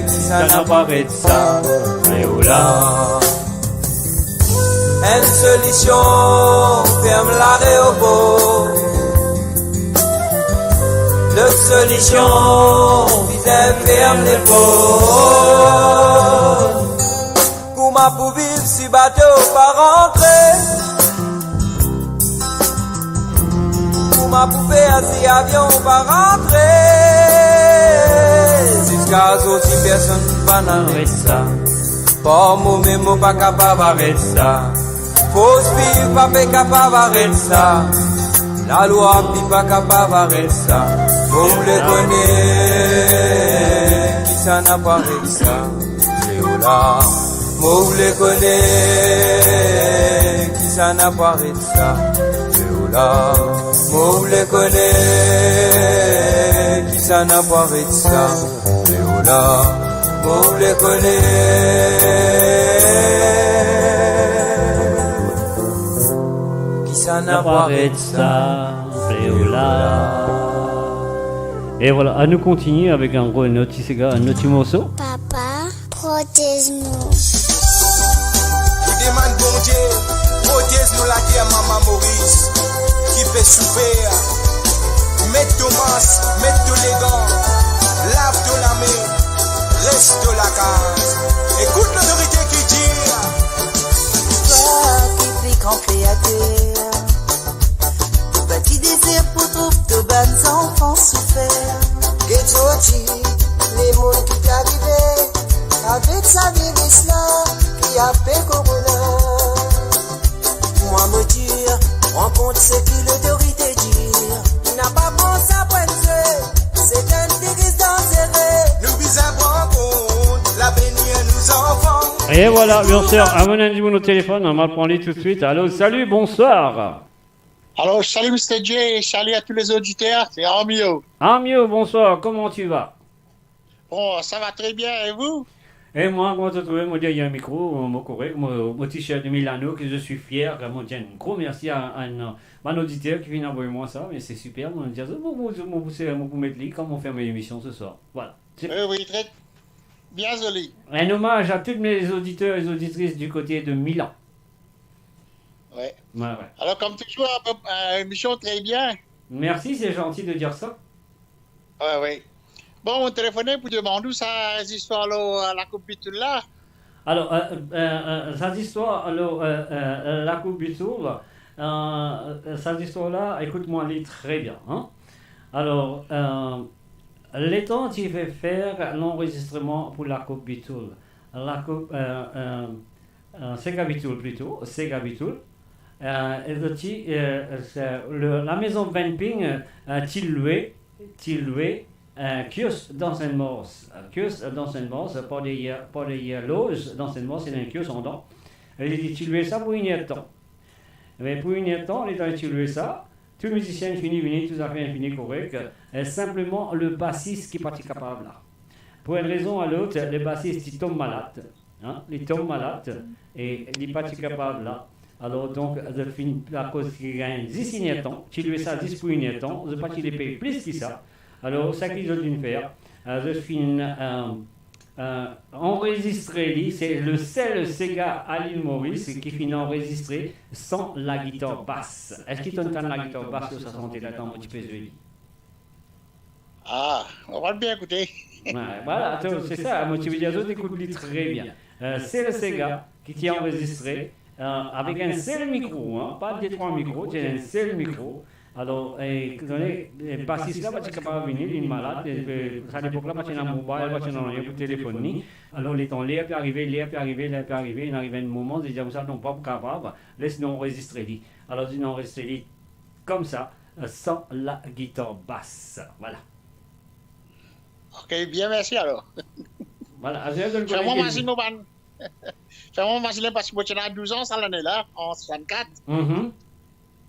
kisannla pou aret sa, Leola. Enn solision, ferm lareopor. Lot solision, bizin ferm lekol. Kouma pou viv si bato pa rantre? Kouma pou fer si avion pa rantre? Ziska zordi personn pa'nn aret sa. Par momem mo pa kapav aret sa. Fors viv pa pe kapav aret sa. Lalwa pli pa kapav aret sa. Mo oule kone kisannla pou aret sa, Leola. Mo oule kone kisannla pou aret sa, Leola. Mo oule kone kisannla pou aret sa, Leola. Mo oule kone kisannla pou aret sa, Leola. E vwala, anou kontinie avek enn gro, enn ti sega, enn ti morso. Papa, protez nou. Nou demann Bondie protez nou later mama Moris ki pe soufer. Met to mask, met to legan, lav to lame, res to lakaz. Ekout lotorite ki dir. Twa ki pli gran kreater, pou bati dezer pou trouv to bann zanfan soufer. Get sorti, lemonn ki pe arive avek sa viris la ki apel korona. Mwa mo dir, pran kont seki lotorite dir. Napa pran sa pou enn zwe, se enn viris danzere. Nou bizin pran kont lavenir nou zanfan. E vwala, bien sir, amo'nn enn dimoun o telefonn, nou al pran li toutswit. Alo, salut, bonsoir. Alors, salut Mister J, salut à tous les auditeurs, c'est Amio. Amio, bonsoir, comment tu vas? Bon, ça va très bien, et vous? E mwa, kouma to trouve? Mo deryer mikro, mo korek, mo, mo t-shirt de Milano, que je suis fier, mo dir enn gro mersi a, a, a bann oditer ki finn avoy mwa sa, me se siper, mo dir, mo, mo, mo pou, mo pou met li kan mo fer mo emision se swar. Vwala. Se Oui, oui, très bien, zoli. Un hommage à tous mes auditeurs et auditrices du côté de Milan. Ouais. Ouais, ouais. Alors, comme toujours, euh, émission très bien. Merci, c'est gentil de dire ça. Ouais, ouais. Bon, mo telefonn pou demann ou sa zistwar lor, euh, Lakoup Bitoul la. Alor, euh, euh, euh, sa zistwar, alor, euh, euh, euh, Lakoup Bitoul, euh, sa zistwar la, ekout mwa li tre bien, hein. Alor, euh, letan ti pe fer lanrezistreman pou Lakoup Bitoul, Lakoup, euh, euh, euh, Sega Bitoul plito, Sega Bitoul, euh, e zot ti, euh, se, le, la maison Venping, euh, ti lwe, ti lwe, Enn kiosk dan Sint-Mars. Enn kiosk dan Sint-Mars, par deryer, par deryer loz dan Sint-Mars, ena enn kiosk andan. E li ti lwe sa pou enn er-d-tan. Me pou enn er-d-tan, letan li ti lwe sa, tou mizisien fini vini, tou zafer fini korek, e sinpleman le basis ki pa ti kapav la. Pou enn rezon a lot, le basis ti tom malad, hein, li tom malad e li pa ti kapav la. Alor donk, zot finn, akoz ti gagn zis enn er-d-tan, ti lwe sa zis pou enn er-d-tan, zot pa ti le pey plis ki sa. Alor, seki zot finn fer, eh, zot finn, eh, eh, anrezistre li, se le sel sega a Lil Moris ki finn anrezistre san lagitar bas. Eski to'nn tann lagitar bas lor sa sante la, kan mo ti pe zwe li? Ah, on va bien écouter. Ouais, voilà, to, se sa, mo ti ve dir zot ekout li tre bien. Eh, se le sega ki ti anrezistre, eh, avek enn sel mikro, hein, pa de trwa mikro, ti enn sel mikro. Alor, eh, donk, eh, basis la pa ti kapav vini, li malad, eh, sa lepok la pa ti ena mobile, pa ti ena nanye pou telefonn li. Alor, letan ler pe arive, ler pe arive, ler pe arive, inn ariv enn moman, zot dir koumsa, non, pa pou kapav, les nou anrezistre li. Alor, zot inn anrezistre li koumsa, eh, san lagitar bas. Voilà. Ok, bien, mersi alor. Voilà, aster zot konn Fer mwa mazinn mo bann Fer mwa mazinn, paski mo ti ena douz an sa lane la, an swasannkat. Mhm.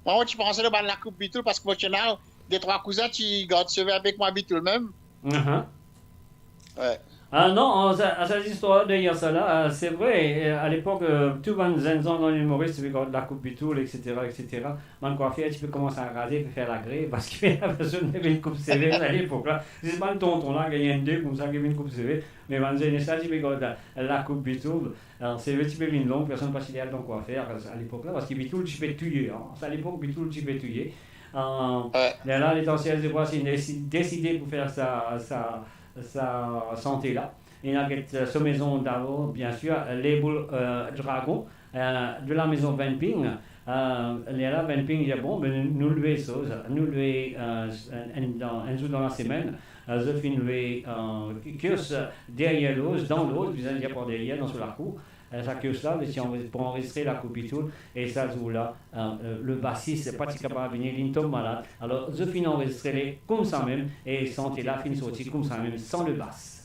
Mwa, mo ti panse lor bann lakoup Beatles, paski mo ti ena de trwa kouzin ti gard seve avek mwa Beatles mem. Mhm. Wi. Ah non, an, sa, sa zistwar deryer sa la, eh, se vre, eh, a lepok, eh, tou bann zenn zan dan Lil Moris ti pe gard lakoup Beatles, et cetera, et cetera. Bann kwafer ti pe koumans raze, pe fer lagrev, paski personn pa vinn koup seve a lepok la. Zis bann tonton la, gagn enn de koumsa ki vinn koup seve. Me bann zenes la, ti pe gard la, lakoup Beatles, eh, seve ti pe vinn long, personn pa ti le al dan kwafer a lepok la, paski Beatles ti pe touye, hein. Sa lepok, Beatles ti pe touye. Eh, Wi. Lerla, letan Serge Debras inn desi-, deside pou fer sa, sa, sa sante la, ena get, eh, so mezon dabor, bien sir, eh, label, eh, Dragon, eh, de la maison Venping. Eh, lerla Venping dir, bon, be, nou lwe sa, nou lwe, eh, enn, enn, dan, enn zour dan lasemenn, eh, zot finn lwe, eh, kiosk deryer loz, dan loz, bizin dir par deryer, dan so lakour. Eh, sa kiosk la, zot ti anre-, pou anrezistre lakoup Beatles, e sa zour la, eh, eh, le basis pa ti kapav vini, linn tom malad. Alor, zot finn anrezistre li koumsa mem, e sante la finn sorti koumsa mem, san le bas.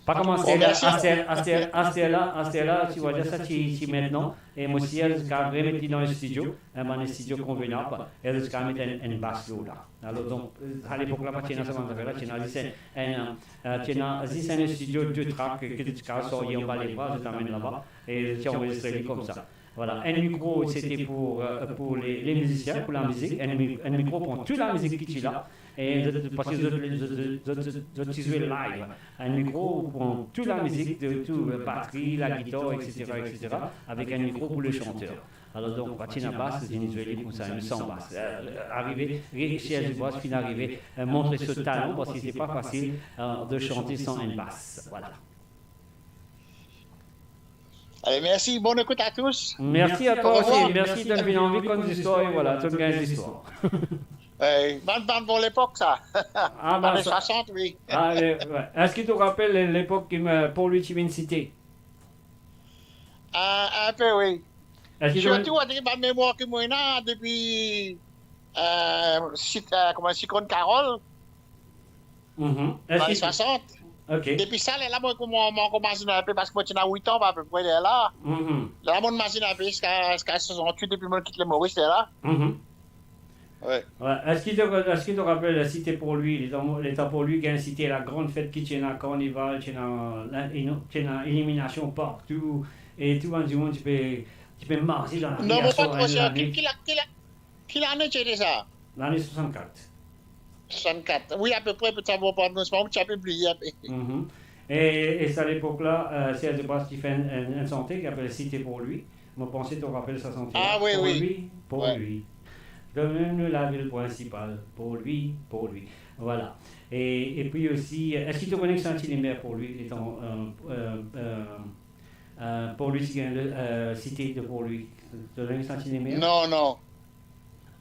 Pa kouma aster la, aster, aster, aster la, aster la, ti va dir sa ti, ti mintnan, e mo ti al ziska remet li dan enn stidio, enn bann stidio konvenab, e ziska met enn, enn bas lor la. Alor, donk, eh, a lepok la, pa ti ena sa bann zafer la, ti ena zis enn, enn, eh, ti ena zis enn stidio de track ki ti kapav sarye anba lebra, zot amenn laba, e ti anrezistre li koumsa. Voilà, enn mikro, sete pou, eh, pou le, le mizisien, pou lamizik, enn mi-, enn mikro pou tou lamizik ki ti la, e zot, paski zot, zot, zot, zot, zot ti zwe live. Enn mikro pou tou lamizik, de tou, eh, batri, lagitar, et cetera, et cetera, avek enn mikro pou le chanteur. Alor, donk, pa ti ena bas, zot inn zwe li koumsa, enn san bas. Eh, arive, Serge Debras finn arive, eh, montre so talan, paski se pa fasil, eh, de shante san enn bas. Voilà. Allez, merci, bonne écoute à tous. Mersi a twa osi, mersi, to'nn vinn anvi konn zistwar, e voilà, to'nn gagn zistwar. Eh, bann, bann bon lepok sa. Ah, ben, ane sa swasant, wi. Ah, eh, ouais. Eski to rapel lepok ki, eh, Paul Louis ti vinn Site? Ah, enn pe, wi. Eski to Sirtou, avek bann memwar ki mo ena depi, eh, sit-, eh, kouma, Siklonn Carol, Mhm. Eski ane swasant. Ok. Depi sa, lerla, mo kouma, mo kouma mazinn enn pe, paski mo ti ena wit an apepre lerla. Mhm. Lerla, mo mazinn enn pe ziska, ziska swasant-wit, depi mo kit Lil Moris lerla. Mhm. Wi. Ouais. Eski to, eski to rapel Site Paul Louis, letan, letan Paul Louis gagn Site, la grann fet ki ti ena karnaval, ti ena la, e non, ti ena iliminasion partou, e tou bann dimoun ti pe, ti pe marse dan lari, non, mo pa tro sir. Ki, ki la, ki la, ki lane ti ete sa? Lane swasannkat. Swasannkat. Wi, apepre, petsa mo pa, mo ti pe bliye enn pe. Mhm. E, e sa lepok la, eh, Serge Debras ti fer enn, enn, enn sante ki apel Site Paul Louis. Mo panse to rapel sa sante la. Ah, wi, wi. Paul Louis, Paul Louis. Donn nou lavil prinsipal, Paul Louis, Paul Louis. Voilà. E, epi osi, eski to kone ki sa ti lemer Paul Louis, letan, eh, eh, eh, eh, Paul Louis ti gagn le, eh, Site de Paul Louis? To kone ki sa ti lemer? Non, non.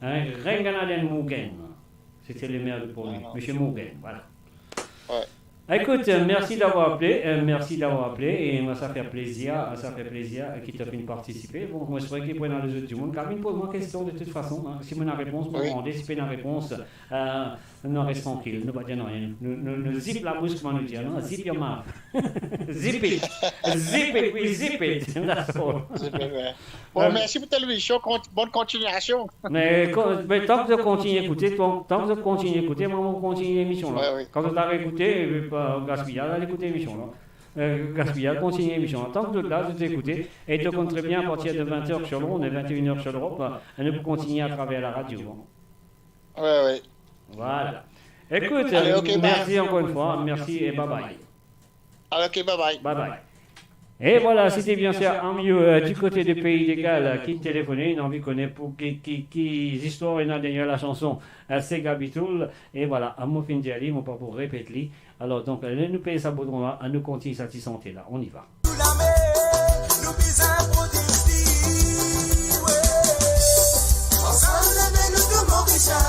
Hein, Reine Ganadèn Mourgen. Sete lemer de Paul Louis, Misie Mourgen, voilà. Wi. Écoute, euh, merci d'avoir appelé, euh, merci d'avoir appelé, e mwa, sa fer plezir, sa fer plezir, euh, ki to finn partisipe. Bon, mo espere ki pou ena lezot dimoun. Kevin, poz mwa kestion de tout fason, hein. Si mo ena repons, mo... Wi. Demande, si pena repons, euh, nou res trankil, nou pa dir nanye. Nou, nou, nou zip labous, kouma nou dir, non? Zip your mouth. Zip it. Zip it, wi, zip it. That's all. Zip it, wi. Bon, euh, mersi pou to lemision, kont-, bonn kontinuasion. Me kon-, me tan ki zot kontigne ekoute, tan, tan ki zot kontigne ekoute, mwa, mo kontigne lemision la. Wi, wi. Kan zot aret ekoute, euh, pa gaspiy, al ekoute lemision la. Euh, gaspiy, al kontigne lemision la. Tan ki zot la, zot ekoute, e to konn tre bien, a partir de vingt heures sur Londres et vingt et une heures sur l'Europe, euh, nou pou kontigne atraver la radio, hein. Wi, wi. Voilà. Écoute, allez, ok, euh, bye. Merci encore une fois, merci et bye bye. Alors, ok, bye bye. Bye bye. Et voilà, c'était bien sûr Amio, euh, du côté de Pays de Galles, euh, ki telefoné, li anvi kone pou ki, ki, ki zistwar ena deryer la chanson, euh, Se Gaby Tool. E voilà, mo finn dir li, mo pa pou repet li. Alors, donk, euh, nou pey sa boudron la, nou kontign sa ti sante la. On y va. Nou lame, nou bizin proteste, wi. Ansanm leve nou tou Morisien,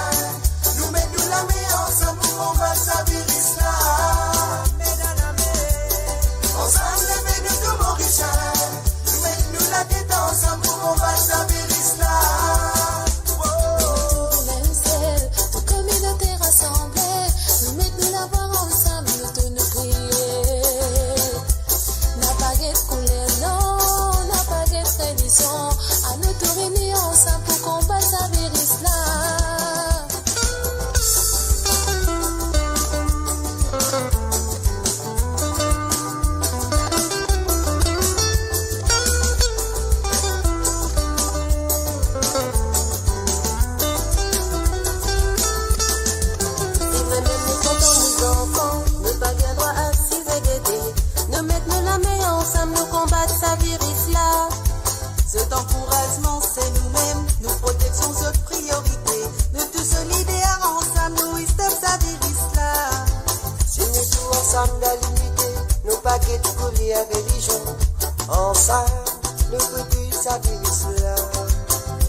nou met nou lame ansanm pou konbat sa viris la. Ansanm leve nou tou Morisien, nou met nou latet ansanm pou konbat sa viris la. Tou nou mem sel, tou kominote rasanble, nou met nou lavwa ansanm, nou tou nou kriye. Napa get kouler, non, napa get relizion, anou tou reyini ansanm pou konbat sa viris la. Si vremem nou kontan nou zanfan, nou pa gagn drwa asize gete. Nou met nou lame ansanm, nou konbat sa viris la. Zot ankourazman se noumem, nou proteksion zot priorite. Nou tou solidar ansanm, nou stop sa viris la. Si nou tou ansanm dan linite, nou pa get kouler, relizion, ansanm nou pou touy sa viris la.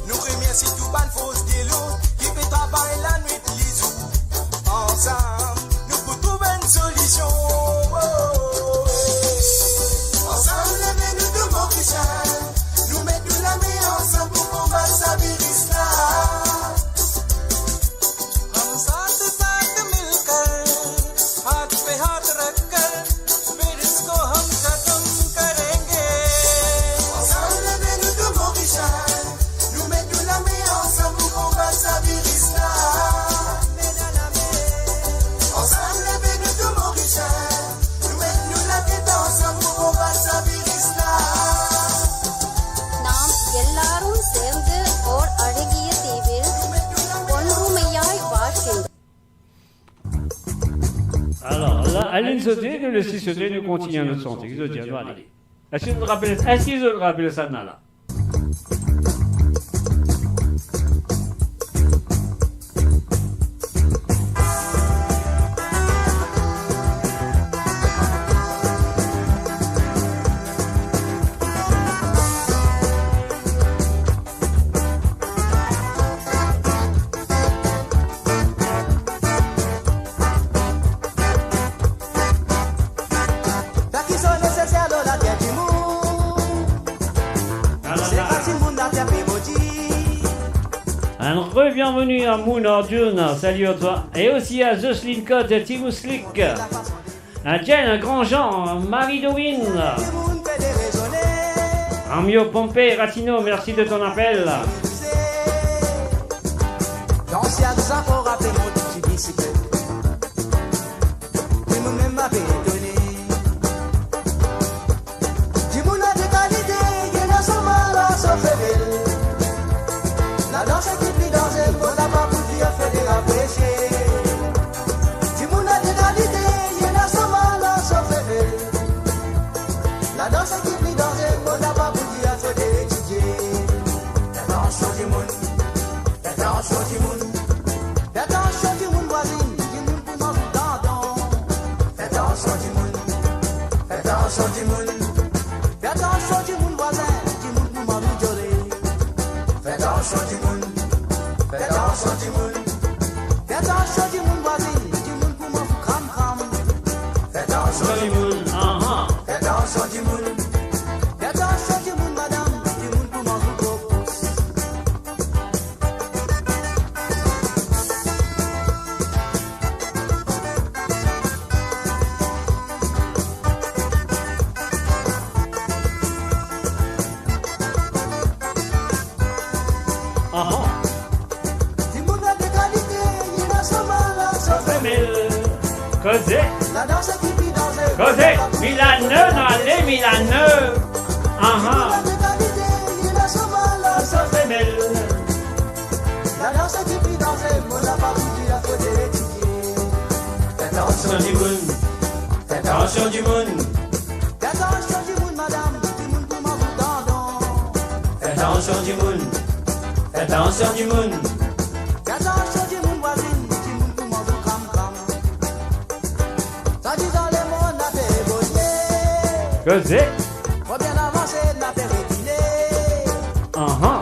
Nou remersie tou bann fors de lord ki pe travay lanwit lizour. Ansanm nou pou trouv enn solision. Ansanm leve nou tou Morisien, nou met nou lame ansanm pou konbat sa viris la. हम साथ साथ मिलकर, हाथ पे हाथ रखकर, फिर इसको हम खत्म करेंगे। Ansanm leve nou tou Morisien, nou met nou lame ansanm pou konbat sa viris la. Ansanm leve nou tou Morisien, nou met nou latet ansanm pou konbat sa viris la. Naam Gellarum Serge aur Aregiya Tevil, Konru Meyai Vashin. Alor, la, alinn sote, nou les li sote, nou kontign nou sante. Ki zot dir, nou ale. Eski zot rapel, eski zot rapel sa la? Sa ki so neseser lor later dimoun. Se pa dimoun later pe modi. Un re-bienvenue à Moon Arjun, salut à toi. Et aussi à Jocelyne Cotte, Timouslik. Un Jen, un Grand Jean, Marie-Dorine. Amio Pompey Ratino, merci de ton appel. Dimoun mem pa pe etone. Dimoun ena de kalite, ena so mal, so fevel. Ladans ki pli danzere, mo kapav pou dir fode apresie. Dimoun ena de kalite, ena so mal, so fevel. Ladans ki pli danzere, mo kapav pou dir fode etidie. Fer atansion dimoun. Fer atansion dimoun. Fer atansion dimoun vwazin, dimoun pou manz ou dandan. Fer atansion dimoun. Fer atansion dimoun. Fer atansion dimoun vwazin, dimoun pou manz ou diole. Fer atansion dimoun. Fer atansion dimoun. Fer atansion dimoun vwazin, dimoun pou manz ou kram kram. Fer Koze. Koze. Milanev, nou ale Milanev. Aha. Sa se bel. Fer atansion dimoun. Fer atansion dimoun. Fer atansion dimoun, madam, dimoun pou manz ou dindon. Fer atansion dimoun. Fer atansion dimoun. Fer atansion dimoun, vwazinn, dimoun pou manz ou kramkram. Swadizan lemonn la pe evolie. Koze. Mo bien avanse, la pe rekile. Aha.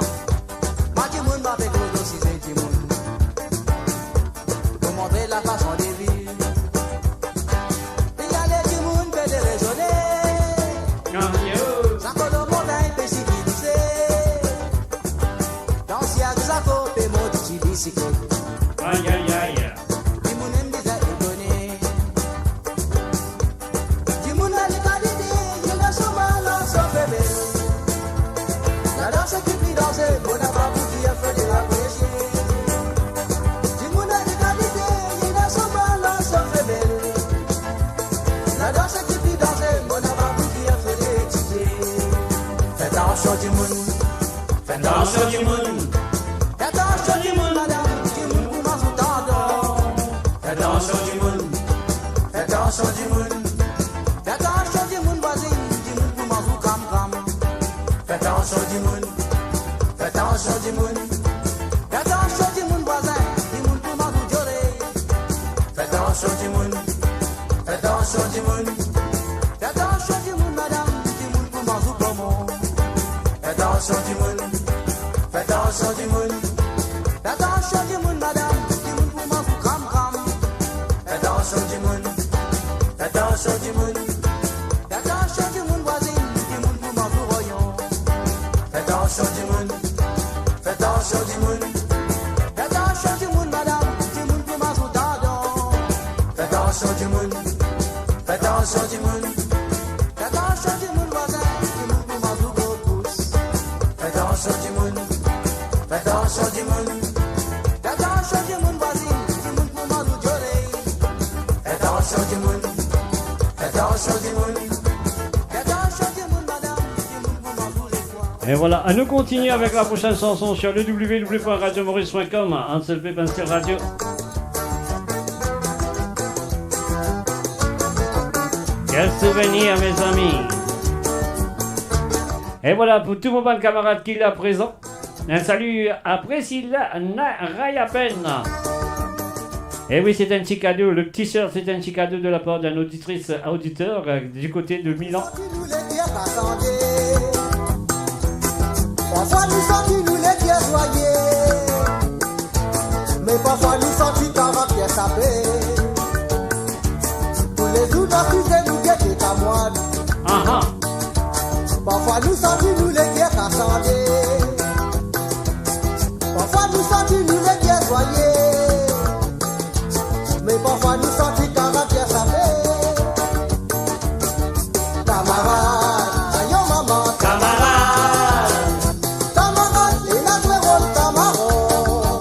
Mwa dimoun, mo pe koz lor size dimoun. Pou montre lafason de viv. Li ale dimoun pe derezone. Ah, yo. Zako lor montagn pe sivilise. Danse ak Zako pe mont ti bisiklet. Ay, ay, ay. Dimoun enn bizin etone. Dimoun dan lekalite, ena so mal, so feblès. Ladan seki pli danze, mo napa pou dir fode apresie. Dimoun dan lekalite, ena so mal, so feblès. Ladan seki pli danze, mo napa pou dir fode etidie. Fer atansion dimoun. Fer atansion dimoun. Fer atansion dimoun, madam, dimoun pou manz ou dindon. Fer atansion dimoun. Fer atansion dimoun. Fer atansion dimoun, vwazinn, dimoun pou manz ou kramkram. Fer atansion dimoun. Fer atansion dimoun. Fer atansion dimoun, vwazin, dimoun pou manz ou diorey. Fer atansion dimoun. Fer atansion dimoun. Fer atansion dimoun, madam, dimoun pou manz ou pomon. Fer atansion dimoun. Fer atansion dimoun. Fer atansion dimoun, madam, dimoun pou manz ou kramkram. Fer atansion dimoun. Fer atansion dimoun. Fer atansion dimoun, vwazinn, dimoun pou manz ou royon. Fer atansion dimoun. Fer atansion dimoun. Fer atansion dimoun, madam, dimoun pou manz ou dindon. Fer atansion dimoun. Fer atansion dimoun. Fer atansion dimoun, vwazin, dimoun pou manz ou gro pous. Fer atansion dimoun. Fer atansion dimoun. Fer atansion dimoun, vwazinn, dimoun pou manz ou diorey. Fer atansion dimoun. Fer atansion dimoun. Fer atansion dimoun, madam, dimoun pou manz ou lefwa. Et voilà, à nous continuer avec la prochaine chanson sur le w w w point radio maurice point com, un seul peuple, un seul radio. Quel souvenir, mes amis. Et voilà, pour tous mes bons camarades qui là présents, un salut à Priscilla Narayapen. Et oui, c'est un petit cadeau. Le petit sort, c'est un petit cadeau de la part d'une auditrice, auditeur, euh, du côté de Milan. Parfwa nou santi nou leker zwaye, me parfwa nou santi karakter sape. Toulezour dan size nou gete kamwad. Aha. Parfwa nou santi nou leker kasande. Parfwa nou santi nou leker zwaye. Me parfwa nou santi karakter sape. Kamarad, ayo mama, kamarad. Kamarad, ena zwe rol kamaron.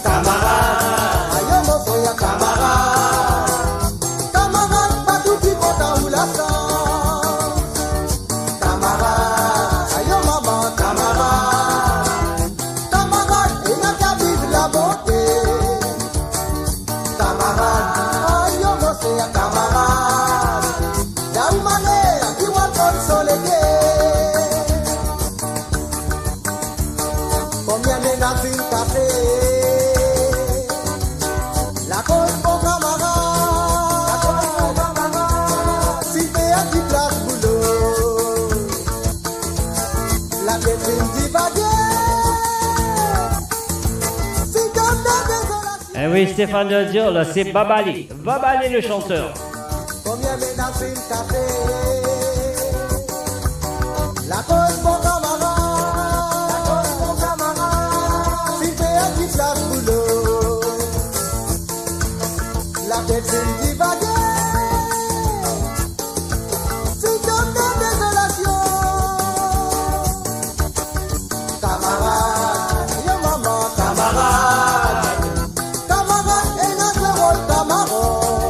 Kamarad, ayo mo frer, kamarad. Kamarad, pa tou ki kontan ou lasans. Kamarad, ayo mama, kamarad. Kamarad, ena ki a viv labonte. Kamarad, ayo mo frer, kamarad. La ou male, a ki ou al konn solete. Konbien mennaj finn kase lakoz bon kamarad. Finn pe a diplas boulo. Latet finn divage. Finn donn dan dezolasion. Eh oui, Stéphane Diol, c'est Babalé. Babalé le chanteur. Konbien mennaj finn kase lakoz bon kamarad. Finn pe a diplas boulo. Latet finn divage. Finn donn dan dezolasion. Kamarad, yo mama, kamarad. Kamarad, ena zwe rol kamaron.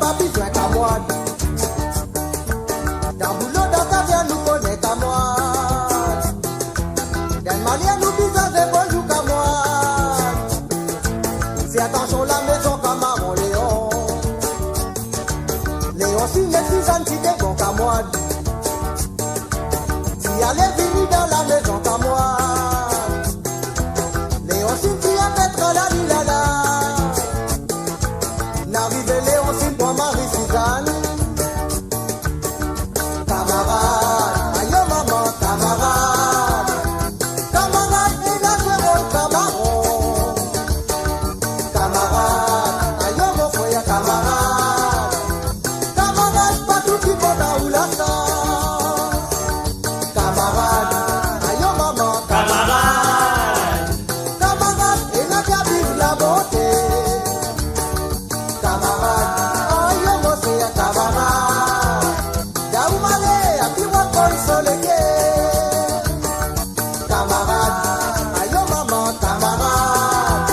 Pa bizin kamwad. Dan boulo, dan kaviar, nou kone kamwad. Dan malye, nou bizin dir bonzour kamwad. Fer atansion lamezon, kamaran Leon. Leon, si net Sizann ti de bon kamwad. Ti ale vini dan lamezon kamwad. Leon, si ti apel tralali lala. Arive Leon, si pran Marie Sizann. Kamarad, ayo mama, kamarad. Kamarad, ena zwe rol kamaran. Kamarad, ayo mo frer, kamarad. Kamarad, pa tou ki kontan ou lasans. Kamarad, ayo mama, kamarad. Kamarad, ena ki abiz labonte. Kamarad, ayo mo frer, kamarad. Daou male, api wa konn solege. Kamarad, ayo mama, kamarad.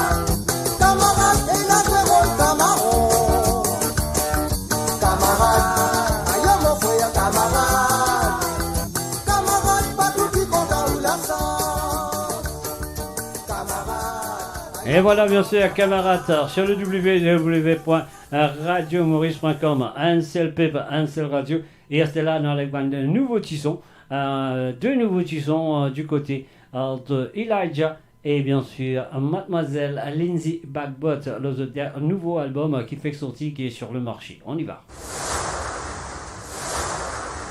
Kamarad, ena zwe rol kamaran. Kamarad, ayo mo frer, kamarad. Kamarad, pa tou ki kontan ou lasans. Kamarad. Et voilà, bien sûr, camarade, sur le w w w point radio maurice point com, un seul peuple, un seul radio. Et à cela, nou al avek bann nouvo ti son, euh, deux nouveaux ti son, euh, du côté, euh, de Elijah et bien sûr, mademoiselle Lindsay Bagbot, lor zot nouvo album, euh, ki fek sorti, ki est sur le marché. On y va.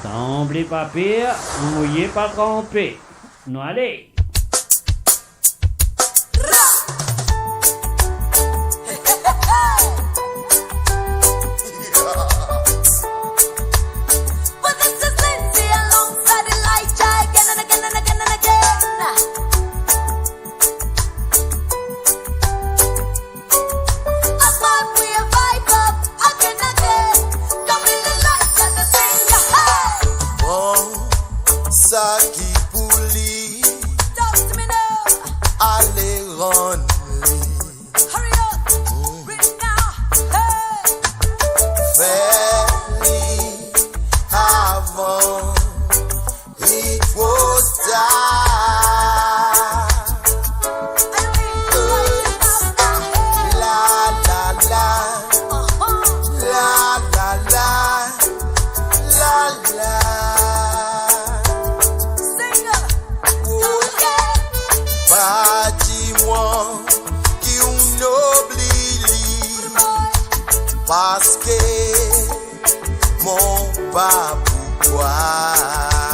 Sanble pa per, mouye pa tranpe. Nou ale. Well, this is Lindsay alongside Elijah again and again and again and again. A vibe, we a vibe up again, again. Come in the light and the singer, hey. Pran sa ki pou li. Talk to me now. Ale rann li. Hurry up, bring now, hey. Fer li avan li tro tar. La, la, la. La, la, la. La, la. Oh. Pa dir mwa ki ou'nn oubli li, parski mo pa pou krwar.